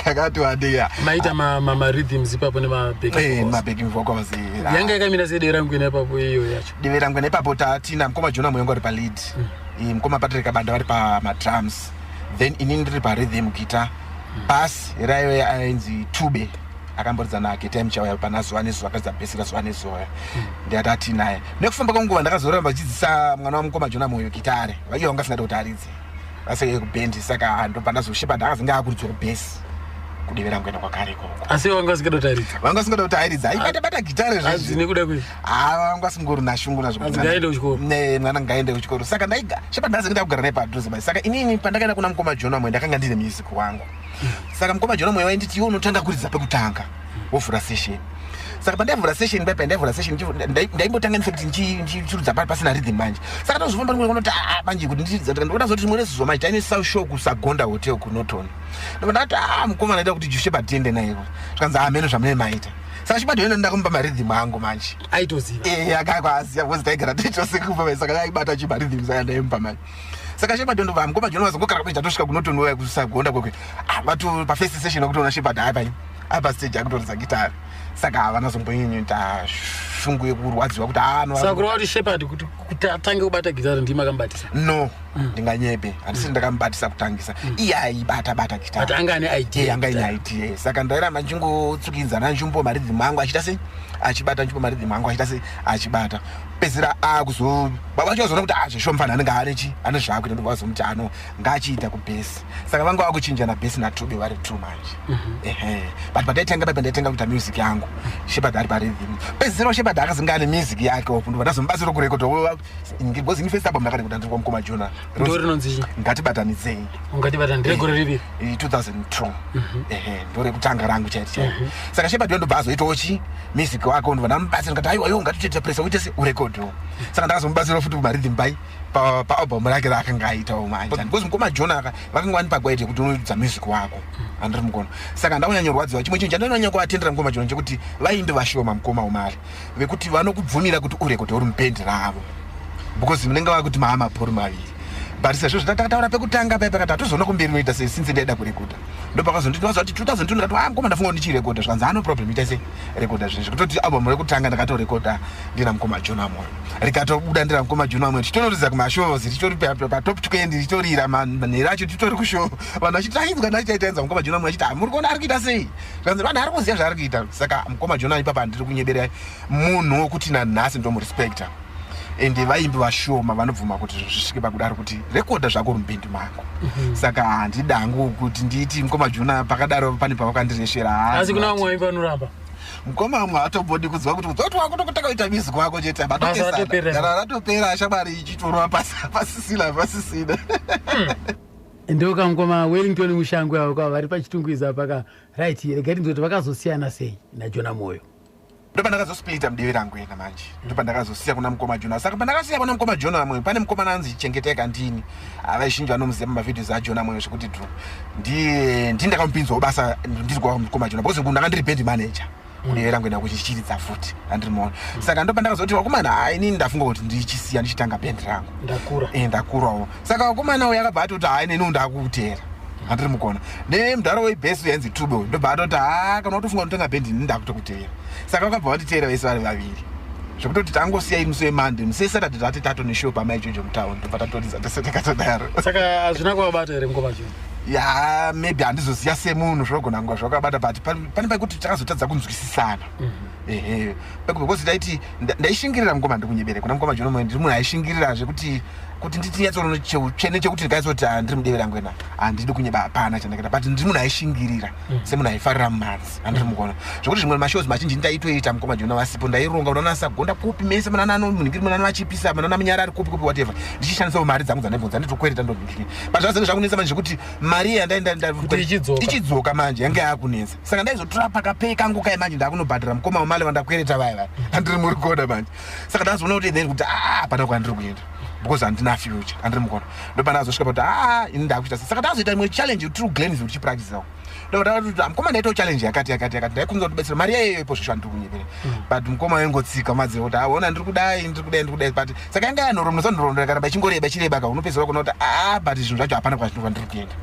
akati wandeya. Maita marhythms ipapo nemabacking vocals? Mabacking vocals. Yanga yakamira sei deve rangu ina ipapo iyo yacho? Deve rangu ina ipapo tatina mukoma Jona Moyo vari palead, mukoma Patrick Kabanda vari pamadrums, then inini ndiri parhythm guitar. Bass raive ainzi Tube, akamboridza naKetime Chauya pana Zuva Nezuva, akaridza bhesi raZuva Nezuva. Ndikati atinaye. Nekufamba kwenguva ndakazoramba achidzidzisa mwana wamukoma Jona Moyo gitare, vaiye vanga asingadi kuti aridze vaseke kubhendi. Saka ndobva ndazoshepard akazenge akuridzwa kubhesi kudeve rangu enda kwakare ikoko. Asi vanga vasingada kuti aridze? Vanga vasingada kuti airidze, aibata bata gitare. Hanzi nekuda kwei? Ah, vanga vasingori nashungu nazvo. Hanzi ngaende kuchikoro. Ne, mwana ngaende kuchikoro. Saka ndaiga shepard ndazenge ndakugara naye padhuze bai. Saka inini pandakaenda kuna mukoma Jona Moyo ndakanga ndine music wangu. Saka mukoma Jona Moyo vainditi, iwe unotanga kuridza pekutanga, wovhura session. Saka pandaivhura session pai, pandaivhura session ndaimbotanga in fact ndichiridza pasina rhythm manje. Saka ndozofamba ndikuona kuti ah, manje kuti ndichiridza, ndikuona zoti rimwe rezuva manje taine south show kuSagonda Hotel kuNorton. Ndobva ndati, ah, mukoma, ndaida kuti Shepard tiende naye. Zvikanzi, ah, meno zvamune maita. Saka Shepard yoenda, ndakamupa marhythm angu manje. Aitoziva? Eh, akakwaziya because taigara titose kupa. Saka aibata chimarhythm, saka ndaimupa manje. Saka Shepard ndobva mukoma John vazongogara kuita, tosvika kunotonouya kuSagonda kwekwe, ah, vatu pafirst session vakutoona Shepard apa apa stage akutoridza gitare. Saka havana zombonyanyota shungu yekurwadziwa kuti ah, no. Saka kureva kuti Shepard kuti atange kubata gitare ndimi akamubatisa? No, ndinganyebe, handisiri ndakamubatisa kutangisa. Iye aibata bata gitare. But anga ane idea. Eh, anga ine idea. Saka ndairamba ndichingotsukidza nzvimbo marhythm angu achiita sei, achibata nzvimbo marhythm angu achiita sei, achibata. Pedzera akuzo baba vacho vazoona kuti ah, zveshuwa mufana anenge ane chi, ane zvaakuita. Ndobva vazomuti ano ngaachiita kubhesi. Saka vanga vakuchinjana bhesi naTube vari two manje. Ehe, but pandaitenga paipa ndaitenga kuita music yangu, Shepard ari parhythm. Pedzisira Shepard akazonge ane music yake opo, ndobva ndazomubatsira kurekodha, because ini first album ndakarekodha ndiri kwamukoma Jona. Ndo rinonzi chii? Ngatibatanidzei. Ungatibata ndiregore ripi? 2002. Ehe, ndo rekutanga rangu chaiti chaiko. Saka Shepard ndobva azoitawo chi music wake, ndobva ndamubatsira, ndikati, aiwa, iwo ngatitoita presa uite se urekodho. Saka ndakazomubatsira futi kumarhythm pai paalbum rake raakanga aitawo manje, because mukoma John aka vakanga vanipa gwaiti yekuti unoridza music wako handiri mukono. Saka ndakunyanya chimwe chinhu chandanyanya kuvatendera mukoma John chekuti vaimbi vashoma, mukoma umari vekuti vanokubvumira kuti urekodhe uri mubhendi ravo, because munenge vakuti maamapori maviri. But sezvo zvatakataura pekutanga pai pakati hatozoona kumberi unoita sei, since ndaida kurekodha, ndopakazonditi waziva kuti 2002 ndikati, ah, mukoma, ndafunga kuti ndichirekodha. Zvikanzi, ah, no problem, ita sei, rekodha zvinezvi. Kutoti album rekutanga ndakatorekodha ndina mukoma John Moyo, rikatobuda ndina mukoma John Moyo, tichitonoridza kumashows, tichitori patop 20, tichitorira manhero acho, titori kushow, vanhu vachiti ainzwa ndachichaitainza mukoma John Moyo achiti, ah, muri kuona ari kuita sei? Zvikanzi vanhu ari kuziva zvaari kuita. Saka mukoma John ipapa handiri kunyeberai, munhu wokuti nanhasi ndomurespecta, ende vaimbi vashoma vanobvuma kuti zvinhu zvisvike pakudaro kuti rekodha zvako rumubhendi mako. Saka handidangu kuti nditi mukoma Jona pakadaro pane pavakandireshera. Asi kuna vamwe vaimbi vanoramba. Mukoma, vamwe hatobodi kuziva kuti uzoti wakutokutaka kuita music wako chete. Basa ratopera. Kana ratopera shamwari ichitorwa pasisina pasisina. Ndokamukoma Wellington Mushangwe avo kwa vari paChitungwiza paka. Right, regai tinzwe kuti vakazosiyana sei naJona Moyo. Ndopandakazosplita mudivi rangu ena manje, ndopandakazosiya kuna mukoma Jona. Saka pandakasiya kuna mukoma Jona Moyo, pane mukomana anzi Chengeteka ndini, vazhinji vanomuziva mumavhidhios aJona Moyo zvekuti dhu ndiye ndini ndakamupinzawo basa ndiri kwa mukoma Jona, because ndanga ndiri band manager kudivi rangu ena kuchichiridza futi, handiri muona. Saka ndopandakazoti, "Vakomana, hai, inini ndafunga kuti ndichisiya ndichitanga band rangu." Ndakura. Ndakurawo. Saka vakomana uyo akabva atoti, "Hai, neni ndakutera," handiri mukona, nemudhara webass yainzi Tube uyu, ndobva atoti, "Ha, kana watofunga kutenga bhendi, ini ndakutokutera." Saka vakabva vanditeera vese vari vaviri, zvekutoti tangosiya iri musi weMonday, musi weSaturday tati tatone show pamaijojo mutown, ndobva tatoridza tese takatodaro. Saka hazvina kuvabata here mukoma Jona? Ya, maybe handizoziya semunhu, zvinogona kunga zvakabata, but pane pakuti takazotadza kunzwisisana. Ehe, because ndaiti ndaishingirira mukoma, ndikunyebere kuna mukoma Jona Moyo, ndiri munhu aishingirira zvekuti kuti nditi nyatsotsvene chekuti ndikaisoti handiri mudevi rangu ena, handidi kunyeba, hapana chandakaita, but ndiri munhu aishingirira semunhu aifarira mumanzi, handiri mukona, zvekuti zvimwe mashows mazhinji ndaitoita mukoma Jona vasipo. Ndaironga unana Sagonda kupi mese, munana munhingiri, munana vachipisa, munana Munyarari kupi kupi, whatever, ndichishandisawo mari dzangu dzandaibvunza, nditokwereta, ndonhingiri, but zvazenge zvakunetsa manje zvekuti mari yandaenda Kuti ichidzoka. Ichidzoka manje yanga yakunetsa. Saka ndaizotora pakapei kangu kai manje, ndakunobhadhara mukoma wamali vandakwereta vaya vaya, handiri muri kuona manje. Saka ndazoona kuti then kuti aa, hapana kwandiri kuenda because handina future, handiri mukona. Ndopandazosvika pakuti aa, ini ndakuita sei? Saka ndazoita imwe challenge tiri kuGlenview tichipractisawo, ndobva mukoma ndaitawo challenge yakati yakati yakati, ndaikunza kuti batsira mari yaiyoyo ipo zvisho, handiri kunyepera, but mukoma waingotsika madziro kuti aona ndiri kudai, ndiri kudai, ndiri kudai. But saka yanga yanhoroondo, sanhoroondo yakaramba ichingoreba ichireba ka, unopedzisira kuona kuti aa, but zvinhu zvacho hapana kwandiri kuenda.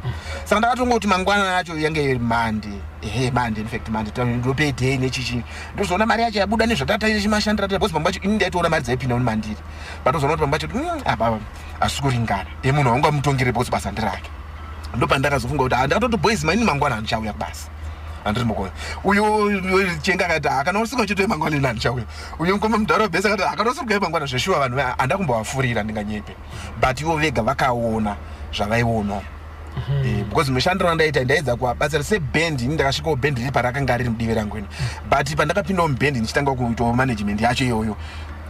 Saka ndakatongoti mangwana acho yange iri Monday, ehe, Monday, in fact Monday ndopay day nechichi, ndozoona mari yacho yabuda nezvatataita chimashandira because pamwe pacho ini ndaitoona mari dzaipinda muni mandiri, but ozoona kuti pamwe pacho apa hazvisi kuringana, emunhu haungamutongere because basa ndirake. Ndopandakazofunga kuti handakatoti, "Boys, mainini mangwana handichauya kubasa," handiri mukona. Uyo Chenga akati, "Hakana usika uchitoi mangwana, ini handichauya." Uyo mukoma mudhara webhesi akati, "Hakana usiri mangwana." Zveshuwa vanhu handakumbovafurira, ndinganyepe, but ivo vega vakaona zvavaionawo. Because mushandiro wandaita, ndaedza kuvabatsira sebhendi. Ini ndakasvikawo bhendi riri parakanga riri mudivi rangu ino, but pandakapindawo mubhendi ndichitanga kuitawo management yacho iyoyo,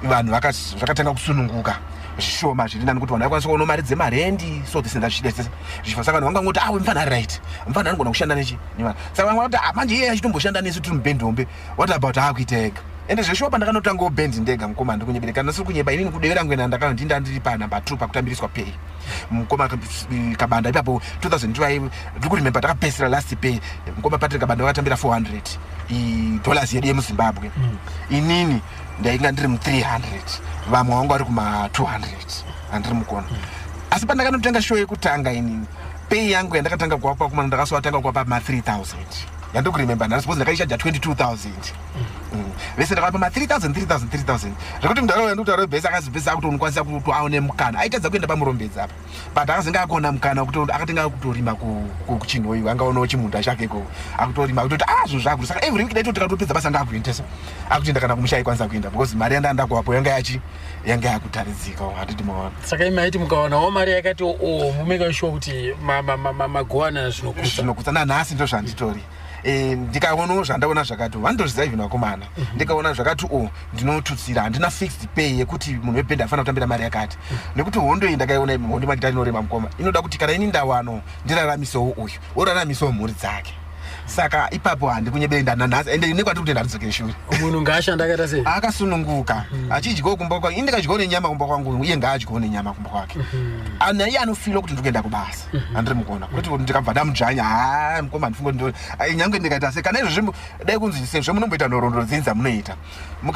vanhu zvakatanga kusununguka zvishoma zviri nani, kuti vanhu vaikwanisa kuona mari dzemarendi, so this and that, zvichida zvichifa. Saka vanhu vangangoti, "Awe, mufana ari right, mufana anogona kushanda nechi nevanhu." Saka vamwe vanoti, "Ah, manje iye achitomboshanda nesu tiri mubhendi hombe, what about aakuita ega?" Ende zveshuwa pandakanotangawo bhendi ndega, mukoma, ndikunyebere kana siri kunyeba, inini kudevi rangu ena ndinda ndiri panumber 2 pakutambiriswa pay mukoma Kabanda ipapo 2002. Ndiri kuremember takapedzisira last pay, mukoma Patrick Kabanda vakatambira 400 dollars yedu yemuZimbabwe. Inini ndainga ndiri mu300, vamwe vangu vari kuma200, handiri mukona. Asi pandakanotenga show yekutanga, inini pay yangu yandakatanga kuwapa kumana, ndakasowatanga kuwapa ma3000 yandiri kuremember nhasi, because ndakaichaja 22,000. Vese ndakavapa ma3000, 3000, 3000, zvekuti mudharaunda ndikutaura webhesi akazibhesi akuti unokwanisa kuti aone mukana. Aitadza kuenda paMurombedzi apa, but akazenge akuona mukana wekuti akatenga kutorima kuChinhoyi, angaonawo chimunda chake ikoko akutorima, akutoti a, zvinhu zvakuti. Saka every week daitoti tikatopedza basa ndakuendesa, akutoenda kana kumusha aikwanisa kuenda because mari yanda ndakuvapo yanga yachi yanga yakutaridzika, handiti maona? Saka imi maiti mukawanawo mari yakati o, mumake sure kuti magowana zvinokutsa. Zvinokutsa. Nanhasi ndo zvanditori. Ndikaonawo zvandaona zvakati, vanotozviziva even vakomana, ndikaona zvakati o, ndinotutsira. Handina fixed pay yekuti munhu webhendi afanira kutambira mari yakati, nekuti hondo iyi ndakaiona, hondo magitari inorema mukoma, inoda kuti kana ini ndawano ndiraramisewo uyu, oraramisewo mhuri dzake. Saka ipapo handikunyebei nanhasi, ende nekwandiri kutoenda handidzokere shure. Munhu ngaashanda akaita sei? Akasununguka, achidyawo kumba kwake. Ini ndikadyawo nenyama kumba kwangu, iye ngaadyawo nenyama kumba kwake. Ana iye anofila kuti ndiri kuenda kubasa, handiri mukona, kwete kuti ndikabva ndamudzvanya. Ha, mukoma, ndifunga kuti nyange ndikaita sei kana izvozvi, dai kunzi sezvo munomboita nhoroondo dzenyu dzamunoita,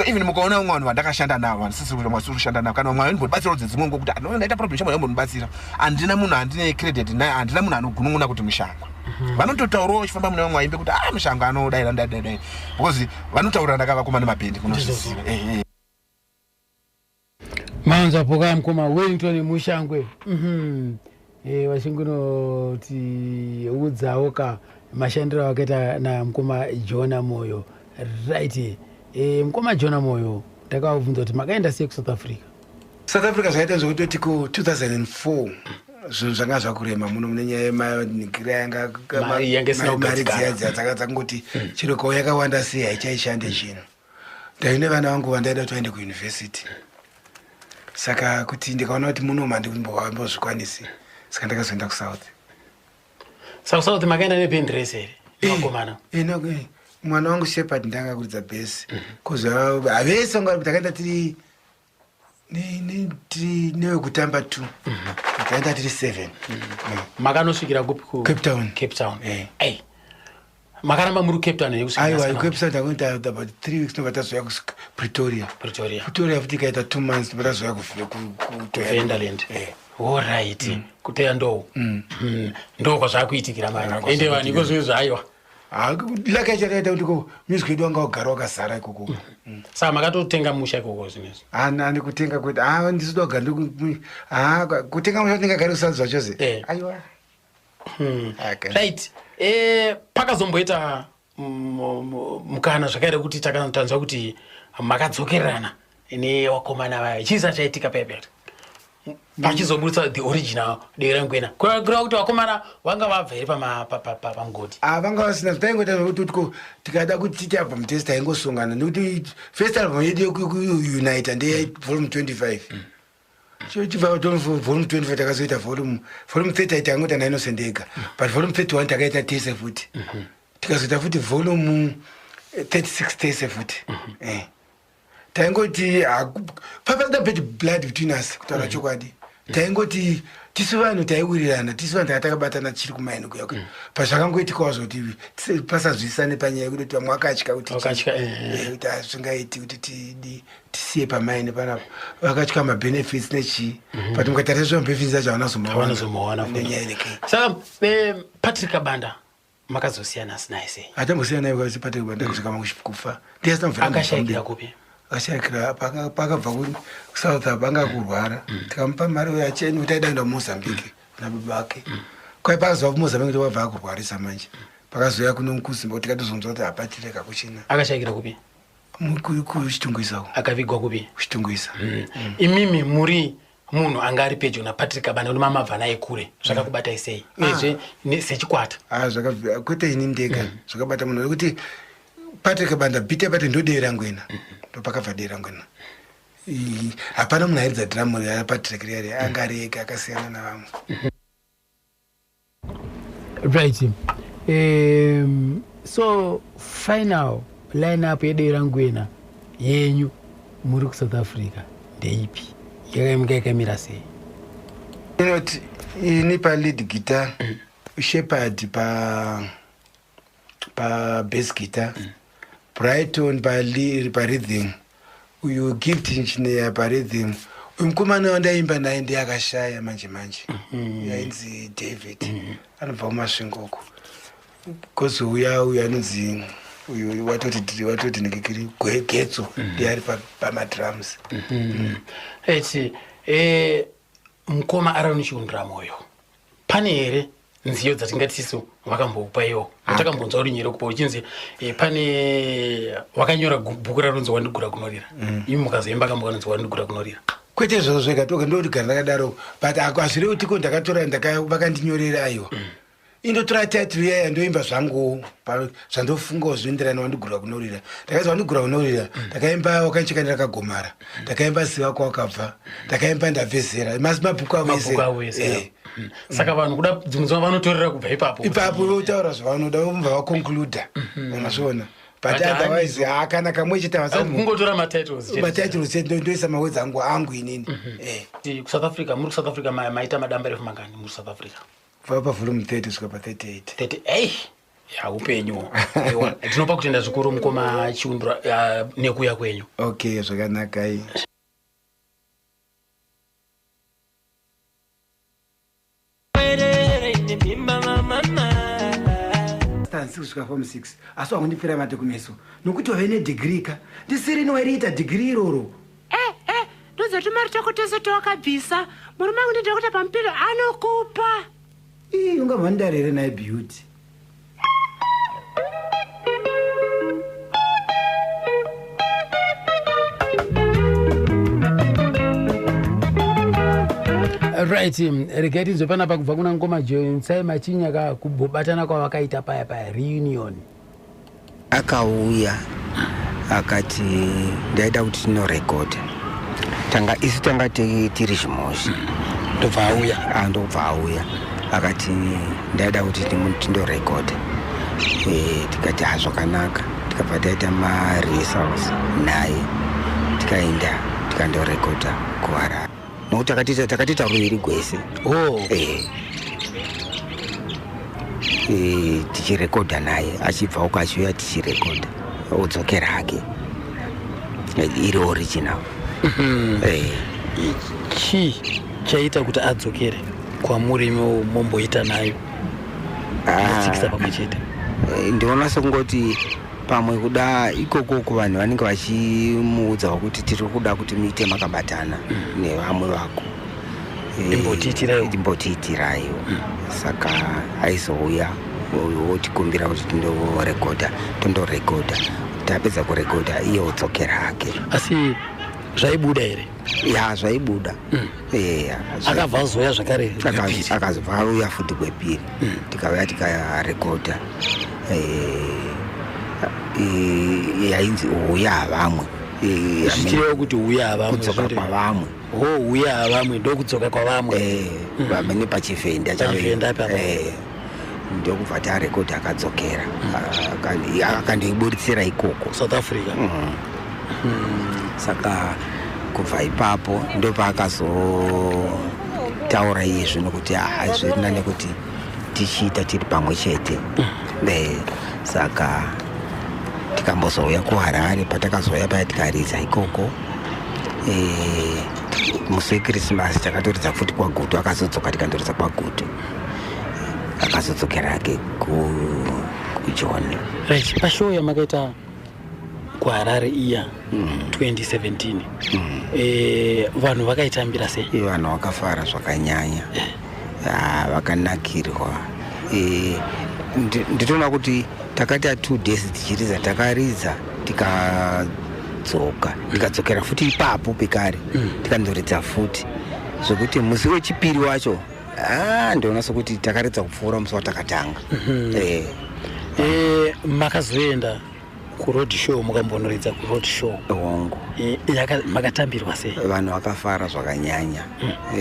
even mukaona vamwe vanhu vandakashanda navo, vandisisi kushanda navo, kana vamwe vanombondibatsirawo dzedzimwe nguva, kuti "Ah, ndaita problem shamwari yambondibatsira," handina munhu handine credit naye, handina munhu anogunun'una kuti Mushangwa. Vanototaurawo vachifamba mune vamwe vaimbe kuti, "Ah, Mushangwa anodai dai dai dai," because vanotaurira ndakavakoma nemabhendi, munozviziva. Ehe. Manzwa poka mukoma Wellington Mushangwe. Vachingunotiudzawo ka mashandiro avakaita namukoma Jona Moyo. Right, mukoma Jona Moyo, ndakavabvunza kuti makaenda sei kuSouth Africa? South Africa zvakaita zvekutoti ku2004 zvinhu zvanga zvakurema muno mune nyaya yemanikira yanga Mari yanga isina mari kugadzikana. dziya dziya dzaka dzakangoti chero kau yakawanda sei haichaishande chinhu. Ndaine vana vangu vandaida kuti vaende kuyunivhesiti, saka kuti ndikaona kuti muno mandimbozvikwanisi, saka ndakazoenda kuSouth. Saka South makaenda nebhendi rese here nevakomana? Mwana wangu Shepard ndanga kuridza bhesi, bcause havese vanga takaenda tiri tiri newekutamba two, takaenda tiri seven. Makanosvikira kupi? Cape Town. Cape Town. Ei, makaramba muri Cape Town here kusvikira Aiwa. nhasi kana? Cape Town takuita about 3 weeks, nobva tazouya kuPretoria. Pretoria. Pretoria futi ikaita 2 months, nobva tazouya Kuvenderland. Alright, kuteya ndou ndo kwazvakuitikira manje, ende vanhu iko zvinhu zvaiwa. Laka chakaita kuti ko music wedu wanga wagara wakazara ikoko. Saka makatotenga musha ikoko zvinezvi? Ani kutenga kwete, a ndisida kugara, a kutenga musha ndingagari kusanzi zvachose, aiwa. Right, pakazomboita mukana zvakaita kuti tanzwa kuti makadzokerana nevakomana vaya. Chii chaitika paipa pachizobudisa the original Deverangwena? Kureva kuti vakomana vanga vabva here pamugodi? Ah, vanga vasina. Taingoita zvekuti ko tikada kuti tiite album tese, taingosongana, nekuti first album yedu yekuunita ndeye volume 25. Chibva volume 25 takazoita volume 30, tangoita naInnocent ega, but volume 31 takaita tese futi. Tikazoita futi volume 36 tese futi. Taingoti papasina bad blood between us, kutaura chokwadi. Taingoti tisu vanhu taiwirirana, tisu vanhu tanga takabatana tichiri kumaini kuya kuya. Pazvakangoitikawo zvoti pasazwisane panyaya yekuti vamwe vakatya kuti Vakatya, kuti hazvingaiti kuti tisiye pamaini panapa. Vakatya mabenefits nechii, but mukatarisa zvemabenefits acho Havana havana zomawana futi. nenyaya inekei. Saka Patrick Abanda makazosiyana naye sei? Hatambosiyana naye Patrick Banda kusvika kufa. Akashayikira kupi? Akashayikira pakabva kuSouth apa, anga kurwara. Tikamupa mari acheni kuti aida kuenda kuMozambique kuna baba vake. Kwai pakazobva kuMozambique ndobva akurwarisa manje. Pakazouya kuno kuZimba, tikatozonzwa kuti hapatireka kuchina. Akashayikira kupi? KuChitungwiza uko. Akavigwa kupi? KuChitungwiza. Imimi muri munhu anga ari pedyo naPatrick Abanda, kuti mamabva naye kure, zvakakubatai sei, uyezve sechikwata? Ah, kwete ini ndega, zvakabata munhu, nekuti Patrick Banda, beat yaPatrick ndo Deverangwena, ndo pakabva Deverangwena. Hapana munhu airidza dhiramu raPatrick riya, anga ari ega, akasiyana navamwe. Right, so final line up yeDeverangwena yenyu muri kuSouth Africa ndeipi? Yakamuka yakamira sei? Inoti ini palead guitar, Shepard pa bass guitar, Brighton parhythm, uyu Gift Engineer parhythm, uyu mukomana wandaimba naye ndiye akashaya manje manje, yainzi David, anobva kuMasvingo uko. Kozouya uyu anonzi uyu watoti ndikikiri Getso, ndiye ari pamadrums. Eti mukoma Aaron Chiundura Moyo, pane here nziyo dzatingati sisu vakambokupa iwo watakambonzwa uri nyere kupa uchinzi pane wakanyora bhuku raronzi Wandigura Kunorira, imi mukazoimba kambo kanonzi Wandigura Kunorira? Kwete izvozvo zvega, toga ndokuti ndakadaro, but hazvirevi kuti ko ndakatora vakandinyorera, aiwa. Indotora title yaya, ndoimba zvangu zvandofungawo zvinoenderana. Wandigura Kunorira, ndakazi Wandigura Kunorira, ndakaimba Wakancheka Ndakagomara, ndakaimba Ziva Kwawakabva, ndakaimba Ndabvezera, masi mabhuku avo ese. Mabhuku avo ese. Saka vanhu kuda dzimwe nguva vanotorera kubva ipapo. Ipapo votaura zvavanoda, vobva vaconcluda, unazviona, but But otherwise hakana kamwe chete. Kungotora matitles chete. Matitles chete, ndoisa mawords angu inini. KuSouth Africa, muri kuSouth Africa maita madamba refu mangani muri South Africa? Kubva pavolume 30 kusvika pa38. 30, ei, ya upenyu. Aiwa, tinopa kutenda zvikuru mukoma Chiundura nekuuya kwenyu. Okay, zvakanaka i. Werere nemimba vamama. Stansi kusvika form 6, asi wangondipfira mate kumeso nokuti wave nedegree ka. Ndisirini wairiita degree iroro. Eh, ndozotumari twako twese twawakabvisa. Murume wangu ndidhokota pamupiro, anokupa. Ii, ungabva ndarere naye Beauty. Right, regai tinzwe panapa kubva kuna ngoma Joensai Machinyaka, kubobatana kwavakaita paya paya reunion. Akauya akati ndaida kuti tinorekodha. Tanga isu tanga tiri zvimozvi. Ndobva auya? Ah, ndobva auya akati ndaida kuti tindorekodha. Tikati ha, zvakanaka. Tikabva taita marehearsals naye, tikaenda tikandorekodha kuHarare, nokuti takatiita ruviri gwese. Oh. Tichirekodha naye, achibva uko achiuya, tichirekodha, odzokera hake iri original. Chii chaita kuti adzokere kwamuri, imi momboita nayo atsikisa pamwe chete? Ndinoona sekungoti pamwe kuda ikoko vanhu vanenge vachimuudzawo kuti tiri kuda kuti muite makabatana nevamwe vako. Imbotiitiraiwo. Imbotiitiraiwo. Saka aizouya wotikumbira kuti tindorekodha, tondorekodha. Tapedza kurekodha, iye odzokera hake. Asi zvaibuda here? Ya, zvaibuda. Eya. Akabva azoya zvakare gwepiri. Akazobva auya futi gwepiri, tikauya tikarekodha yainzi "Uya Havamwe". Zvichireva kuti "Uya Havamwe" kudzoka kwavamwe. Ho, "Uya Havamwe" ndokudzoka kwavamwe. Vamene paChivhenda. PaChivhenda ipapo. Ndokubva tarekodha, akadzokera, akandoiburitsira ikoko. South Africa. Saka kubva ipapo ndopaakazotaura iye zvino kuti, "Ah, zviri nane kuti tichiita tiri pamwe chete." Saka tikambozouya kuHarare. Patakazouya paya, tikaridza ikoko. Musi weKirisimasi takatoridza futi kwaGutu. Akazodzoka, tikandoridza kwaGutu, akazodzokera hake kuJoni. Right, pashow yamakaita kuHarare iya 2017, vanhu vakaitambira sei? Vanhu vakafara zvakanyanya. Ah, vakanakirwa. Nditoona kuti takaita 2 days tichiridza. Takaridza, tikadzoka, tikadzokera futi ipapo pekare, tikandoridza futi, zvokuti musi wechipiri wacho, ah, ndoona sokuti takaridza kupfuura musi watakatanga. Makazoenda kuroad show, mukambonoridza kuroad show? Hongu. Makatambirwa sei? Vanhu vakafara zvakanyanya.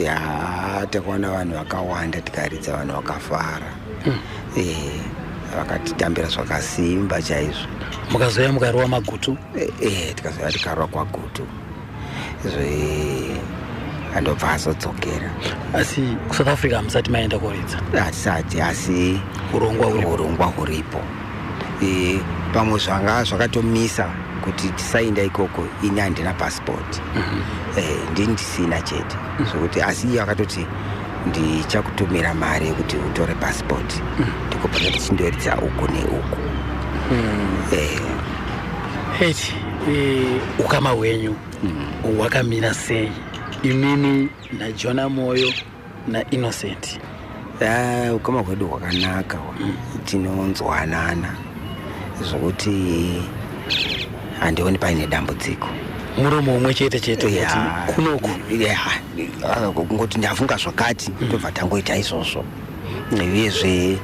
Ya, takaona vanhu vakawanda, tikaridza, vanhu vakafara. Vakatitambira zvakasimba chaizvo. Mukazoya mukarova Magutu? Tikazoya tikarova kwaGutu, zve andobva azodzokera. Asi kuSouth Africa hamusati maenda koridza? Hatisati, asi urongwa huripo. Urongwa huripo. Pamwe zvanga zvakatomisa kuti tisaenda ikoko, ini handina passport. Ndini ndisina chete, zvokuti asi iye akatoti, "Ndichakutumira mari yekuti utore passport, ndikobva tichindoridza uku neuku." Eti ukama hwenyu hwakamira sei, imimi naJona Moyo naInnocent? Ah, ukama hwedu hwakanaka. Tinonzwanana zvokuti handioni paine dambudziko. Muromo umwe chete chete kuti kunoku. Ya, kungoti ndafunga zvakati, tobva tangoita izvozvo. Uyezve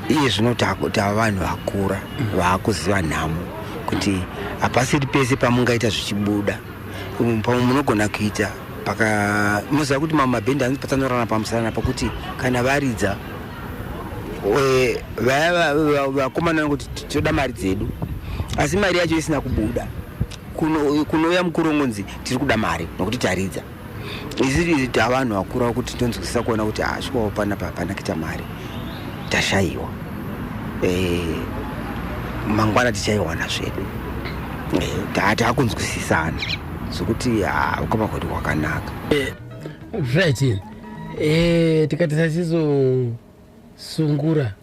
iye zvino tava vanhu vakura, vaakuziva nhamo, kuti hapasiri pese pamungaita zvichibuda. Pamwe munogona kuita paka munoziva kuti mamwe mabhendi anopatsanurana pamusana pakuti kana varidza, vaya vakomana vanoti toda mari dzedu, asi mari yacho isina kubuda. Kunouya mukuru ongonzi tiri kuda mari nokuti taridza. Isi tavanhu vakura kuti tonzwisisa kuona kuti asvikawo panapa hapana kuita mari, tashayiwa. Mangwana tichaiwana zvedu. Taakunzwisisana zvokuti ukama hwedu hwakanaka. Right, tikati sasizo sungura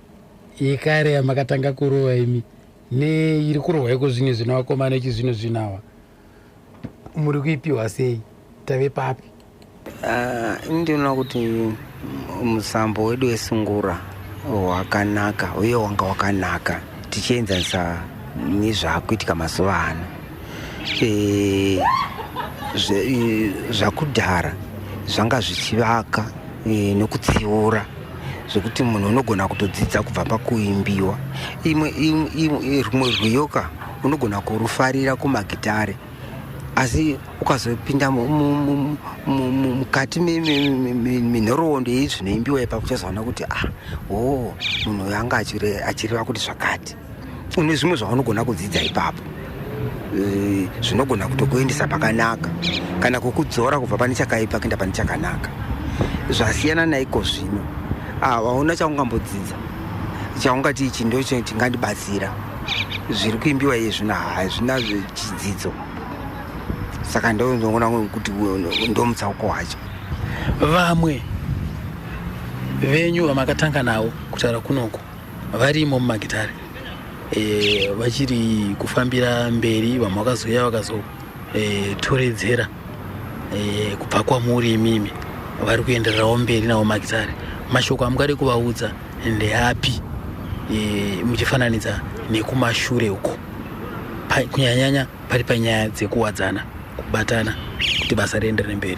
yekare yamakatanga kurova imi neiri kurohwa iko zvino zvino, vakomana echizvino zvino ava, muri kuipiwa sei? Tave papi? Ah, ndinoona kuti musambo wedu wesungura wakanaka, uye wanga wakanaka tichienzanisa nezvaakuitika mazuva ano. Zvakudhara zvanga zvichivaka nokutsiura, zvekuti munhu unogona kutodzidza kubva pakuimbiwa. Imwe rumwe rwiyoka unogona kurufarira kumagitare, asi ukazopinda mukati menhoroondo yezvinoimbiwa ipapo, uchazoona kuti, ah, o, munhu uyu anga achireva kuti zvakati. Une zvimwe zvaunogona kudzidza ipapo, zvinogona kutokuendesa pakanaka kana kukudzora kubva pane chakaipa kuenda pane chakanaka. Zvasiyana naiko zvino, hauna chaungambodzidza chaungati ichi ndo chingandibatsira. Zviri kuimbiwa iye zvino hazvina chidzidzo, saka ndoona kuti ndomutsauko wacho. Vamwe venyu vamakatanga navo kutaura kunoko varimo mumagitare, vachiri kufambira mberi, vamwe vakazouya vakazotoredzera kubva kwamuri imimi, vari kuendererawo mberi navo magitare. Mashoko amungade kuvaudza ndeapi, muchifananidza nekumashure uko, kunyanyanya pari panyaya dzekuwadzana, kubatana kuti basa rienderere mberi?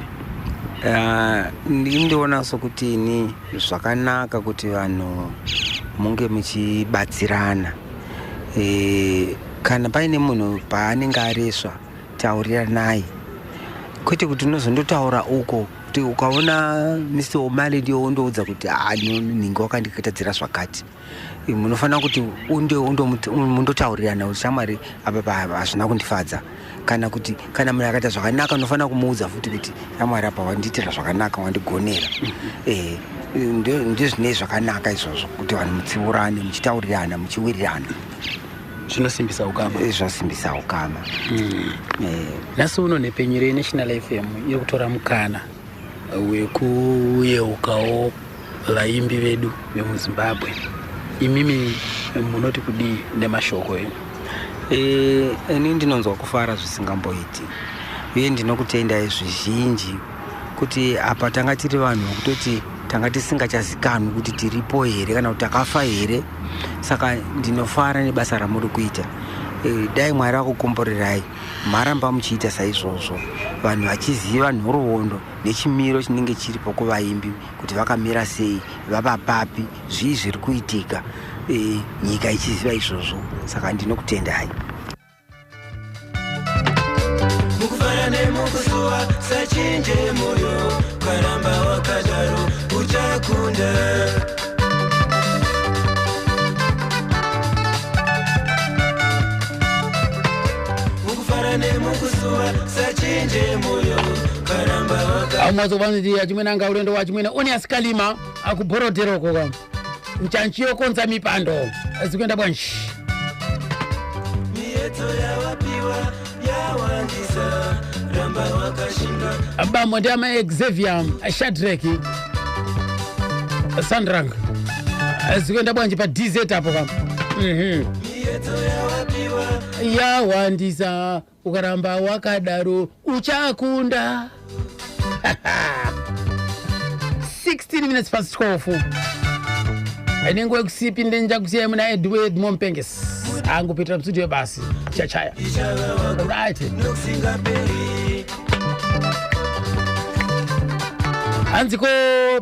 Ndindiona sokuti ini zvakanaka kuti vanhu munge muchibatsirana. Kana paine munhu paanenge aresva, tauriranai, kwete kuti unozondotaura uko, kuti ukaona Mr O'Malley ndiyo wondoudza kuti nhingi wakandikatadzira zvakati. Munofanira kuti mundotaurirana kuti shamwari, apa hazvina kundifadza. Kana kuti kana munhu akaita zvakanaka, unofanira kumuudza futi kuti shamwari, apa wandiitira zvakanaka, wandigonera. Ndizvinei zvakanaka izvozvo, kuti vanhu mutsiurane, muchitaurirana, muchiwirirana. Zvinosimbisa ukama. Zvinosimbisa ukama. Nhasi uno nhepfenyuro yeNational FM iri kutora mukana wekuyeukawo vaimbi vedu vemuZimbabwe. Imimi munoti kudii nemashoko enyu? Ini ndinonzwa kufara zvisingamboiti, uye ndinokutendai zvizhinji kuti apa tanga tiri vanhu vekutoti tanga tisingachazikanwi kuti tiripo here kana kuti takafa here. Saka ndinofara nebasa ramuri kuita. Dai Mwari akukomborerai, maramba muchiita saizvozvo, vanhu vachiziva nhoroondo nechimiro chinenge chiripo kuvaimbi, kuti vakamira sei, vava papi, zvii zviri kuitika, nyika ichiziva izvozvo. Saka ndinokutendai. Mukufara nemukusuwa, sachinje moyo, karamba wakadaro uchakunda. Mukufara nemukusuwa, sachinje moyo, karamba wakadaro. Amwazobanzi achimwene anga ulendo wachimwene Onias Kalima akubhoroteroko ka nchanchi yokonza mipando zikuenda bwanji. Miedzo yawapiwa yawandisa, ramba wakashinga. Bambo ndi ama Xavier Shadrack Sandrang, zikuenda bwanji pa DZ apo ka? Miedzo yawapiwa yawandisa, ukaramba wakadaro uchakunda. 16 minutes past 12, nenguva yekusipi ndenjakusiyai muna Edward Mompenges angupitira mustudio basi chachaya. Right, nokusingaperi. Hanzi ko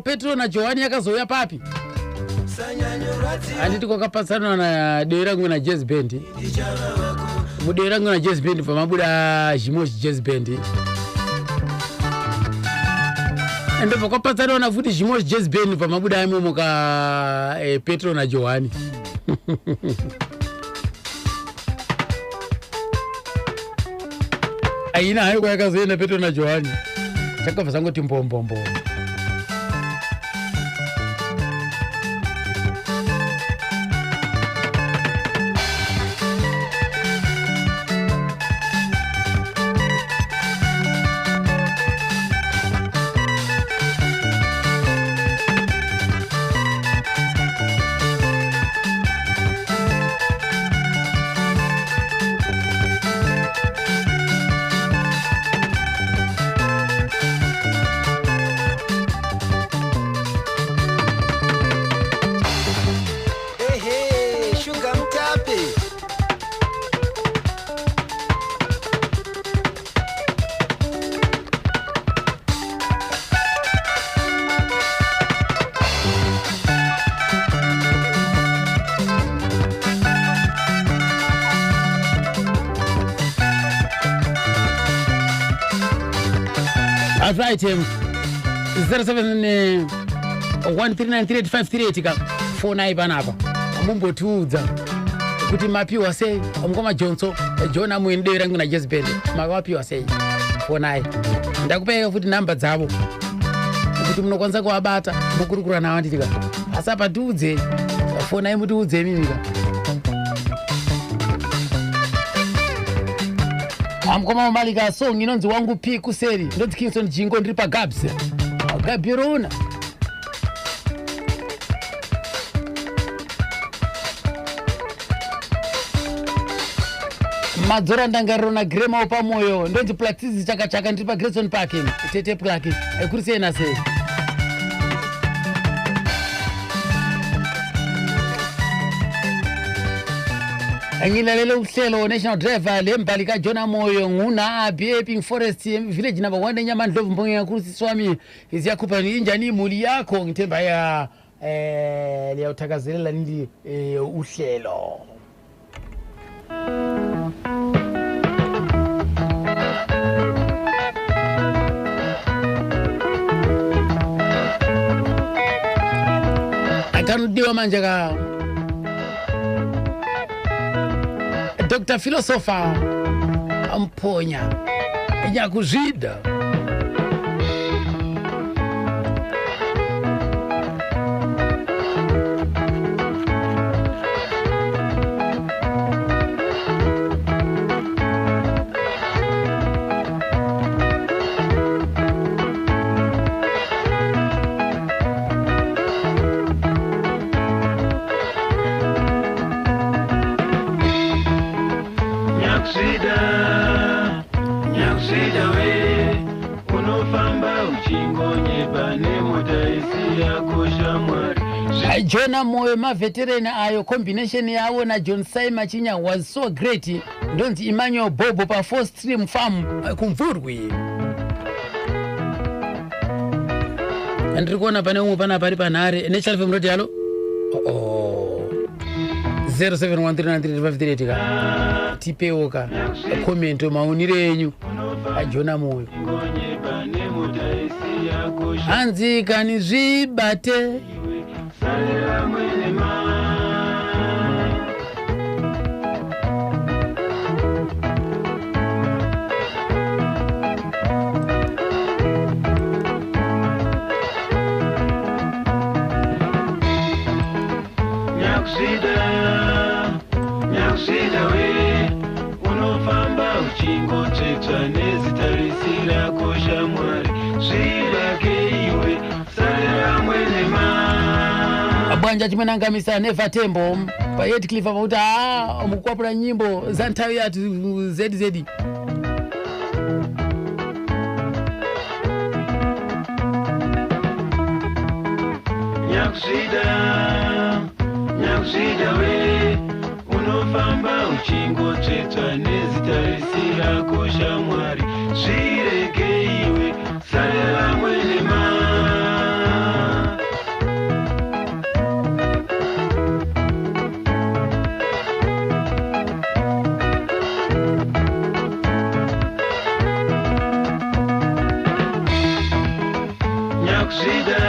Petro naJohani yakazouya papi? Sanyanyorwadziwa. Handiti kwakapatsanwa na dera kumwe na jazz band, mudera kumwe na jazz band pamabuda zvimwe jazz band, ndobva kwapatsanwa na futi zvimwe jazz band pamabuda imomo ka Petro naJohani. Aina hayo kwayakazoenda Petro naJohani, chakabva zangoti mbombombo. Ehe, shuga mutape. That's right. 07 13938 ka fonai panapa mumbotiudza. Kuti mapiwa sei mukoma Johnson, John Amuini devi rangu na Jezebel, makawapiwa sei? Fonai, ndakupaiwo futi nhamba dzavo kuti munokwanisa kuvabata mukurukura navo, handitika? Asi apa tiudzei, fonai mutiudzei mimika. Amukoma Malika, song inonzi "Wangu P" kuseri. Ndonzi Kingston Jingo, ndiri paGabs Gabirona. Madzora ndangariro nagremao pamoyo. Ndonzi Platizi Chakachaka, ndiri paGreson Park. Tete Plaki, kuri sei nasei? Ngilalele uhlelo National Driver lembali kaJona Moyo nguna Epping Forest, village number 1, eNyamandlovu. Mbonge kakhulu sisi wami, ziyakhupha injani imuli yakho? Ngithemba ya liyawuthakazelela nili uhlelo. Akanodiwa manje ka Dr Philosopher Amponya, Nyakuzvida. Nyakuzvida, Nyakuzvida we, unofamba uchingonyepa nemota isi yako shamwari. Jona Moyo, maveteran ayo, combination yavo naJohn Simon Chinya was so great. Ndonzi Emmanuel Bobo pa4 Stream Farm, kuMvurwi. Ndiri kuona pane umwe pana pari panhare. National FM roti halo. Oh, 071393 ka tipewo ka comment, maonero enyu aJona Moyo. Ngonyepa nemota isi yako. Hanzi kani zvibate. Sarira mwene ma. Nyakuzvida, Nyakuzvida we, unofamba uchingotsvetsva nezita risi rako shamwari. Zvirake iwe, sarira mwene ma. Bwanja chimenangamisa nevatembo paHatcliffe pakuti haa, mukukwapura nyimbo za nthawi yathu zedi zedi. Nyakuzvida, Nyakuzvida we, unofamba uchingotsvetsva nezita risi rako shamwari. Zvireke iwe, sarira mwene ma. Nyakuzvida,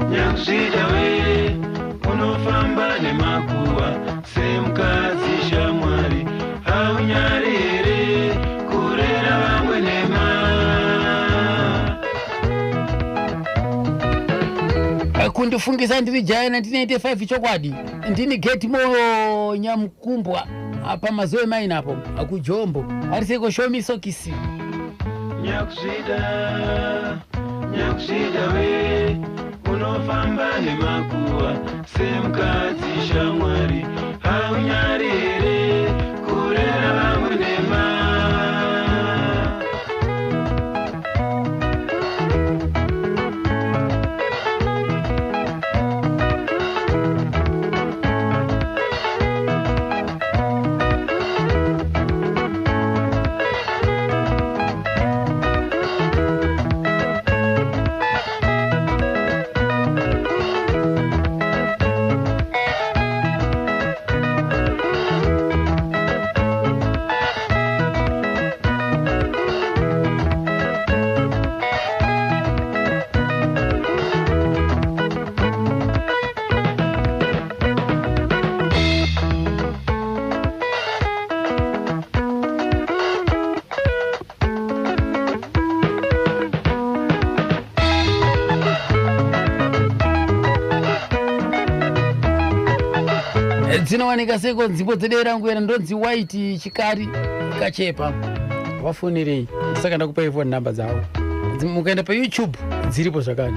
Nyakuzvida we, unofamba nemakuva semukadzi shamwari. Haunyari here kurera vamwe nema? Kundifungisa ndiri jaya 1985. Chokwadi ndini Geti Moyo Nyamukumbwa pamazuva emainapo kujombo. Ariseko shomisokisi. Nyakuzvida, Nyakuzvida we, unofamba nemakuva semukadzi shamwari. Haunyari here kurera vamwe nema? Dzinowanika seiko nzimbo dzedera rangu ena? Ndonzi White Chikari Kachepa. Vafonirei, ndisaka ndakupai phone number dzavo. Mukaenda paYouTube dziripo zvakare.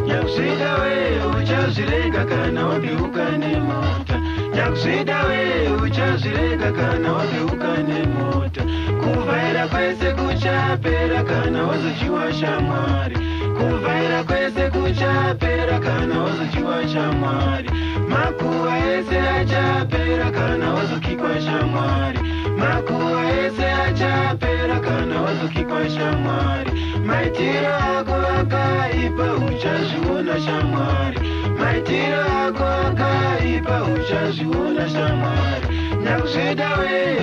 Nyakuzvida we, uchazvirega kana wabheuka nemota. Nyakuzvida we, uchazvirega kana wabheuka nemota. Kuvhaira kwese kuchapera kana wazodyiwa shamwari. Kuvhaira kwese kuchapera kana wazodyiwa shamwari. Makuva ese achapera kana wazokikwa shamwari. Makuva ese achapera kana wazokikwa shamwari. Maitiro ako akaipa, uchazviona shamwari. Maitiro ako akaipa, uchazviona shamwari. Nyakuzvida we,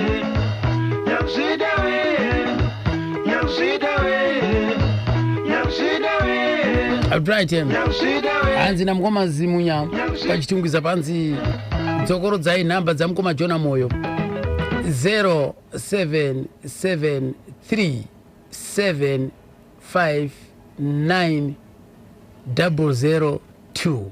nyakuzvida we, nyakuzvida we, nyakuzvida we. Right. Hanzi namukoma Zimunya paChitungwiza, panzi dzokorodzai nhamba dzamukoma Jona Moyo: 0773 759 002.